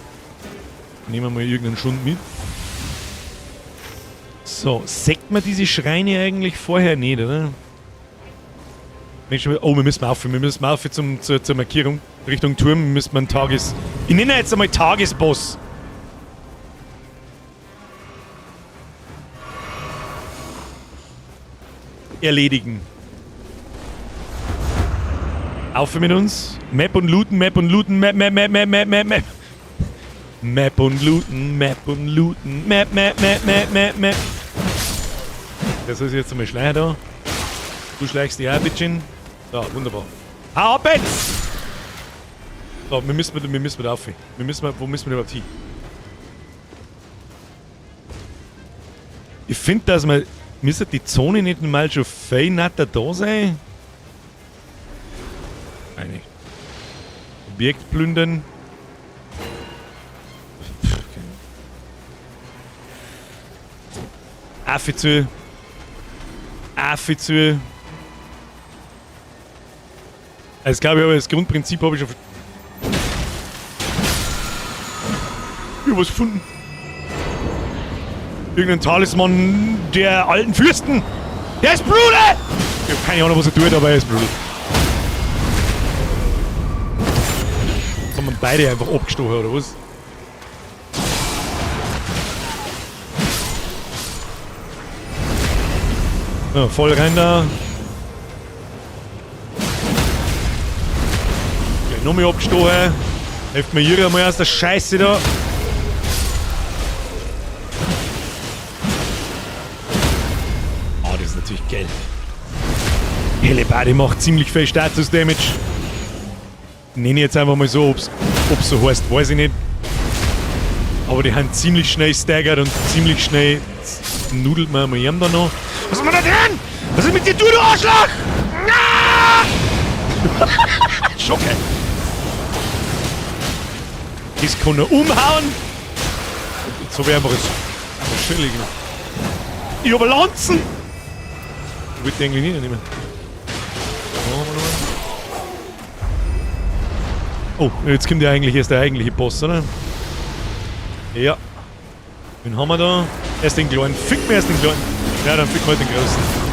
Nehmen wir mal irgendeinen Schund mit. So, sägt man diese Schreine eigentlich vorher nicht, oder? Oh, wir müssen auf, wir müssen auf zur Markierung. Richtung Turm müssen wir einen Tages... Ich nenne jetzt einmal Tagesboss. Erledigen. Auf mit uns. Map und looten, Map und looten, Map, Map, Map, Map, Map, Map, Map. Map und looten, Map und looten, Map, Map, Map, Map, Map, Map. Das ist jetzt einmal Schleicher da. Du schleichst dich auch, bitchin. So, wunderbar. Hau ab jetzt! So, wir müssen da auf. Wo müssen wir überhaupt hin? Ich finde, dass wir... Müsste die Zone nicht mal schon viel netter da sein? Eigentlich. Objekt plündern. Okay. Affe zu. Affe zu. Also, glaube ich, aber das Grundprinzip habe ich schon. Ich hab was gefunden. Irgendein Talisman der alten Fürsten. Der ist brutal! Ich hab keine Ahnung, was er tut, aber er ist brutal. Jetzt haben wir beide einfach abgestochen, oder was? Ja, voll rein da. Gleich noch mehr abgestochen. Helft mir hier einmal aus der Scheiße da. Ah, das ist natürlich geil. Hellebarde macht ziemlich viel Status-Damage. Nenne ich jetzt einfach mal so, ob's so heißt, weiß ich nicht. Aber die haben ziemlich schnell staggert und ziemlich schnell nudelt man mal ihm da noch. Was ist denn da drin? Was ist mit dir, du Arschloch? Ah! Schocke. Das kann er umhauen. Jetzt habe ich einfach das Schillig gemacht. Ich habe Lanzen! Ich wollte die eigentlich nicht nehmen. Oh, jetzt kommt ja eigentlich erst der eigentliche Boss, oder? Ja. Wen haben wir da? Erst den kleinen. Fick mir erst den kleinen. Ja, dann fick mal den großen.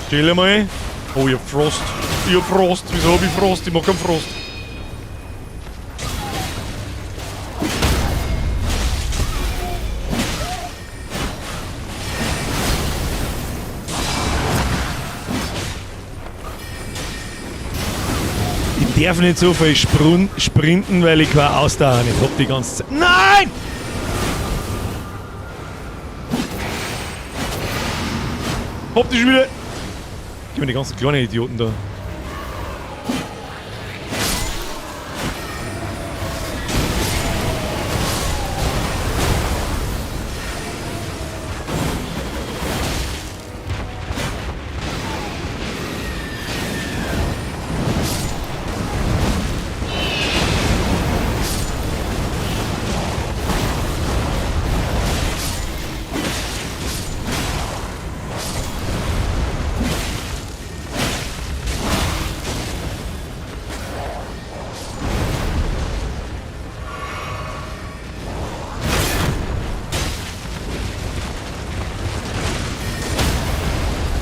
Chill mal. Oh, ich hab Frost. Ich hab Frost. Wieso hab ich Frost? Ich mag keinen Frost. Ich darf nicht so viel sprinten, weil ich keine Ausdauer nicht hab die ganze Zeit. Nein! Hab die schon wieder. Gib mir die ganzen kleinen Idioten da.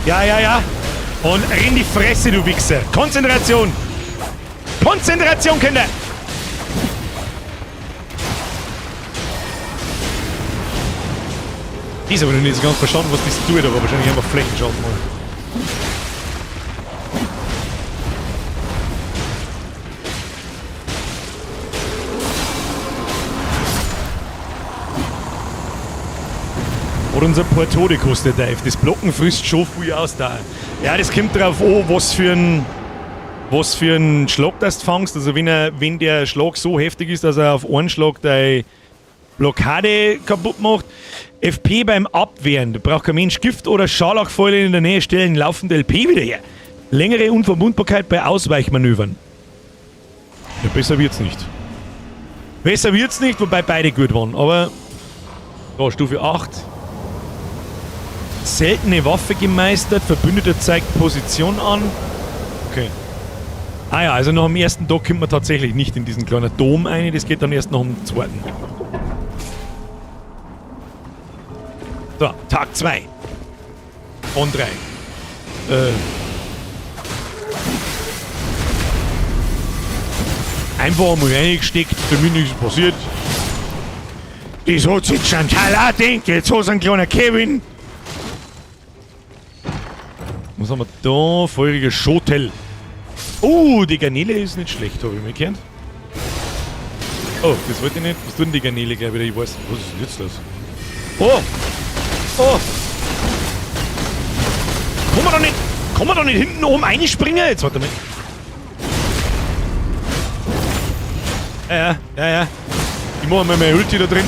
Ja, ja, ja. Und in die Fresse, du Wichser. Konzentration. Konzentration, Kinder. Ich habe noch nicht so ganz verstanden, was das tut, aber wahrscheinlich einfach Flächenschaden mal. Hat uns ein paar Tode gekostet, Dave. Das Blocken frisst schon viel aus da. Ja, das kommt drauf an, was für ein Schlag das du fangst. Also wenn der Schlag so heftig ist, dass er auf einen Schlag deine Blockade kaputt macht. FP beim Abwehren. Da braucht kein Mensch Gift oder Scharlachfäule in der Nähe stellen, laufend LP wieder her. Längere Unverwundbarkeit bei Ausweichmanövern. Ja, besser wird's nicht. Besser wird's nicht, wobei beide gut waren. Aber da, Stufe 8. Seltene Waffe gemeistert, Verbündeter zeigt Position an. Okay. Ah ja, also nach dem ersten Tag kommt man tatsächlich nicht in diesen kleinen Dom rein, das geht dann erst nach dem zweiten. So, Tag 2. Von 3. Einfach mal reingesteckt, damit nichts passiert. Das hat sich Chantal auch gedacht, jetzt hat ein kleiner Kevin. Was haben wir da? Feuriger Schotel. Oh, die Garnele ist nicht schlecht, habe ich mir gehört. Oh, das wollte ich nicht. Was tut denn die Garnele gleich wieder? Ich weiß nicht. Was ist denn jetzt los? Oh! Oh! Kann man da nicht, kann man da nicht hinten oben einspringen? Jetzt warte mal. Ja. Ich mache mal meine Ulti da drin.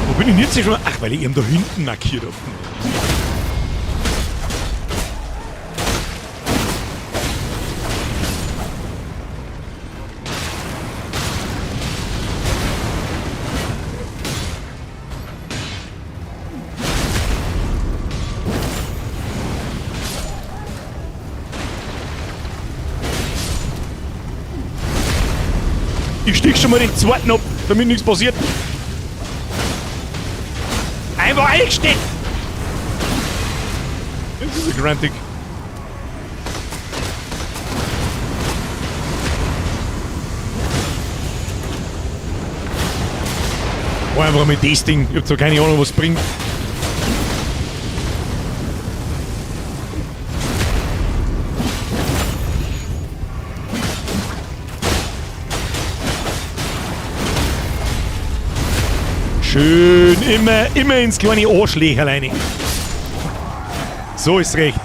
Wo bin ich denn jetzt schon? Ach, weil ich ihn da hinten markiert habe. Ich stich schon mal den zweiten ab, damit nichts passiert. Einfach eingesteckt! Das ist ein grantig. Oh, einfach mit das Ding. Ich hab zwar keine Ahnung, was es bringt. Schön, immer ins kleine Arschlöcherl rein. So ist recht.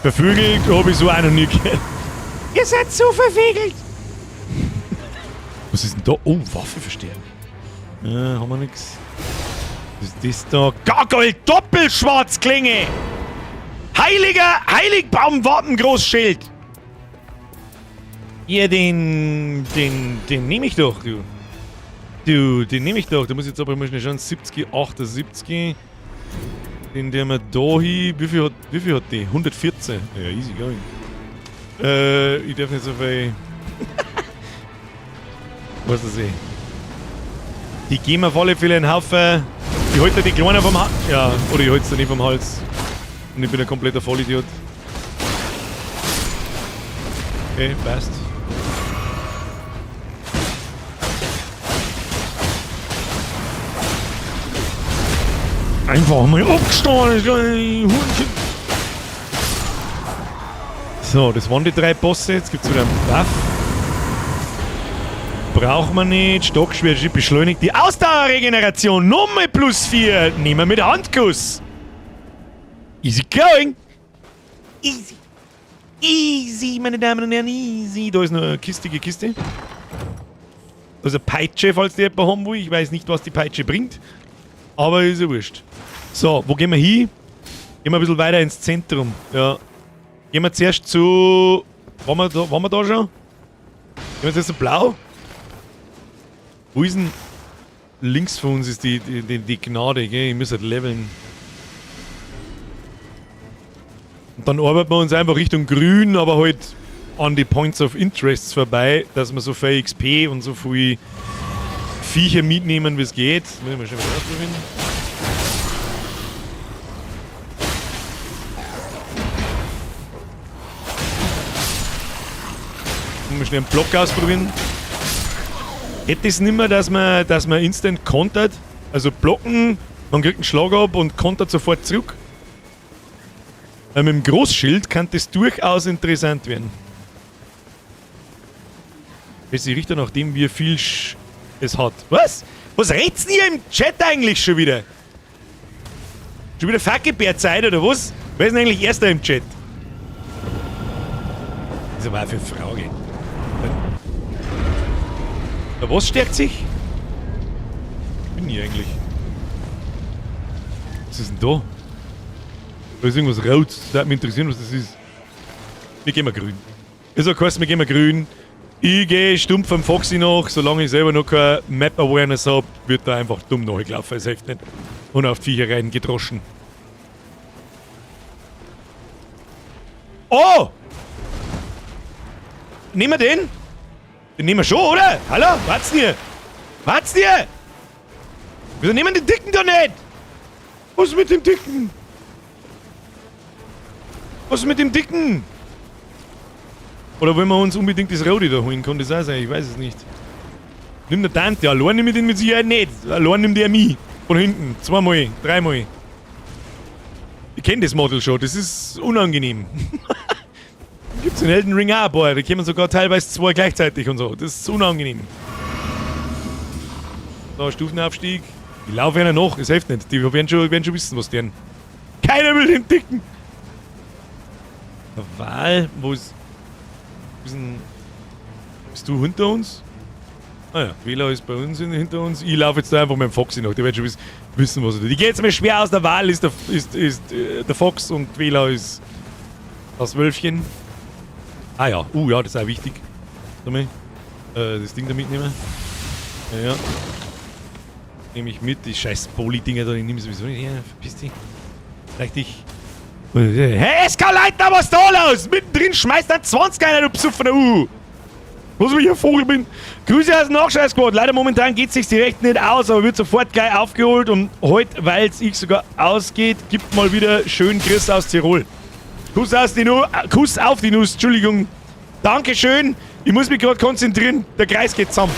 Vervögelt hab ich so auch noch nie gehört. Ihr seid so vervögelt! Was ist denn da? Oh, Waffe verstärken. Ja, haben wir nix. Was ist das da? Gargoyle Doppelschwarzklinge! Heiliger Heiligbaumwappen Großschild! Ja, den nehme ich doch, du. Du, den nehme ich doch. Da muss ich jetzt aber mal schnell schauen. 70, 78. Den der wir da hin. Wie viel hat die? 114. Ja, easy going. Ich darf nicht so viel. Was ist das? Die geben auf alle Fälle einen Haufen. Ich halte die Kleinen vom Hals. Ja, oder ich halte sie nicht vom Hals. Und ich bin ein kompletter Vollidiot. Okay, passt. Einfach mal abgestanden, Hurchen. So, das waren die drei Bosse. Jetzt gibt's wieder einen Buff. Braucht man nicht. Stockschwert beschleunigt die Ausdauerregeneration. Nochmal plus 4. Nehmen wir mit Handkuss. Easy going. Easy. Easy, meine Damen und Herren. Easy. Da ist noch eine kistige Kiste. Da ist eine Peitsche, falls die jemand haben will. Ich weiß nicht, was die Peitsche bringt. Aber ist ja wurscht. So, wo gehen wir hin? Gehen wir ein bisschen weiter ins Zentrum. Ja. Gehen wir zuerst zu... Waren wir da schon? Gehen wir zuerst zu Blau? Wo ist denn... Links von uns ist die Gnade, gell? Ich muss halt leveln. Und dann arbeiten wir uns einfach Richtung Grün, aber halt an die Points of Interests vorbei, dass wir so viel XP und so viel Viecher mitnehmen, wie es geht. Das müssen wir schon wieder ausprobieren. Mal schnell einen Block ausprobieren. Hätte es nicht mehr, dass man instant kontert. Also blocken, man kriegt einen Schlag ab und kontert sofort zurück. Weil mit dem Großschild kann das durchaus interessant werden. Das ist Richter, nachdem wie viel es hat. Was? Was redt's denn ihr im Chat eigentlich schon wieder? Schon wieder Fackelbärzeit oder was? Wer ist denn eigentlich erster im Chat? Das ist aber auch für eine Frage. Na, was stärkt sich? Bin ich eigentlich? Was ist denn da? Da ist irgendwas rot. Das würde mich interessieren, was das ist. Wir gehen mal grün. Ist auch geheißen, wir gehen mal grün. Ich gehe stumpf am Foxy nach. Solange ich selber noch keine Map Awareness hab, wird da einfach dumm nachgelaufen. Es hilft nicht. Und auf die Viecher rein gedroschen. Oh! Nehmen wir den? Den nehmen wir schon, oder? Hallo? Wart's denn hier? Wart's denn hier? Wieso nehmen wir den Dicken da nicht? Was ist mit dem Dicken? Was ist mit dem Dicken? Oder wollen wir uns unbedingt das Rodi da holen? Kann das auch sein? Ich weiß es nicht. Nimm der Tante. Allein nehme ich den mit Sicherheit nicht. Allein nimmt er mich. Von hinten. Zweimal. Dreimal. Ich kenne das Model schon, das ist unangenehm. Gibt's in Elden Ring auch ein paar, da kommen sogar teilweise zwei gleichzeitig und so. Das ist unangenehm. So, Stufenaufstieg. Ich laufe ihnen nach, es hilft nicht. Die werden schon wissen, was die. Keiner will den Dicken! Wahl, wo ist. Ist denn, bist du hinter uns? Ah ja, Wähler ist bei uns hinter uns. Ich laufe jetzt da einfach mit dem Foxy nach. Die werden schon wissen, was ich tue. Die geht jetzt mal schwer aus. Der Wahl ist der Fox und Wähler ist das Wölfchen. Ah ja, ja, das ist auch wichtig. Warte mal. Das Ding da mitnehmen. Ja, ja. Nehme ich mit. Die scheiß Poli-Dinger da, die nehme ich sowieso nicht her. Verpiss dich. Vielleicht dich. Hey, SK Leitner, was ist da los? Mittendrin schmeißt dann 20 einer, du besoffener Uhu. Was ich ein Vogel bin. Grüße aus dem Nachscheiß-Squad. Leider momentan geht es sich direkt nicht aus, aber wird sofort gleich aufgeholt und heute, weil es ich sogar ausgeht, gibt mal wieder schön Chris aus Tirol. Kuss aus die Nuss, Kuss auf die Nuss, Entschuldigung. Dankeschön. Ich muss mich gerade konzentrieren. Der Kreis geht zusammen.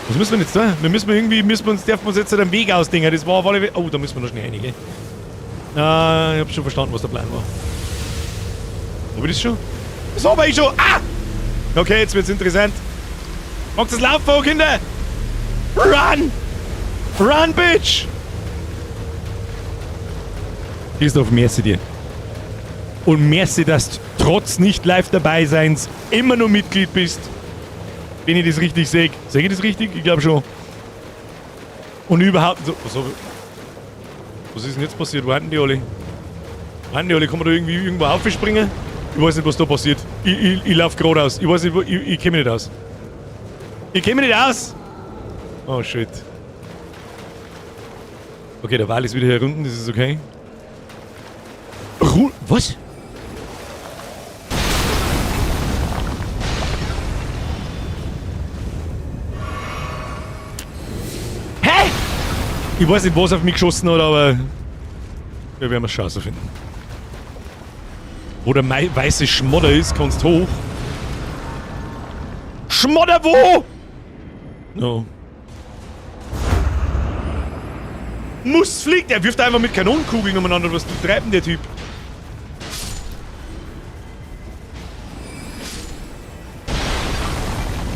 Was müssen wir jetzt da? Wir müssen irgendwie, müssen wir uns, dürfen wir uns jetzt den Weg ausdenken. Das war auf alle Fälle. Oh, da müssen wir noch schnell rein, gell? Ich hab schon verstanden, was der Plan war. Hab ich das schon? Das hab ich schon! Ah! Okay, jetzt wird's interessant. Macht das Laufen, Kinder! Run! Run, Bitch! Christoph, merci dir. Und merci, dass du trotz nicht live dabei seins immer noch Mitglied bist. Wenn ich das richtig sehe. Sehe ich das richtig? Ich glaube schon. Und überhaupt... So, was ist denn jetzt passiert? Wo sind die alle? Wo sind die alle? Kann man da irgendwie irgendwo aufspringen? Ich weiß nicht, was da passiert. Ich laufe geradeaus. Ich weiß nicht, wo, ich komme nicht aus. Ich komme nicht aus! Oh shit. Okay, der Wal ist wieder hier unten, das ist okay. Was? Hä? Ich weiß nicht, was auf mich geschossen hat, aber wir werden es schon finden. Wo der weiße Schmodder ist, kannst du hoch. Schmodder wo? No. Muss fliegt! Er wirft einfach mit Kanonenkugeln umeinander. Was treibt denn der Typ?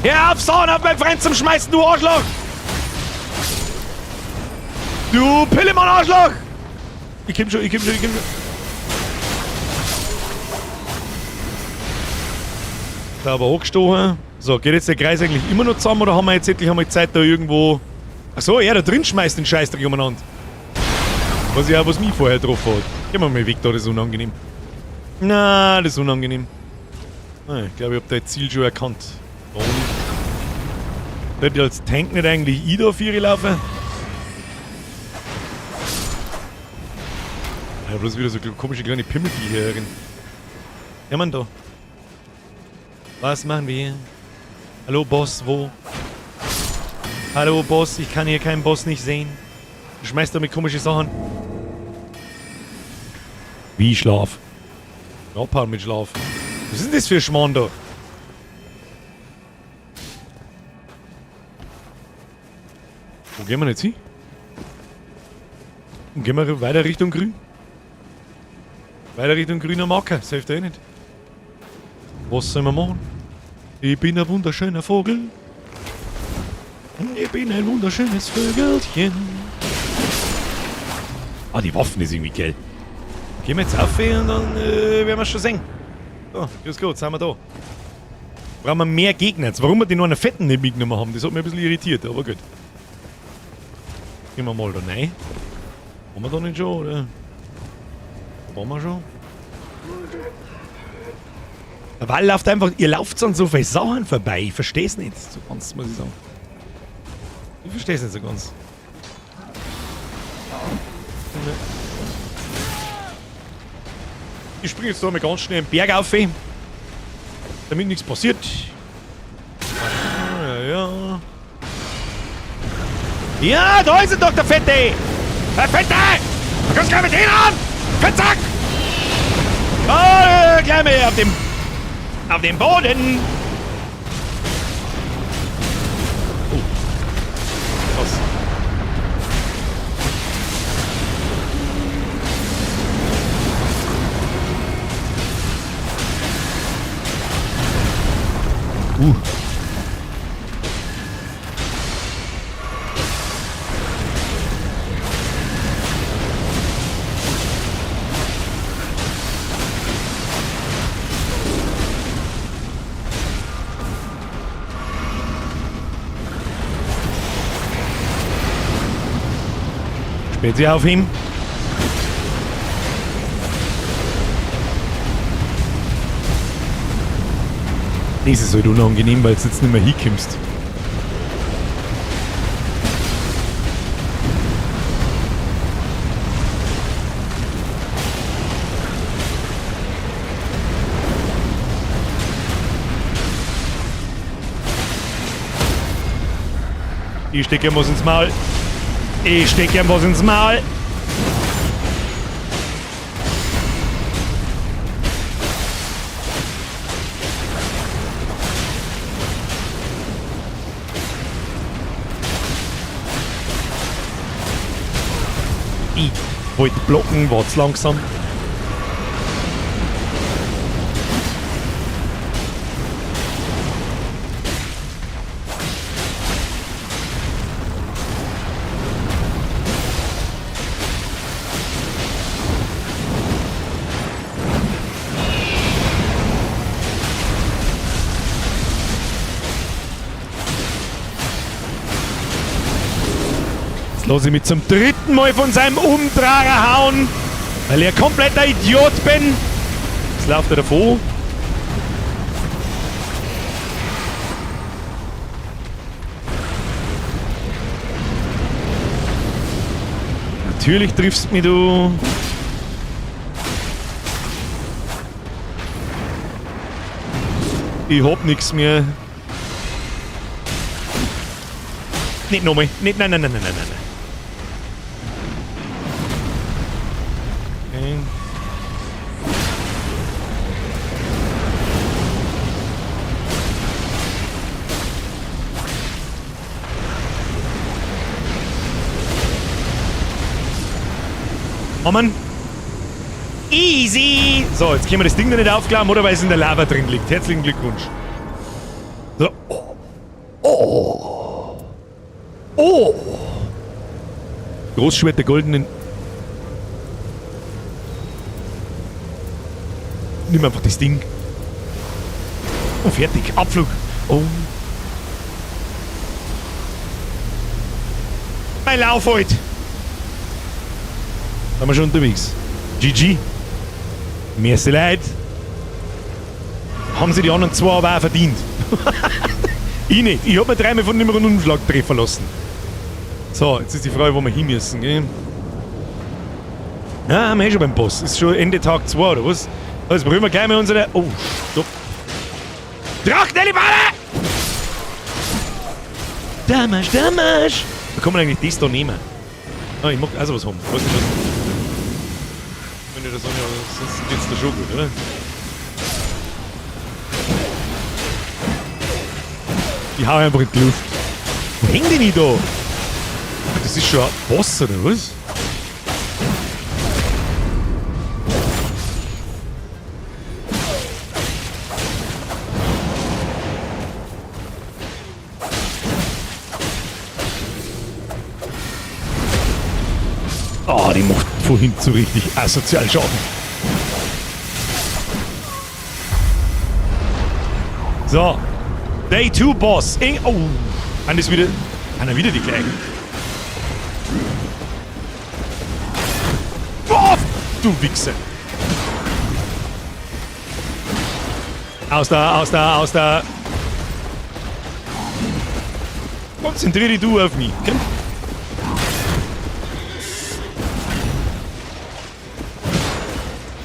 Hör auf, Sauen auf mein Freund zum Schmeißen, du Arschloch! Du Pillemann-Arschloch! Ich komm schon, ich komm schon, ich komm schon. Da aber hochgestochen. So, geht jetzt der Kreis eigentlich immer noch zusammen oder haben wir jetzt endlich einmal Zeit da irgendwo... Achso, er da drin schmeißt den Scheißdreck umeinander. Was ja auch, was mich vorher getroffen hat. Gehen wir mal weg da, das ist unangenehm. Na, das ist unangenehm. Ah, ich glaube, ich hab dein Ziel schon erkannt. Und sollte ich als Tank nicht eigentlich ich da auf ihre laufen? Ja, bloß wieder so komische kleine Pimmelviecher hier. Ja, Mann, da. Was machen wir hier? Hallo, Boss, wo? Hallo, Boss, ich kann hier keinen Boss nicht sehen. Du schmeißt damit komische Sachen. Wie Schlaf? Abhauen mit Schlaf. Was ist denn das für ein Schmarrn da? Wo gehen wir jetzt hin? Und gehen wir weiter Richtung Grün? Weiter Richtung grüner Marker, das hilft eh nicht. Was sollen wir machen? Ich bin ein wunderschöner Vogel. Ich bin ein wunderschönes Vögelchen. Ah, die Waffen ist irgendwie geil. Gehen wir jetzt auf und dann werden wir schon sehen. So, grüß Gott, sind wir da. Brauchen wir mehr Gegner jetzt. Warum wir die nur einen fetten nicht mitgenommen haben, das hat mich ein bisschen irritiert, aber gut. Gehen wir mal da rein. Haben wir da nicht schon, oder? Waren wir schon? Der Wal läuft einfach, ihr lauft an so vielen Sachen vorbei. Ich versteh's nicht so ganz, muss ich sagen. Ich versteh's nicht so ganz. Ich springe jetzt da mal ganz schnell den Berg auf, damit nichts passiert. Ah, ja, ja. Ja, da ist er doch, der Fette! Der Fette! Du kannst gar mit denen an! Fettsack! Oh, gleich mal auf dem Boden! Oh. Krass. Spezi aufheben. Das ist halt unangenehm, weil du jetzt nicht mehr hinkommst. Ich stecke ihm was ins Maul. Ich stecke ihm was ins Maul. Ich wollte blocken, wart's langsam. Jetzt lass ich mich zum dritten Mal von seinem Umdrager hauen, weil ich ein kompletter Idiot bin. Jetzt läuft er davon. Natürlich triffst mich du. Ich hab nix mehr. Nicht nochmal. Nicht, nein, nein, nein, nein, nein, nein. Okay. Kommen. Easy! So, jetzt können wir das Ding noch nicht aufklappen, oder weil es in der Lava drin liegt. Herzlichen Glückwunsch. So. Oh. Oh. Oh. Großschwert der goldenen. Nimm einfach das Ding. Und fertig. Abflug. Oh. Mein Lauf heute. Sind wir schon unterwegs. GG. Merci leid. Haben sie die anderen zwei aber auch verdient. Ich nicht. Ich hab mir dreimal von dem Rundumschlag treffen lassen. So, jetzt ist die Frage, wo wir hin müssen, gell? Ja, wir sind schon beim Boss. Ist schon Ende Tag 2, oder was? Also probieren wir gleich mal unsere... Oh, stopp. Drachenelibade! Damasch, Damasch! Wo kann man eigentlich das da nehmen? Ah, ich mag also was haben. Ich weiß nicht, was... Wenn ich das auch nicht, aber sonst geht's da schon gut, oder? Ich hau einfach in die Luft. Wo hängt denn ich da? Das ist schon ein Boss, oder was? Ah, die macht vorhin so richtig asozial Schaden. So. Day 2 Boss. Oh. Sind das wieder... Sind wieder die gleichen? Oh, du Wichser. Aus da, aus da, aus da. Konzentrier dich du auf mich. Komm.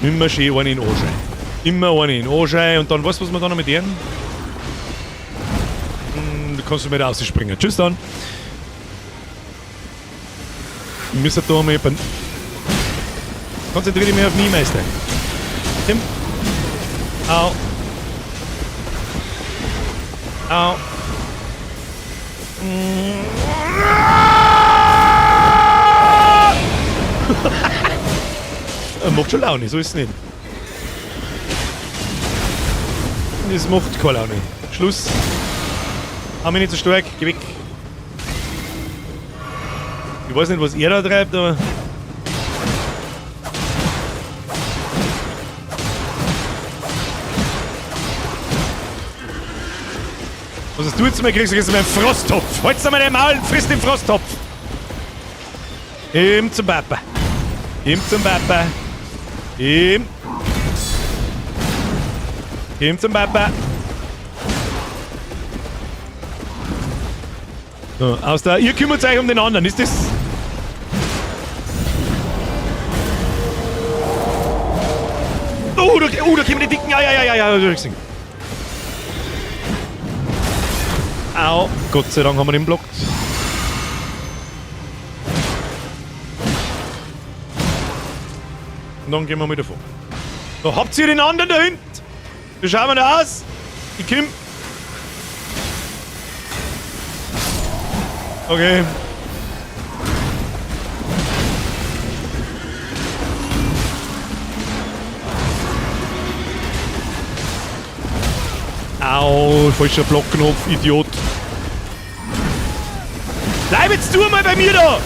Immer schön einen in Anschein. Immer einen in Anschein. Und dann, weißt du, was wir da noch mit denen? Du kannst du mit rausspringen. Tschüss dann. Wir müssen da mal jemanden... Konzentrier dich mehr auf mich, Meister. Tim. Au. Au. Macht schon Laune, so ist es nicht. Das macht keine Laune. Schluss. Hau mich nicht so stark, geh weg. Ich weiß nicht, was er da treibt, aber... Was hast du jetzt mal gekriegt? Du kriegst meinen Frosttopf. Halt's mal den Maul und friss den Frosttopf. Komm zum Papa. Komm zum Papa. Komm. Komm zum Papa. So, aus der. Ihr kümmert euch um den anderen. Ist das. Oh, da kommen die Dicken. Ja, ja, ja, ja, ja. Au, Gott sei Dank haben wir den blockt. Und dann gehen wir mal davor. So, habt ihr den anderen da hinten? Wie schauen wir da aus? Ich komm. Okay. Au, falscher Blockknopf, Idiot. Bleib jetzt du mal bei mir da!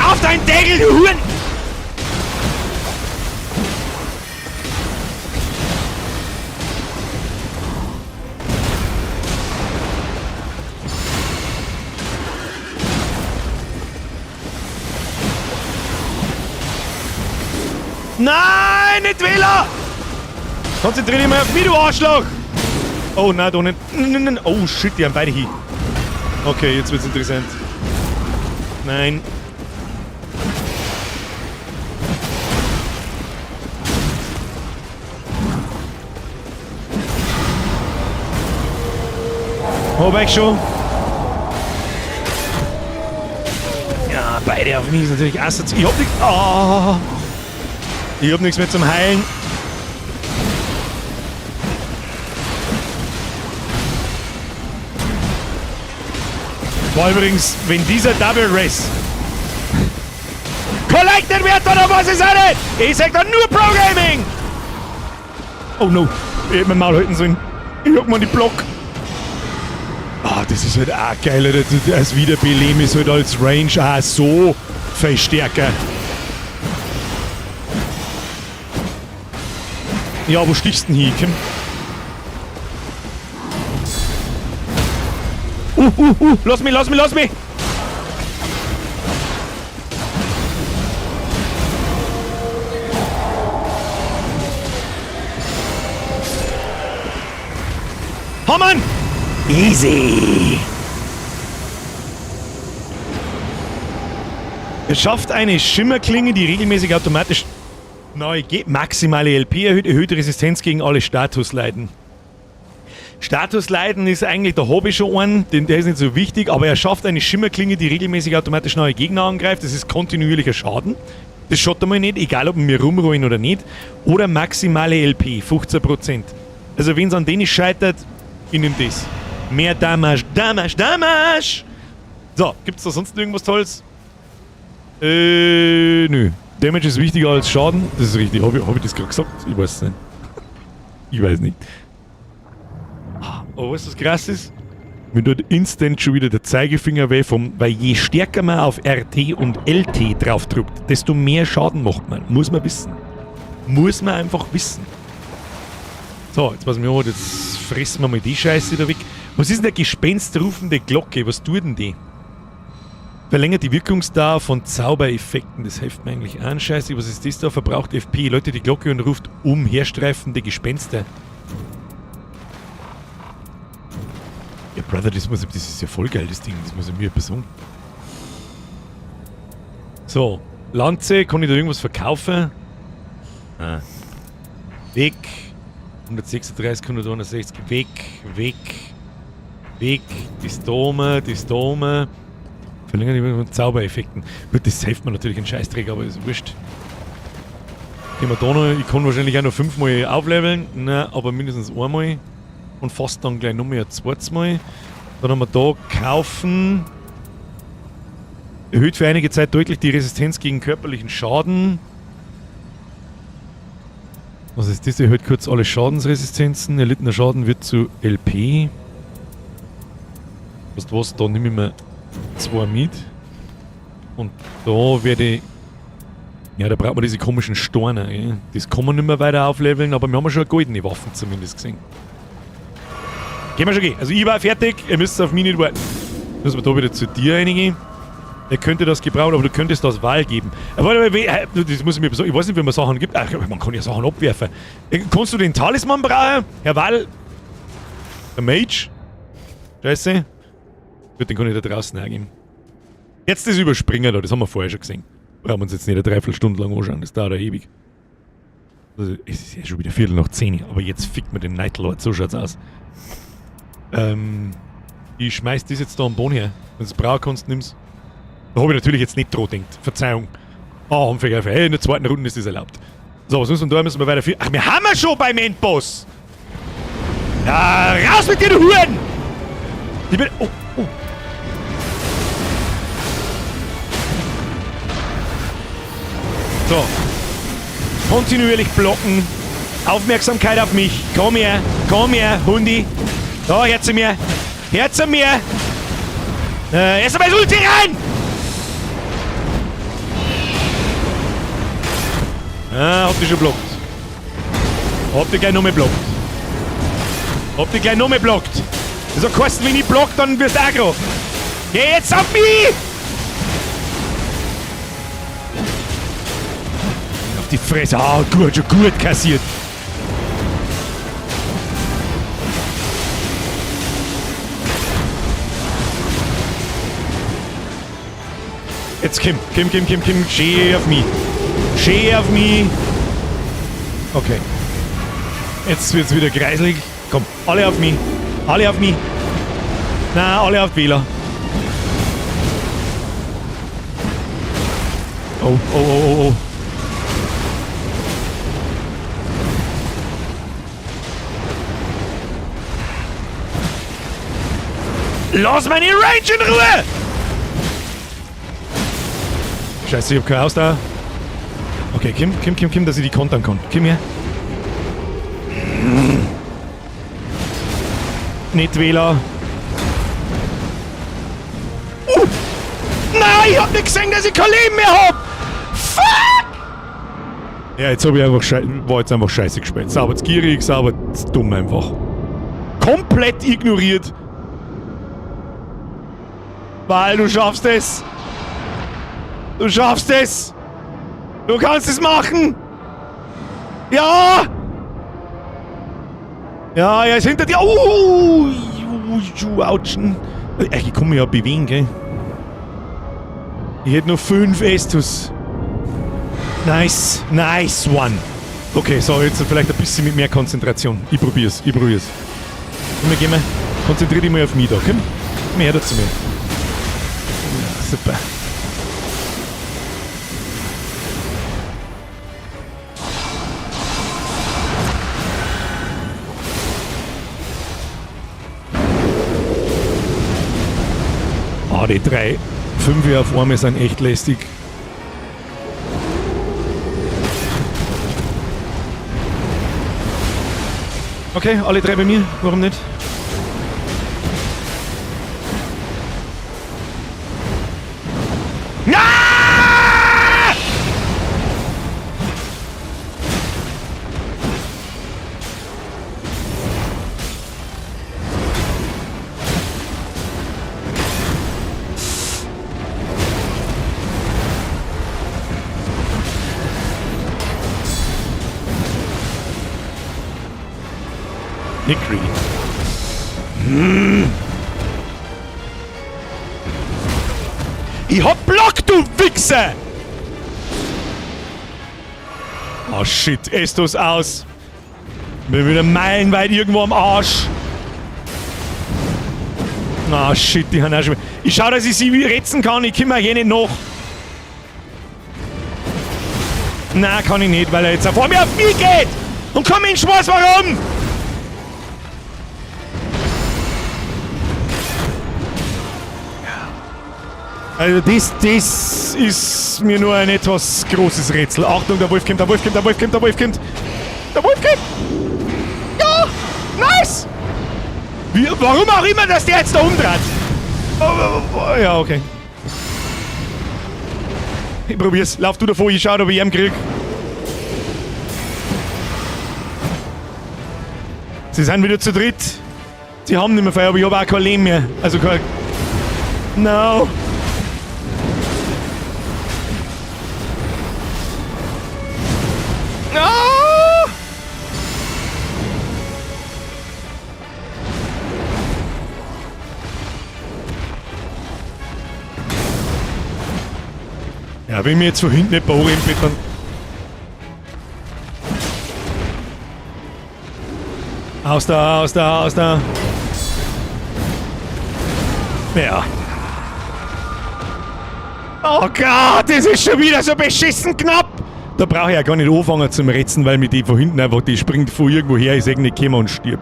Auf deinen Deckel, du Huren! Nein, nicht Wähler! Konzentrier dich mal auf mich, du Arschloch! Oh, nein, doch nicht. Nein, nein, nein. Oh, shit, die haben beide hier. Okay, jetzt wird's interessant. Nein. Hab ich schon. Ja, beide auf mich ist natürlich auch so. Ich hab nichts. Oh. Ich hab nichts mehr zum Heilen. War übrigens, wenn dieser Double Race collected wird, oder was ist auch nicht? Ich sag da nur Pro Gaming! Oh no, ich hätte mein Maul halten sollen. Ich hab mal die Block. Ah, das ist halt auch geil, Alter. Das Wiederbeleben ist halt als Range auch so viel stärker. Ja, wo stichst du denn hin, Kim? Lass mich, lass mich, lass mich! Hammann! Easy! Es schafft eine Schimmerklinge, die regelmäßig automatisch neu geht. Maximale LP erhöht, erhöhte Resistenz gegen alle Statusleiden. Statusleiden ist eigentlich, da habe ich schon einen, denn der ist nicht so wichtig, aber er schafft eine Schimmerklinge, die regelmäßig automatisch neue Gegner angreift. Das ist kontinuierlicher Schaden. Das schaut einmal nicht, egal ob wir rumrollen oder nicht. Oder maximale LP, 15%. Also wenn es an denen scheitert, ich nehm das. Mehr Damage, Damage, Damage! So, gibt's da sonst irgendwas Tolles? Nö. Damage ist wichtiger als Schaden. Das ist richtig. Hab ich das gerade gesagt? Ich weiß es nicht. Ich weiß nicht. Aber weißt du, was krass ist? Mir tut instant schon wieder der Zeigefinger weh, weil je stärker man auf RT und LT draufdrückt, desto mehr Schaden macht man. Muss man wissen. Muss man einfach wissen. So, jetzt pass mal auf, jetzt fressen wir mal die Scheiße da weg. Was ist denn der gespenstrufende Glocke? Was tut denn die? Verlängert die Wirkungsdauer von Zaubereffekten. Das hilft mir eigentlich an. Scheiße, was ist das da? Verbraucht FP. Läutet die Glocke und ruft umherstreifende Gespenster. Ja, Brother, das ist ja voll geil, das Ding. Das muss ich mir etwas sagen. So, Lanze, kann ich da irgendwas verkaufen? Ah. Weg. 136, 161. Weg, weg, weg. Das da, das da. Verlängert die Wirkung von Zaubereffekten. Gut, das hilft mir natürlich ein Scheißdreck, aber ist wurscht. Gehen wir da noch. Ich kann wahrscheinlich auch noch 5-mal aufleveln. Nein, aber mindestens einmal. Und fast dann gleich nochmal ein zweites Mal. Dann haben wir da kaufen. Erhöht für einige Zeit deutlich die Resistenz gegen körperlichen Schaden. Was ist das? Erhöht kurz alle Schadensresistenzen. Erlittener Schaden wird zu LP. Weißt du was? Da nehme ich mir 2 mit. Und da werde ich... Ja, da braucht man diese komischen Steine, gell? Das kann man nicht mehr weiter aufleveln, aber wir haben ja schon goldene Waffen zumindest gesehen. Gehen wir schon gehen. Also ich war fertig, ihr müsst auf mich nicht warten. Müssen wir da wieder zu dir reingehen. Er könnte das gebrauchen, aber du könntest das Wahl geben. Aber warte mal, das muss ich mir besorgen. Ich weiß nicht, wie man Sachen gibt. Ach, man kann ja Sachen abwerfen. Kannst du den Talisman brauchen? Herr Wahl? Der Mage? Scheiße. Gut, den kann ich da draußen hergeben. Jetzt das Überspringen da, das haben wir vorher schon gesehen. Brauchen wir uns jetzt nicht eine Dreiviertelstunde lang anschauen, das dauert ja ewig. Also, es ist ja schon wieder 10:15, aber jetzt fickt man den Night Lord, so schaut's aus. Ich schmeiß das jetzt da am Boden her. Wenn du's brauchen kannst, nimm's. Da hab ich natürlich jetzt nicht dran gedacht. Verzeihung. Ah, oh, hey, in der zweiten Runde ist das erlaubt. So, was müssen wir da? Müssen wir weiter führen? Ach, wir haben ja schon beim Endboss! Ja, raus mit dir, du Huren! Ich bin... Oh, oh. So. Kontinuierlich blocken. Aufmerksamkeit auf mich. Komm her, Hundi. Da, her zu mir. Her zu mir. Erst einmal das Ulti rein! Ah, hab dich schon blockt. Hab dich gleich nochmal blockt. Hab dich gleich nochmal blockt. Das hat geheißen, wenn ich block, dann wirst du aggro. Geh jetzt auf mich! Auf die Fresse. Ah, gut, schon gut kassiert. Jetzt komm, komm, komm, komm, komm. Schön auf mich. Schön auf mich. Okay. Jetzt wird's wieder kreislig. Komm, alle auf mich. Alle auf mich. Na, alle auf Wähler. Oh, oh, oh, oh, oh. Lass meine Range in Ruhe! Scheiße, ich hab keine Ausdauer. Okay, komm, komm, komm, komm, dass ich die kontern kann. Komm her. Nicht Wähler. Nein, ich hab nicht gesehen, dass ich kein Leben mehr hab! Fuck! Ja, jetzt hab ich einfach war jetzt einfach scheiße gespielt. Sauber zu gierig, sauber zu dumm einfach. Komplett ignoriert. Weil du schaffst es. Du schaffst es. Du kannst es machen. Ja! Ja, er ist hinter dir. Autschen. Ich kann mich ja bewegen, gell? Ich hätte nur 5 Estus. Nice, nice one. Okay, so, jetzt vielleicht ein bisschen mit mehr Konzentration. Ich probier's, ich probier's. Komm, geh mal. Konzentrier dich mal auf mich da, komm. Komm her da zu mir. Ja, super. Ah, die 3 5 auf einmal sind echt lästig. Okay, alle 3 bei mir. Warum nicht? Ah! Nick Greedy. Ich hab Block, du Wichser! Oh shit, Estus aus. Bin wieder meilenweit irgendwo am Arsch. Ah shit, die haben auch schon. Ich schau, dass ich sie retten kann, ich komme hier nicht nach. Na, kann ich nicht, weil er jetzt vor mir auf mich geht! Und komm in Schwarz, warum? Also das ist mir nur ein etwas großes Rätsel. Achtung, der Wolf kommt, der Wolf kommt, der Wolf kommt, der Wolf kommt. Der Wolf kommt! Ja! Nice! Wie, warum auch immer, dass der jetzt da umdreht. Oh, ja, okay. Ich probier's. Lauf du davor, ich schau, ob ich ihn krieg. Sie sind wieder zu dritt. Sie haben nicht mehr viel, aber ich habe auch kein Leben mehr. Also kein. No. Ah! Ja, wenn mir jetzt von hinten nicht anrempelt, dann. Aus da, aus da, aus da. Ja. Oh Gott, das ist schon wieder so beschissen knapp. Da brauche ich ja gar nicht anfangen zum Retzen, weil mir die von hinten einfach, die springt von irgendwo her, ich seh nicht gekommen und stirb.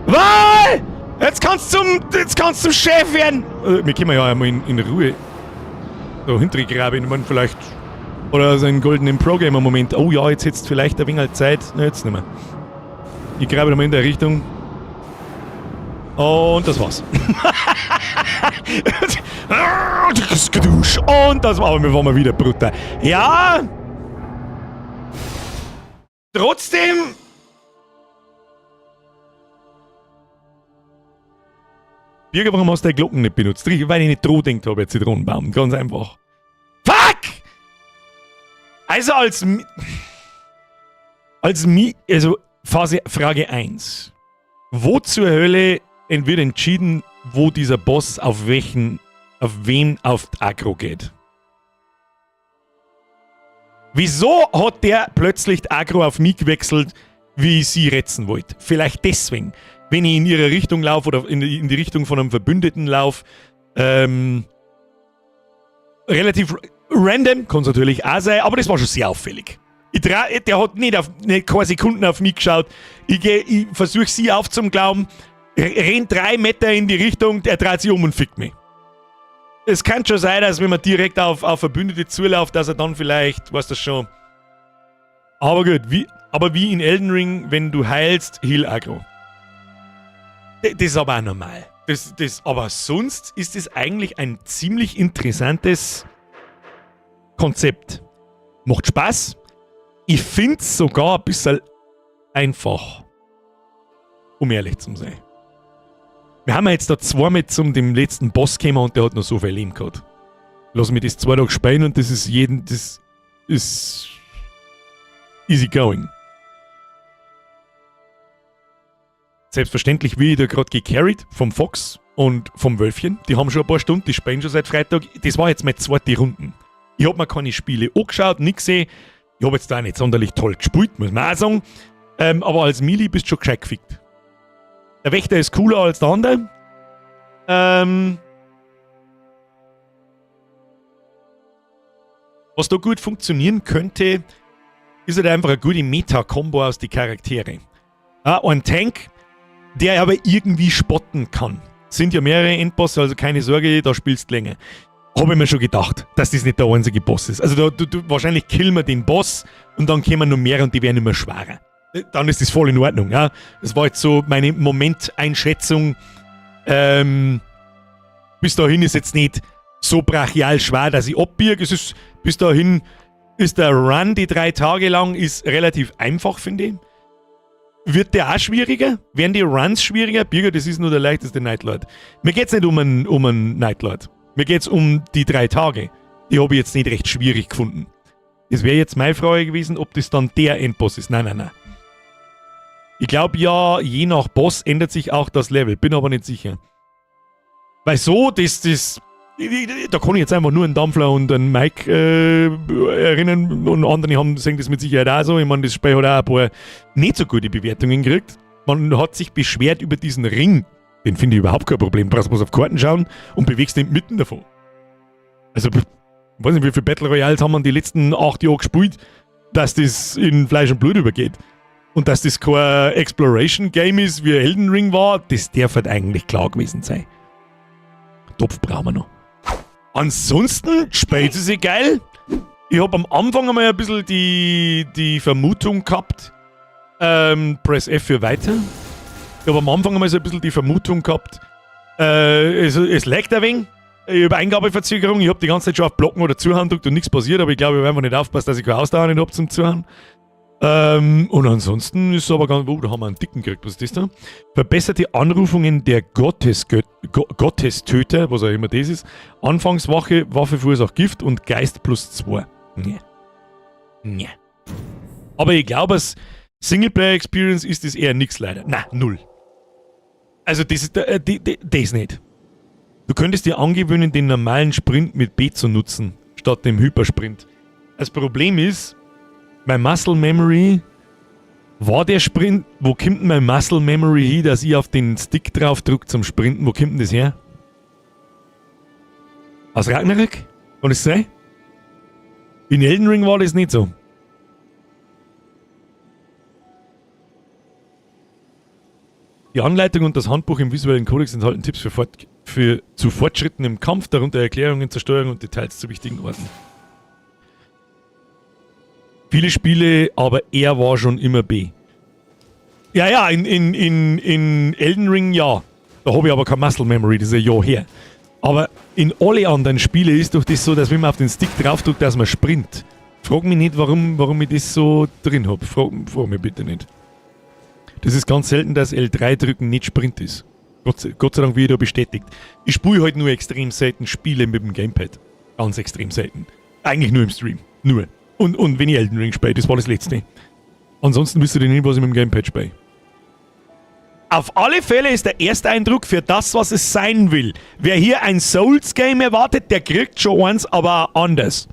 Wahl! Jetzt kannst zum Chef werden! Wir können ja einmal in Ruhe da hinter graben, ich mein, vielleicht. Oder so einen goldenen Pro-Gamer-Moment. Oh ja, jetzt hättest du vielleicht ein wenig halt Zeit. Na, jetzt nicht mehr. Ich grabe nochmal in der Richtung. Und das war's. Und das war, aber wir waren mal wieder brutal. Ja! Trotzdem. Birger, warum hast du deine Glocken nicht benutzt? Weil ich nicht dran gedacht habe, Zitronenbaum. Ganz einfach. Fuck! Also als. Als Mi. Also Phase, Frage 1. Wo zur Hölle wird entschieden, wo dieser Boss auf welchen, auf wen auf die Aggro geht? Wieso hat der plötzlich die Aggro auf mich gewechselt, wie ich sie retzen wollte? Vielleicht deswegen. Wenn ich in ihre Richtung laufe oder in die Richtung von einem Verbündeten laufe, relativ random, kann es natürlich auch sein, aber das war schon sehr auffällig. Der hat nicht keine Sekunden auf mich geschaut. Ich versuche sie aufzuglauben, rennt 3 Meter in die Richtung, der dreht sich um und fickt mich. Es kann schon sein, dass wenn man direkt auf Verbündete zuläuft, dass er dann vielleicht, weißt du schon. Aber gut, wie in Elden Ring, wenn du heilst, heal Aggro. Das ist aber auch normal. Aber sonst ist es eigentlich ein ziemlich interessantes Konzept. Macht Spaß. Ich find's sogar ein bisschen einfach. Um ehrlich zu sein. Wir haben ja jetzt da zweimal zum dem letzten Boss gekommen und der hat noch so viel Leben gehabt. Lass mich das 2 Tage spielen und das ist jeden, das ist easy going. Selbstverständlich wie ich da grad gecarried vom Fox und vom Wölfchen. Die haben schon ein paar Stunden, die spielen schon seit Freitag. Das war jetzt meine zweite Runde. Ich hab mir keine Spiele angeschaut, nix gesehen. Ich hab jetzt da auch nicht sonderlich toll gespielt, muss man auch sagen. Aber als Melee bist du schon gescheit gefickt. Der Wächter ist cooler als der andere. Was da gut funktionieren könnte, ist halt einfach eine gute Meta-Kombo aus den Charakteren. Ja, ein Tank, der aber irgendwie spotten kann. Sind ja mehrere Endbosse, also keine Sorge, da spielst du länger. Hab ich mir schon gedacht, dass das nicht der einzige Boss ist. Also wahrscheinlich killen wir den Boss und dann kommen noch mehr und die werden immer schwerer. Dann ist das voll in Ordnung. Ja? Das war jetzt so meine Momenteinschätzung. Bis dahin ist jetzt nicht so brachial schwer, dass ich abbiege. Bis dahin ist der Run, die 3 Tage lang, ist relativ einfach, finde ich. Wird der auch schwieriger? Werden die Runs schwieriger? Birger, das ist nur der leichteste Nightlord. Mir geht's nicht um einen Nightlord. Mir geht's um die 3 Tage. Die hab ich jetzt nicht recht schwierig gefunden. Das wäre jetzt meine Frage gewesen, ob das dann der Endboss ist. Nein, nein, nein. Ich glaub ja, je nach Boss ändert sich auch das Level. Bin aber nicht sicher. Weil so, das, das, da kann ich jetzt einfach nur einen Dampfler und einen Mike erinnern und andere sehen das mit Sicherheit auch so. Ich meine, das Spiel hat auch ein paar nicht so gute Bewertungen gekriegt. Man hat sich beschwert über diesen Ring. Den finde ich überhaupt kein Problem. Du brauchst bloß auf Karten schauen und bewegst den mitten davon. Also, ich weiß nicht, wie viele Battle Royales haben wir in die letzten 8 Jahre gespielt, dass das in Fleisch und Blut übergeht. Und dass das kein Exploration Game ist, wie Elden Ring war, das darf halt eigentlich klar gewesen sein. Topf brauchen wir noch. Ansonsten spielt sie sich geil. Ich hab am Anfang einmal ein bisschen die Vermutung gehabt, Press F für weiter. Ich hab am Anfang einmal so ein bisschen die Vermutung gehabt, es laggt ein wenig. Ich habe Eingabeverzögerung, ich habe die ganze Zeit schon auf Blocken oder Zuhauen gedrückt und nichts passiert, aber ich glaube, ich habe einfach nicht aufgepasst, dass ich keine Ausdauer nicht habe zum Zuhauen. Und ansonsten ist es aber ganz. Oh, da haben wir einen dicken gekriegt. Was ist das da? Verbesserte Anrufungen der Gottestöter, was auch immer das ist. Anfangswache, Waffe verursacht Gift und Geist plus 2. Nee. Nee. Aber ich glaube, als Singleplayer Experience ist das eher nix leider. Na, null. Also das ist das nicht. Du könntest dir angewöhnen, den normalen Sprint mit B zu nutzen, statt dem Hypersprint. Das Problem ist, mein Muscle Memory war der Sprint. Wo kommt denn mein Muscle Memory hin, dass ich auf den Stick drauf drücke zum Sprinten? Wo kommt denn das her? Aus Ragnarök? Kann das sein? In Elden Ring war das nicht so. Die Anleitung und das Handbuch im visuellen Kodex enthalten Tipps für zu Fortschritten im Kampf, darunter Erklärungen zur Steuerung und Details zu wichtigen Orten. Viele Spiele, aber er war schon immer B. Ja, in Elden Ring ja. Da habe ich aber kein Muscle Memory, das ist ein Jahr her. Aber in alle anderen Spiele ist doch das so, dass wenn man auf den Stick draufdrückt, dass man sprint. Frag mich nicht, warum ich das so drin habe. Frag mich bitte nicht. Das ist ganz selten, dass L3 drücken nicht Sprint ist. Gott sei Dank wieder bestätigt. Ich spiele halt nur extrem selten Spiele mit dem Gamepad. Ganz extrem selten. Eigentlich nur im Stream. Nur. Und wenn ich Elden Ring spiele, das war das letzte. Ansonsten wüsste ich nicht, was ich mit dem Gamepad spiele. Auf alle Fälle ist der erste Eindruck für das, was es sein will. Wer hier ein Souls-Game erwartet, der kriegt schon eins, aber auch anders.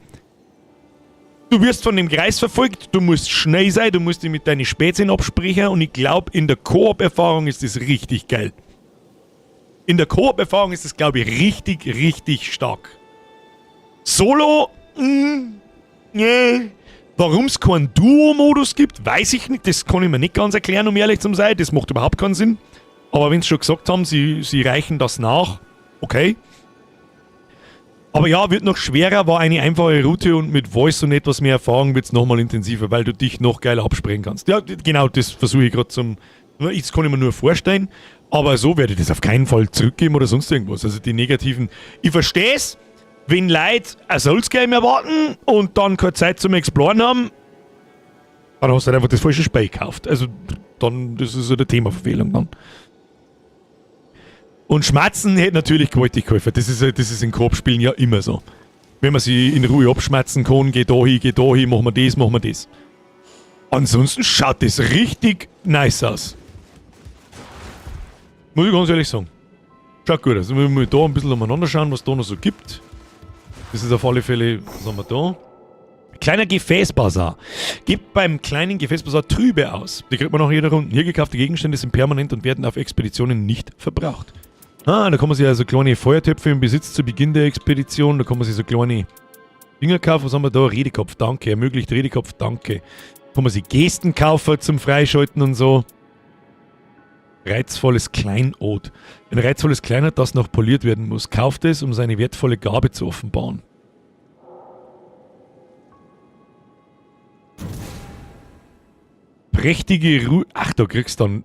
Du wirst von dem Greis verfolgt, du musst schnell sein, du musst dich mit deinen Spezien absprechen und ich glaube, in der Koop-Erfahrung ist das richtig geil. In der Koop-Erfahrung ist das, glaube ich, richtig, richtig stark. Solo, nee. Warum es keinen Duo-Modus gibt, weiß ich nicht. Das kann ich mir nicht ganz erklären, um ehrlich zu sein. Das macht überhaupt keinen Sinn. Aber wenn sie schon gesagt haben, sie reichen das nach, okay. Aber ja, wird noch schwerer, war eine einfache Route und mit Voice und etwas mehr Erfahrung wird es nochmal intensiver, weil du dich noch geiler absprechen kannst. Ja, genau, das versuche ich gerade zum. Das kann ich mir nur vorstellen, aber so werde ich das auf keinen Fall zurückgeben oder sonst irgendwas. Also die negativen. Ich verstehe es, wenn Leute ein Souls-Game erwarten und dann keine Zeit zum Exploren haben, dann hast du halt einfach das falsche Spiel gekauft. Also dann, das ist so eine Themaverfehlung dann. Und Schmatzen hätte natürlich gewaltig geholfen. Das ist in Koop-Spielen ja immer so. Wenn man sich in Ruhe abschmatzen kann, geh da hin, machen wir das, machen wir das. Ansonsten schaut das richtig nice aus. Muss ich ganz ehrlich sagen. Schaut gut aus. Wir müssen da ein bisschen umeinander schauen, was da noch so gibt. Das ist auf alle Fälle, was haben wir da? Kleiner Gefäßbazar. Gibt beim kleinen Gefäßbazar Trübe aus. Die kriegt man nach jeder Runde. Hier gekaufte Gegenstände sind permanent und werden auf Expeditionen nicht verbraucht. Ah, da kann man sich also kleine Feuertöpfe im Besitz zu Beginn der Expedition. Da kann man sich so kleine Dinger kaufen. Was haben wir da? Redekopf, danke. Ermöglicht Redekopf, danke. Kann man sich Gesten kaufen zum Freischalten und so. Reizvolles Kleinod. Ein reizvolles Kleinod, das noch poliert werden muss. Kauft es, um seine wertvolle Gabe zu offenbaren. Prächtige Ruhe. Ach, da kriegst du dann.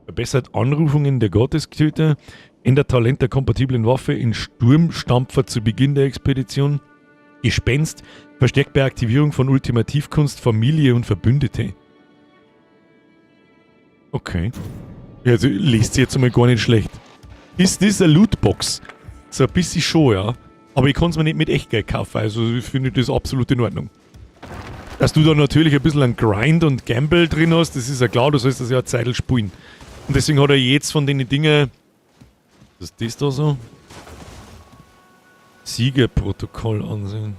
Verbessert Anrufungen der Gottestöter. Ändert Talent der kompatiblen Waffe in Sturmstampfer zu Beginn der Expedition. Gespenst. Verstärkt bei Aktivierung von Ultimativkunst Familie und Verbündete. Okay. Ja, also liest sich jetzt einmal gar nicht schlecht. Ist das eine Lootbox? So ein bisschen schon, ja. Aber ich kann es mir nicht mit Echtgeld kaufen, also ich finde das absolut in Ordnung. Dass du da natürlich ein bisschen ein Grind und Gamble drin hast, das ist ja klar, du sollst das ja eine Zeitl spielen. Und deswegen hat er jetzt von den Dingen. Was ist das da so? Siegerprotokoll ansehen.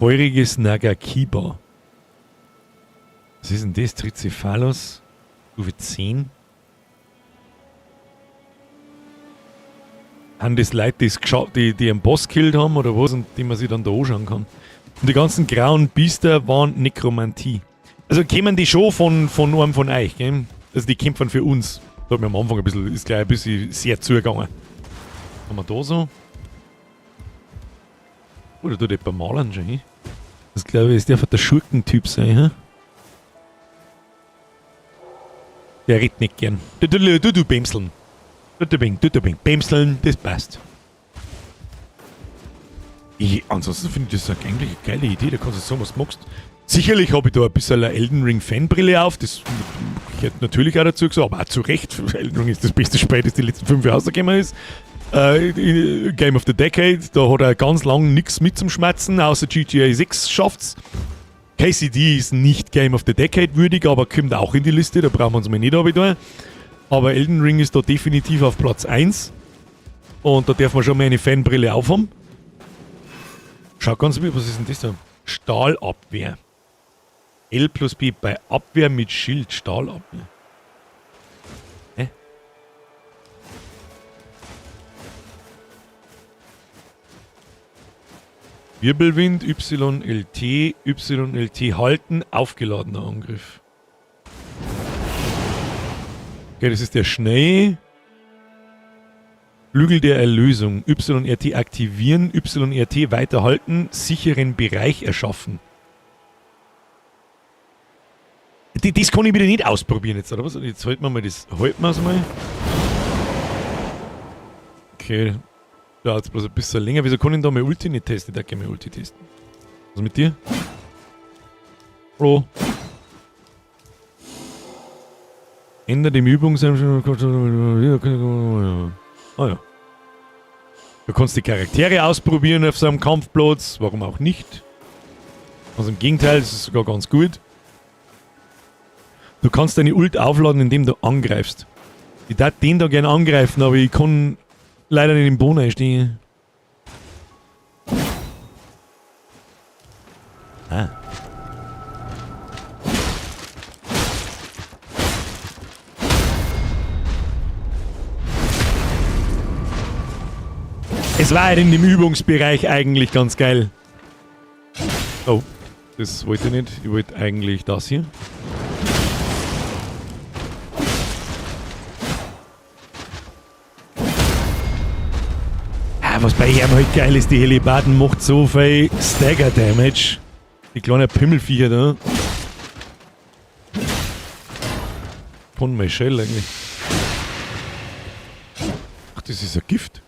Feuriges Nagakiba. Was ist denn das? Tricephalos? Stufe 10? Haben das Leute, die einen Boss gekillt haben oder was und die man sich dann da anschauen kann? Und die ganzen grauen Biester waren Nekromantie. Also kämen die schon von einem von euch, gell? Also die kämpfen für uns. Da hat mir am Anfang ein bisschen, ist gleich ein bisschen sehr zugegangen. Haben wir da so? Oder tut jemand malen schon hin? Das, glaube ich, ist der von der Schurkentyp sein, hä? Der redet nicht gern. Du, du, du, du Bämseln. Tut ein wenig, tut ein wenig Bämseln, das passt. Ich, ansonsten finde ich das eigentlich eine geile Idee, da kannst du sagen, was du magst. Sicherlich habe ich da ein bisschen eine Elden Ring Fanbrille auf, das gehört natürlich auch dazu gesagt, aber auch zu Recht. Elden Ring ist das beste Spiel, das die letzten 5 Jahre rausgekommen ist. Game of the Decade, da hat er ganz lang nichts mit zum Schmatzen, außer GTA 6 schafft's. KCD ist nicht Game of the Decade würdig, aber kommt auch in die Liste, da brauchen wir uns mal nicht runter. Aber Elden Ring ist da definitiv auf Platz 1. Und da darf man schon mal eine Fanbrille aufhaben. Schaut ganz was ist denn das da? Stahlabwehr. L plus B bei Abwehr mit Schild, Stahlabwehr. Hä? Wirbelwind, YLT, YLT halten, aufgeladener Angriff. Okay, das ist der Schnee. Flügel der Erlösung. YRT aktivieren, YRT weiterhalten, sicheren Bereich erschaffen. Das kann ich wieder nicht ausprobieren jetzt, oder was? Jetzt halten wir mal das. Halten wir es mal. Okay. Dauert jetzt bloß ein bisschen länger. Wieso kann ich da mal Ulti nicht testen? Ich darf gerne mal Ulti testen. Was mit dir? Hallo? Ändert im Übungs... Ah ja. Du kannst die Charaktere ausprobieren auf so einem Kampfplatz. Warum auch nicht? Also im Gegenteil, das ist sogar ganz gut. Du kannst deine Ult aufladen, indem du angreifst. Ich darf den da gerne angreifen, aber ich kann leider nicht im Boden einstehen. Ah. Es war halt in dem Übungsbereich eigentlich ganz geil. Oh, das wollte ich nicht. Ich wollte eigentlich das hier. Ah, was bei ihm halt geil ist, die Helibaden macht so viel Stagger Damage. Die kleinen Pimmelviecher da. Von Michelle eigentlich. Ach, das ist ein Gift.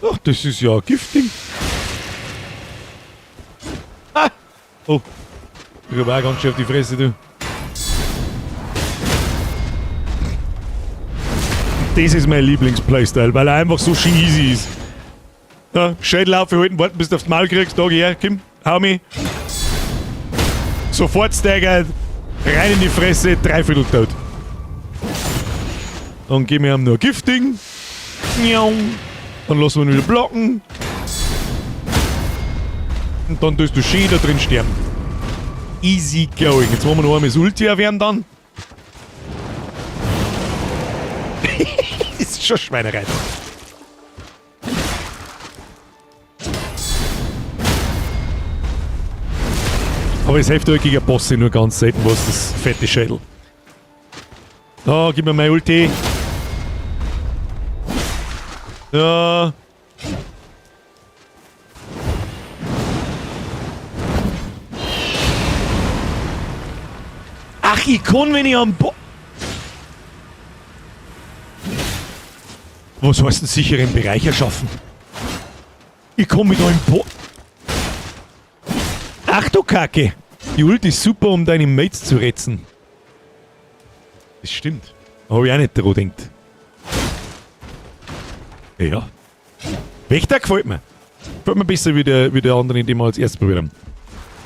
Ach, das ist ja ein Giftding. Ah! Oh. Ich hab auch ganz schön auf die Fresse, du. Das ist mein Lieblings-Playstyle, weil er einfach so schön easy ist. Ja, Schädel aufhalten, warten, bis du aufs Maul kriegst. Da, geh her, komm, hau mich. Sofort staggert, rein in die Fresse, dreiviertel tot. Dann geben wir ihm nur Gifting. Dann lassen wir ihn wieder blocken. Und dann tust du schön da drin sterben. Easy going. Jetzt machen wir noch einmal das Ulti erwärmen dann. Das ist schon Schweinerei. Aber es hilft euch gegen Bosse nur ganz selten was, das fette Schädel. Da, gib mir mein Ulti. Ja. Ach, ich kann, wenn ich am Bo... Was heißt denn sicheren Bereich erschaffen? Ich komme mit einem Bo... Ach du Kacke! Die Ult ist super, um deine Mates zu retten. Das stimmt. Hab ich auch nicht dran gedacht. Ja. Wächter gefällt mir. Gefällt mir besser wie der andere, den wir als erstes probiert haben.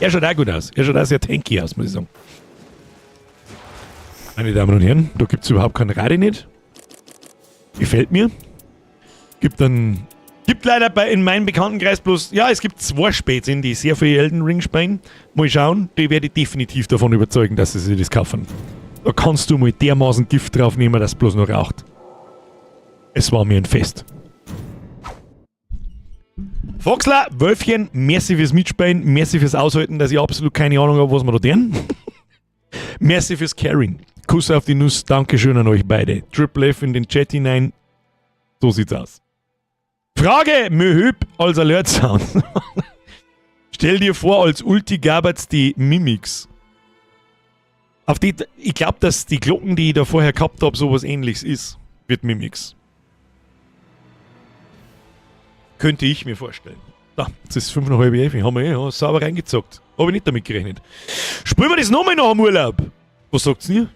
Er schaut auch gut aus. Er schaut auch sehr tanky aus, muss ich sagen. Meine Damen und Herren, da gibt's überhaupt keinen Radi nicht. Gefällt mir. Gibt dann... Gibt leider in meinem Bekanntenkreis bloß... Ja, es gibt zwei Spätzchen, die sehr viel Elden Ring spielen. Mal schauen, die werde ich definitiv davon überzeugen, dass sie sich das kaufen. Da kannst du mal dermaßen Gift drauf nehmen, dass es bloß noch raucht. Es war mir ein Fest. Foxler, Wölfchen, merci fürs Mitspielen, merci fürs Aushalten, dass ich absolut keine Ahnung habe, was wir da tun. Merci fürs Caring. Kuss auf die Nuss, Dankeschön an euch beide. Triple F in den Chat hinein. So sieht's aus. Frage, Möhüb als Alert Sound. Stell dir vor, als Ulti gabert's die Mimics. Auf die, ich glaube, dass die Glocken, die ich da vorher gehabt habe, sowas Ähnliches ist. Wird Mimiks. Könnte ich mir vorstellen. Da, jetzt ist 10:35, haben wir eh ja, sauber reingezockt. Habe ich nicht damit gerechnet. Spielen wir das nochmal nach dem Urlaub? Was sagt's ihr?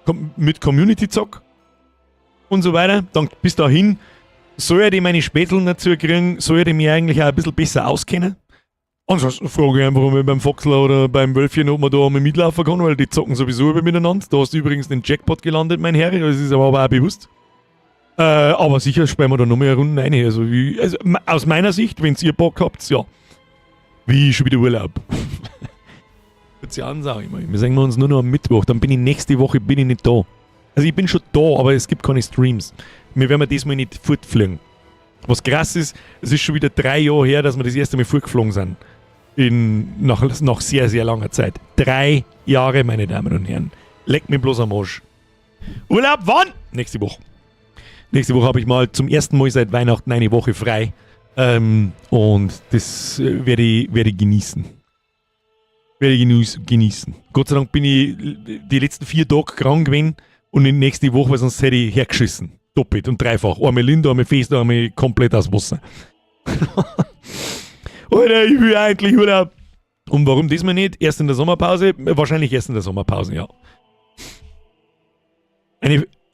Kommt mit Community-Zock und so weiter. Dann bis dahin soll ich meine Spätzeln dazu kriegen, soll ich mich eigentlich auch ein bisschen besser auskennen. Ansonsten frage ich einfach mal beim Foxler oder beim Wölfchen, ob man da einmal mitlaufen kann, weil die zocken sowieso immer miteinander. Da hast du übrigens den Jackpot gelandet, mein Herr, das ist aber auch bewusst. Aber sicher spielen wir da noch mehr Runden rein. Also, wie, also aus meiner Sicht, wenn ihr Bock habt, ja. Wie schon wieder Urlaub. Wird's ja anschauen immer. Wir sehen uns nur noch am Mittwoch, dann bin ich nächste Woche bin ich nicht da. Also ich bin schon da, aber es gibt keine Streams. Wir werden diesmal nicht fortfliegen. Was krass ist, es ist schon wieder 3 Jahre her, dass wir das erste Mal fortgeflogen sind. Nach sehr, sehr langer Zeit. 3 Jahre, meine Damen und Herren. Leck mich bloß am Arsch. Urlaub wann? Nächste Woche. Nächste Woche habe ich mal zum ersten Mal seit Weihnachten eine Woche frei. Und das werde ich genießen. Werde ich genießen. Gott sei Dank bin ich die letzten 4 Tage krank gewesen und die nächste Woche, weil sonst hätte ich hergeschissen. Doppelt und dreifach. Einmal Linda, einmal fest, einmal komplett aus Wasser. Alter, ich will eigentlich Urlaub. Und warum diesmal nicht? Erst in der Sommerpause? Wahrscheinlich erst in der Sommerpause, ja.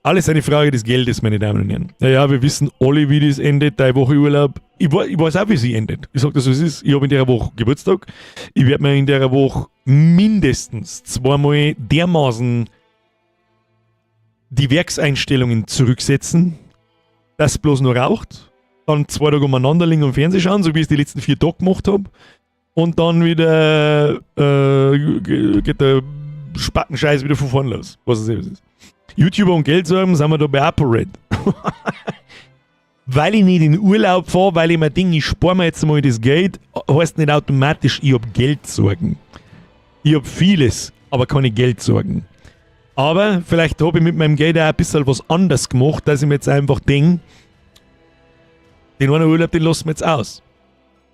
Alles eine Frage des Geldes, meine Damen und Herren. Naja, wir wissen alle, wie das endet, deine Woche Urlaub. Ich weiß auch, wie sie endet. Ich sag das, wie es ist. Ich habe in der Woche Geburtstag. Ich werde mir in der Woche mindestens zweimal dermaßen die Werkseinstellungen zurücksetzen, dass bloß nur raucht. Dann 2 Tage umeinander liegen und Fernseh schauen, so wie ich es die letzten 4 Tage gemacht habe. Und dann wieder geht der Spackenscheiß wieder von vorn los. Was es eben ist. YouTuber und Geldsorgen, sind wir da bei ApoRed. Weil ich nicht in Urlaub fahre, weil ich mir denke, ich spare mir jetzt mal das Geld, heißt nicht automatisch, ich hab Geldsorgen. Ich hab vieles, aber keine Geldsorgen. Aber vielleicht habe ich mit meinem Geld auch ein bisschen was anders gemacht, dass ich mir jetzt einfach denke, den einen Urlaub, den lassen wir jetzt aus.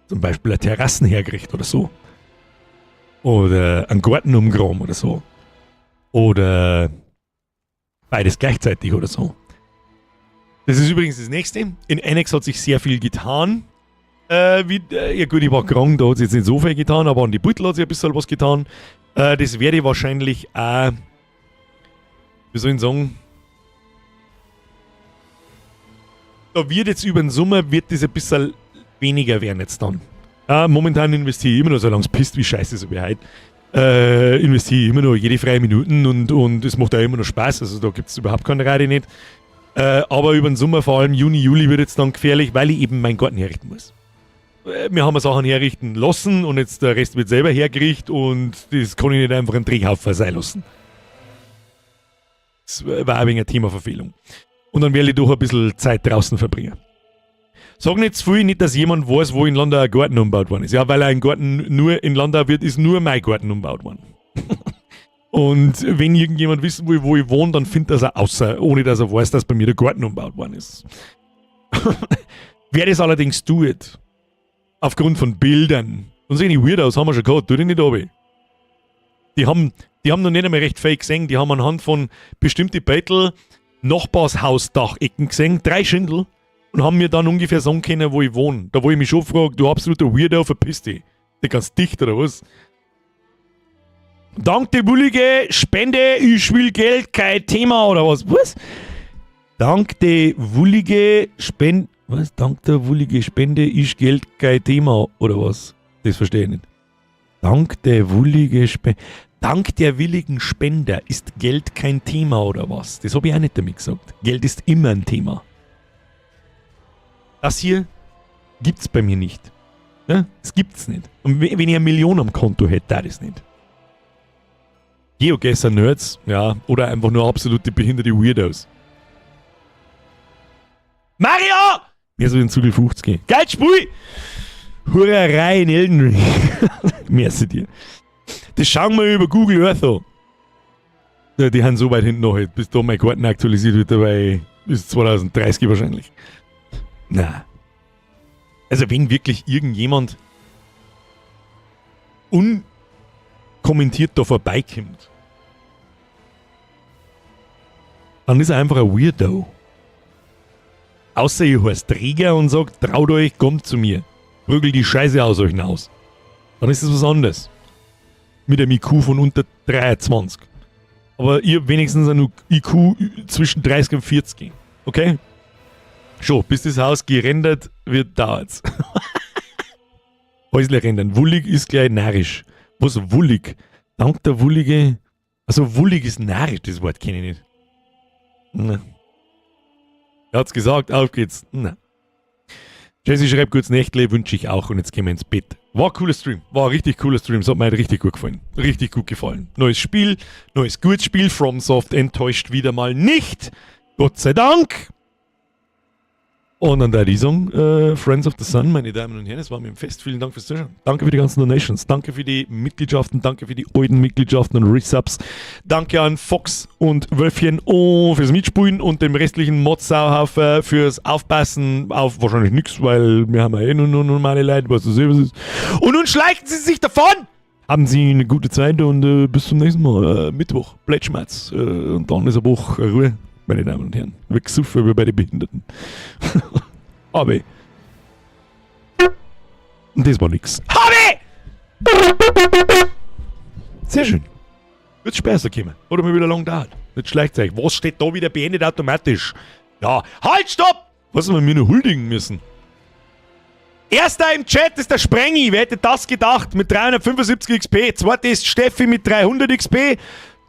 Zum Beispiel eine Terrassen hergerichtet oder so. Oder einen Garten umgraben oder so. Oder beides gleichzeitig oder so. Das ist übrigens das Nächste. In Annex hat sich sehr viel getan. Ja gut, ich war krank, da hat sich jetzt nicht so viel getan, aber an die Beutel hat sich ein bisschen was getan. Das werde ich wahrscheinlich auch, wie soll ich sagen, da wird jetzt über den Sommer, wird das ein bisschen weniger werden jetzt dann. Momentan investiere ich immer noch, solange es pisst wie scheiße, so wie heute, investiere ich immer noch jede freie Minuten und es macht auch immer noch Spaß, also da gibt es überhaupt keine Rede nicht. Aber über den Sommer, vor allem Juni, Juli, wird jetzt dann gefährlich, weil ich eben meinen Garten herrichten muss. Wir haben Sachen herrichten lassen und jetzt der Rest wird selber hergerichtet und das kann ich nicht einfach einen Dreckhaufen sein lassen. Das war ein wenig eine Themaverfehlung. Und dann werde ich doch ein bisschen Zeit draußen verbringen. Sag nicht zu viel, nicht, dass jemand weiß, wo in Landau ein Garten umbaut worden ist. Ja, weil ein Garten nur in Landau wird, ist nur mein Garten umbaut worden. Und wenn irgendjemand wissen will, wo ich wohne, dann findet er es auch außer, ohne dass er weiß, dass bei mir der Garten umbaut worden ist. Wer das allerdings tut, aufgrund von Bildern, und sehen die weird aus, haben wir schon gehabt, tu dich nicht runter. Die haben noch nicht einmal recht fake gesehen, die haben anhand von bestimmten Beutel Nachbarshausdachecken gesehen, drei Schindel, und haben mir dann ungefähr sagen können, wo ich wohne. Da wo ich mich schon frage, du absoluter Weirdo, verpiss dich. Der ganz dicht oder was? Dank der willige Spende, ich will Geld, kein Thema oder was? Was? Dank der willige Spende, was? Dank der willige Spende ist Geld kein Thema oder was? Das verstehe ich nicht. Dank der willige Spende. Dank der willigen Spender ist Geld kein Thema oder was? Das habe ich auch nicht damit gesagt. Geld ist immer ein Thema. Das hier gibt's bei mir nicht. Ja, es gibt's nicht. Und wenn ich 1 Million am Konto hätte, da das nicht. GeoGuessr-Nerds, ja, oder einfach nur absolute behinderte Weirdos. Mario! Mir so den Zugel 50. Geil, Spiel! Hurerei in Elden Ring. Merci dir. Das schauen wir über Google Earth an. Ja, die haben so weit hinten noch, bis da mein Garten aktualisiert wird, dabei bis 2030 wahrscheinlich. Na. Also wenn wirklich irgendjemand kommentiert da vorbeikommt, dann ist er einfach ein Weirdo. Außer ihr heißt Träger und sagt, traut euch, kommt zu mir. Prügel die Scheiße aus euch hinaus. Dann ist es was anderes. Mit einem IQ von unter 23. Aber ihr habt wenigstens einen IQ zwischen 30 und 40. Okay? Schon, bis das Haus gerendert wird, dauert's. Häusle rendern. Wullig ist gleich narrisch. Was wullig? Dank der Wullige. Also wullig ist narrisch, das Wort kenne ich nicht. Na. Er hat's gesagt, auf geht's. Na. Jesse schreibt kurz Nächtle, wünsche ich auch und jetzt gehen wir ins Bett. War ein cooler Stream, war ein richtig cooler Stream, es hat mir halt richtig gut gefallen. Richtig gut gefallen. Neues Spiel, neues gutes Spiel, FromSoft enttäuscht wieder mal nicht. Gott sei Dank. Und dann da ich sagen, Friends of the Sun, meine Damen und Herren, es war mir ein Fest. Vielen Dank fürs Zuschauen. Danke für die ganzen Donations. Danke für die Mitgliedschaften. Danke für die alten Mitgliedschaften und Resubs. Danke an Fox und Wölfchen oh, fürs Mitspielen und dem restlichen Mod-Sauhaufen fürs Aufpassen auf wahrscheinlich nichts, weil wir haben ja eh nur normale Leute, was du was ist. Und nun schleichen sie sich davon! Haben Sie eine gute Zeit und bis zum nächsten Mal. Mittwoch, Plätschmerz. Und dann ist eine Woche Ruhe, meine Damen und Herren. Wird gesoffen wie bei den Behinderten. Aber. Und das war nix. Habe! Sehr schön. Wird Spaß gekommen. Oder mal wieder lang dauert. Jetzt schleicht euch. Was steht da wieder beendet automatisch? Ja. Halt, stopp! Was wir mir noch huldigen müssen. Erster im Chat ist der Sprengi. Wer hätte das gedacht? Mit 375 XP. Zweite ist Steffi mit 300 XP.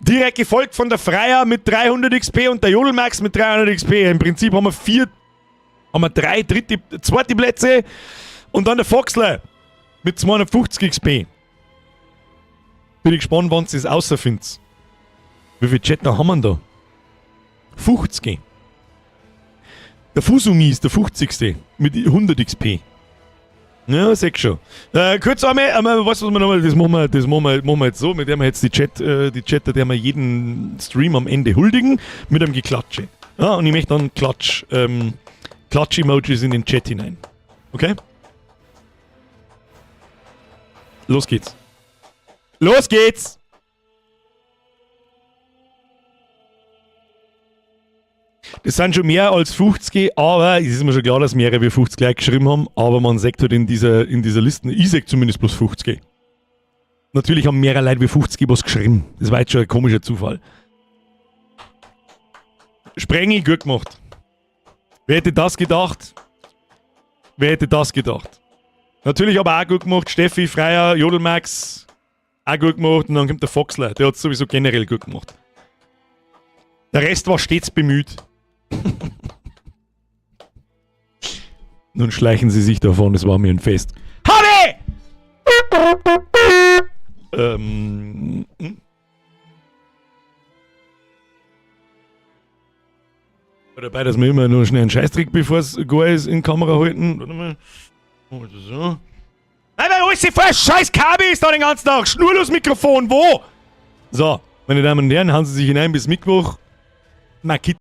Direkt gefolgt von der Freier mit 300 XP und der Jodelmax mit 300 XP. Im Prinzip haben wir vier, haben wir drei dritte, zweite Plätze und dann der Foxler mit 250 XP. Bin ich gespannt, wann sie es außerfindet. Wie viele Chatter haben wir denn da? 50. Der Fusumi ist der 50. mit 100 XP. Ja, sag schon. Kurz einmal, einmal, weißt du, was wir nochmal, das machen wir jetzt so, mit dem wir jetzt die Chatter, der wir jeden Stream am Ende huldigen, mit einem Geklatsche. Ja, und ich möchte dann Klatsch-Emojis in den Chat hinein. Okay? Los geht's. Los geht's! Das sind schon mehr als 50, aber es ist mir schon klar, dass mehrere wie 50 gleich geschrieben haben, aber man sagt halt in dieser Liste, ich sag zumindest bloß 50. Natürlich haben mehrere Leute wie 50 was geschrieben. Das war jetzt schon ein komischer Zufall. Sprengi, gut gemacht. Wer hätte das gedacht? Wer hätte das gedacht? Natürlich aber auch gut gemacht. Steffi, Freier, Jodelmax, auch gut gemacht. Und dann kommt der Foxler, der hat es sowieso generell gut gemacht. Der Rest war stets bemüht. Nun schleichen sie sich davon, es war mir ein Fest. Habe! Dabei, dass wir immer nur schnell einen Scheißtrick, bevor es gar ist, in Kamera halten. Warte mal. So. Nein, weil alles voll scheiß Kabel ist da den ganzen Tag. Schnurlos Mikrofon, wo? So, meine Damen und Herren, hauen Sie sich hinein bis Mittwoch. Makit.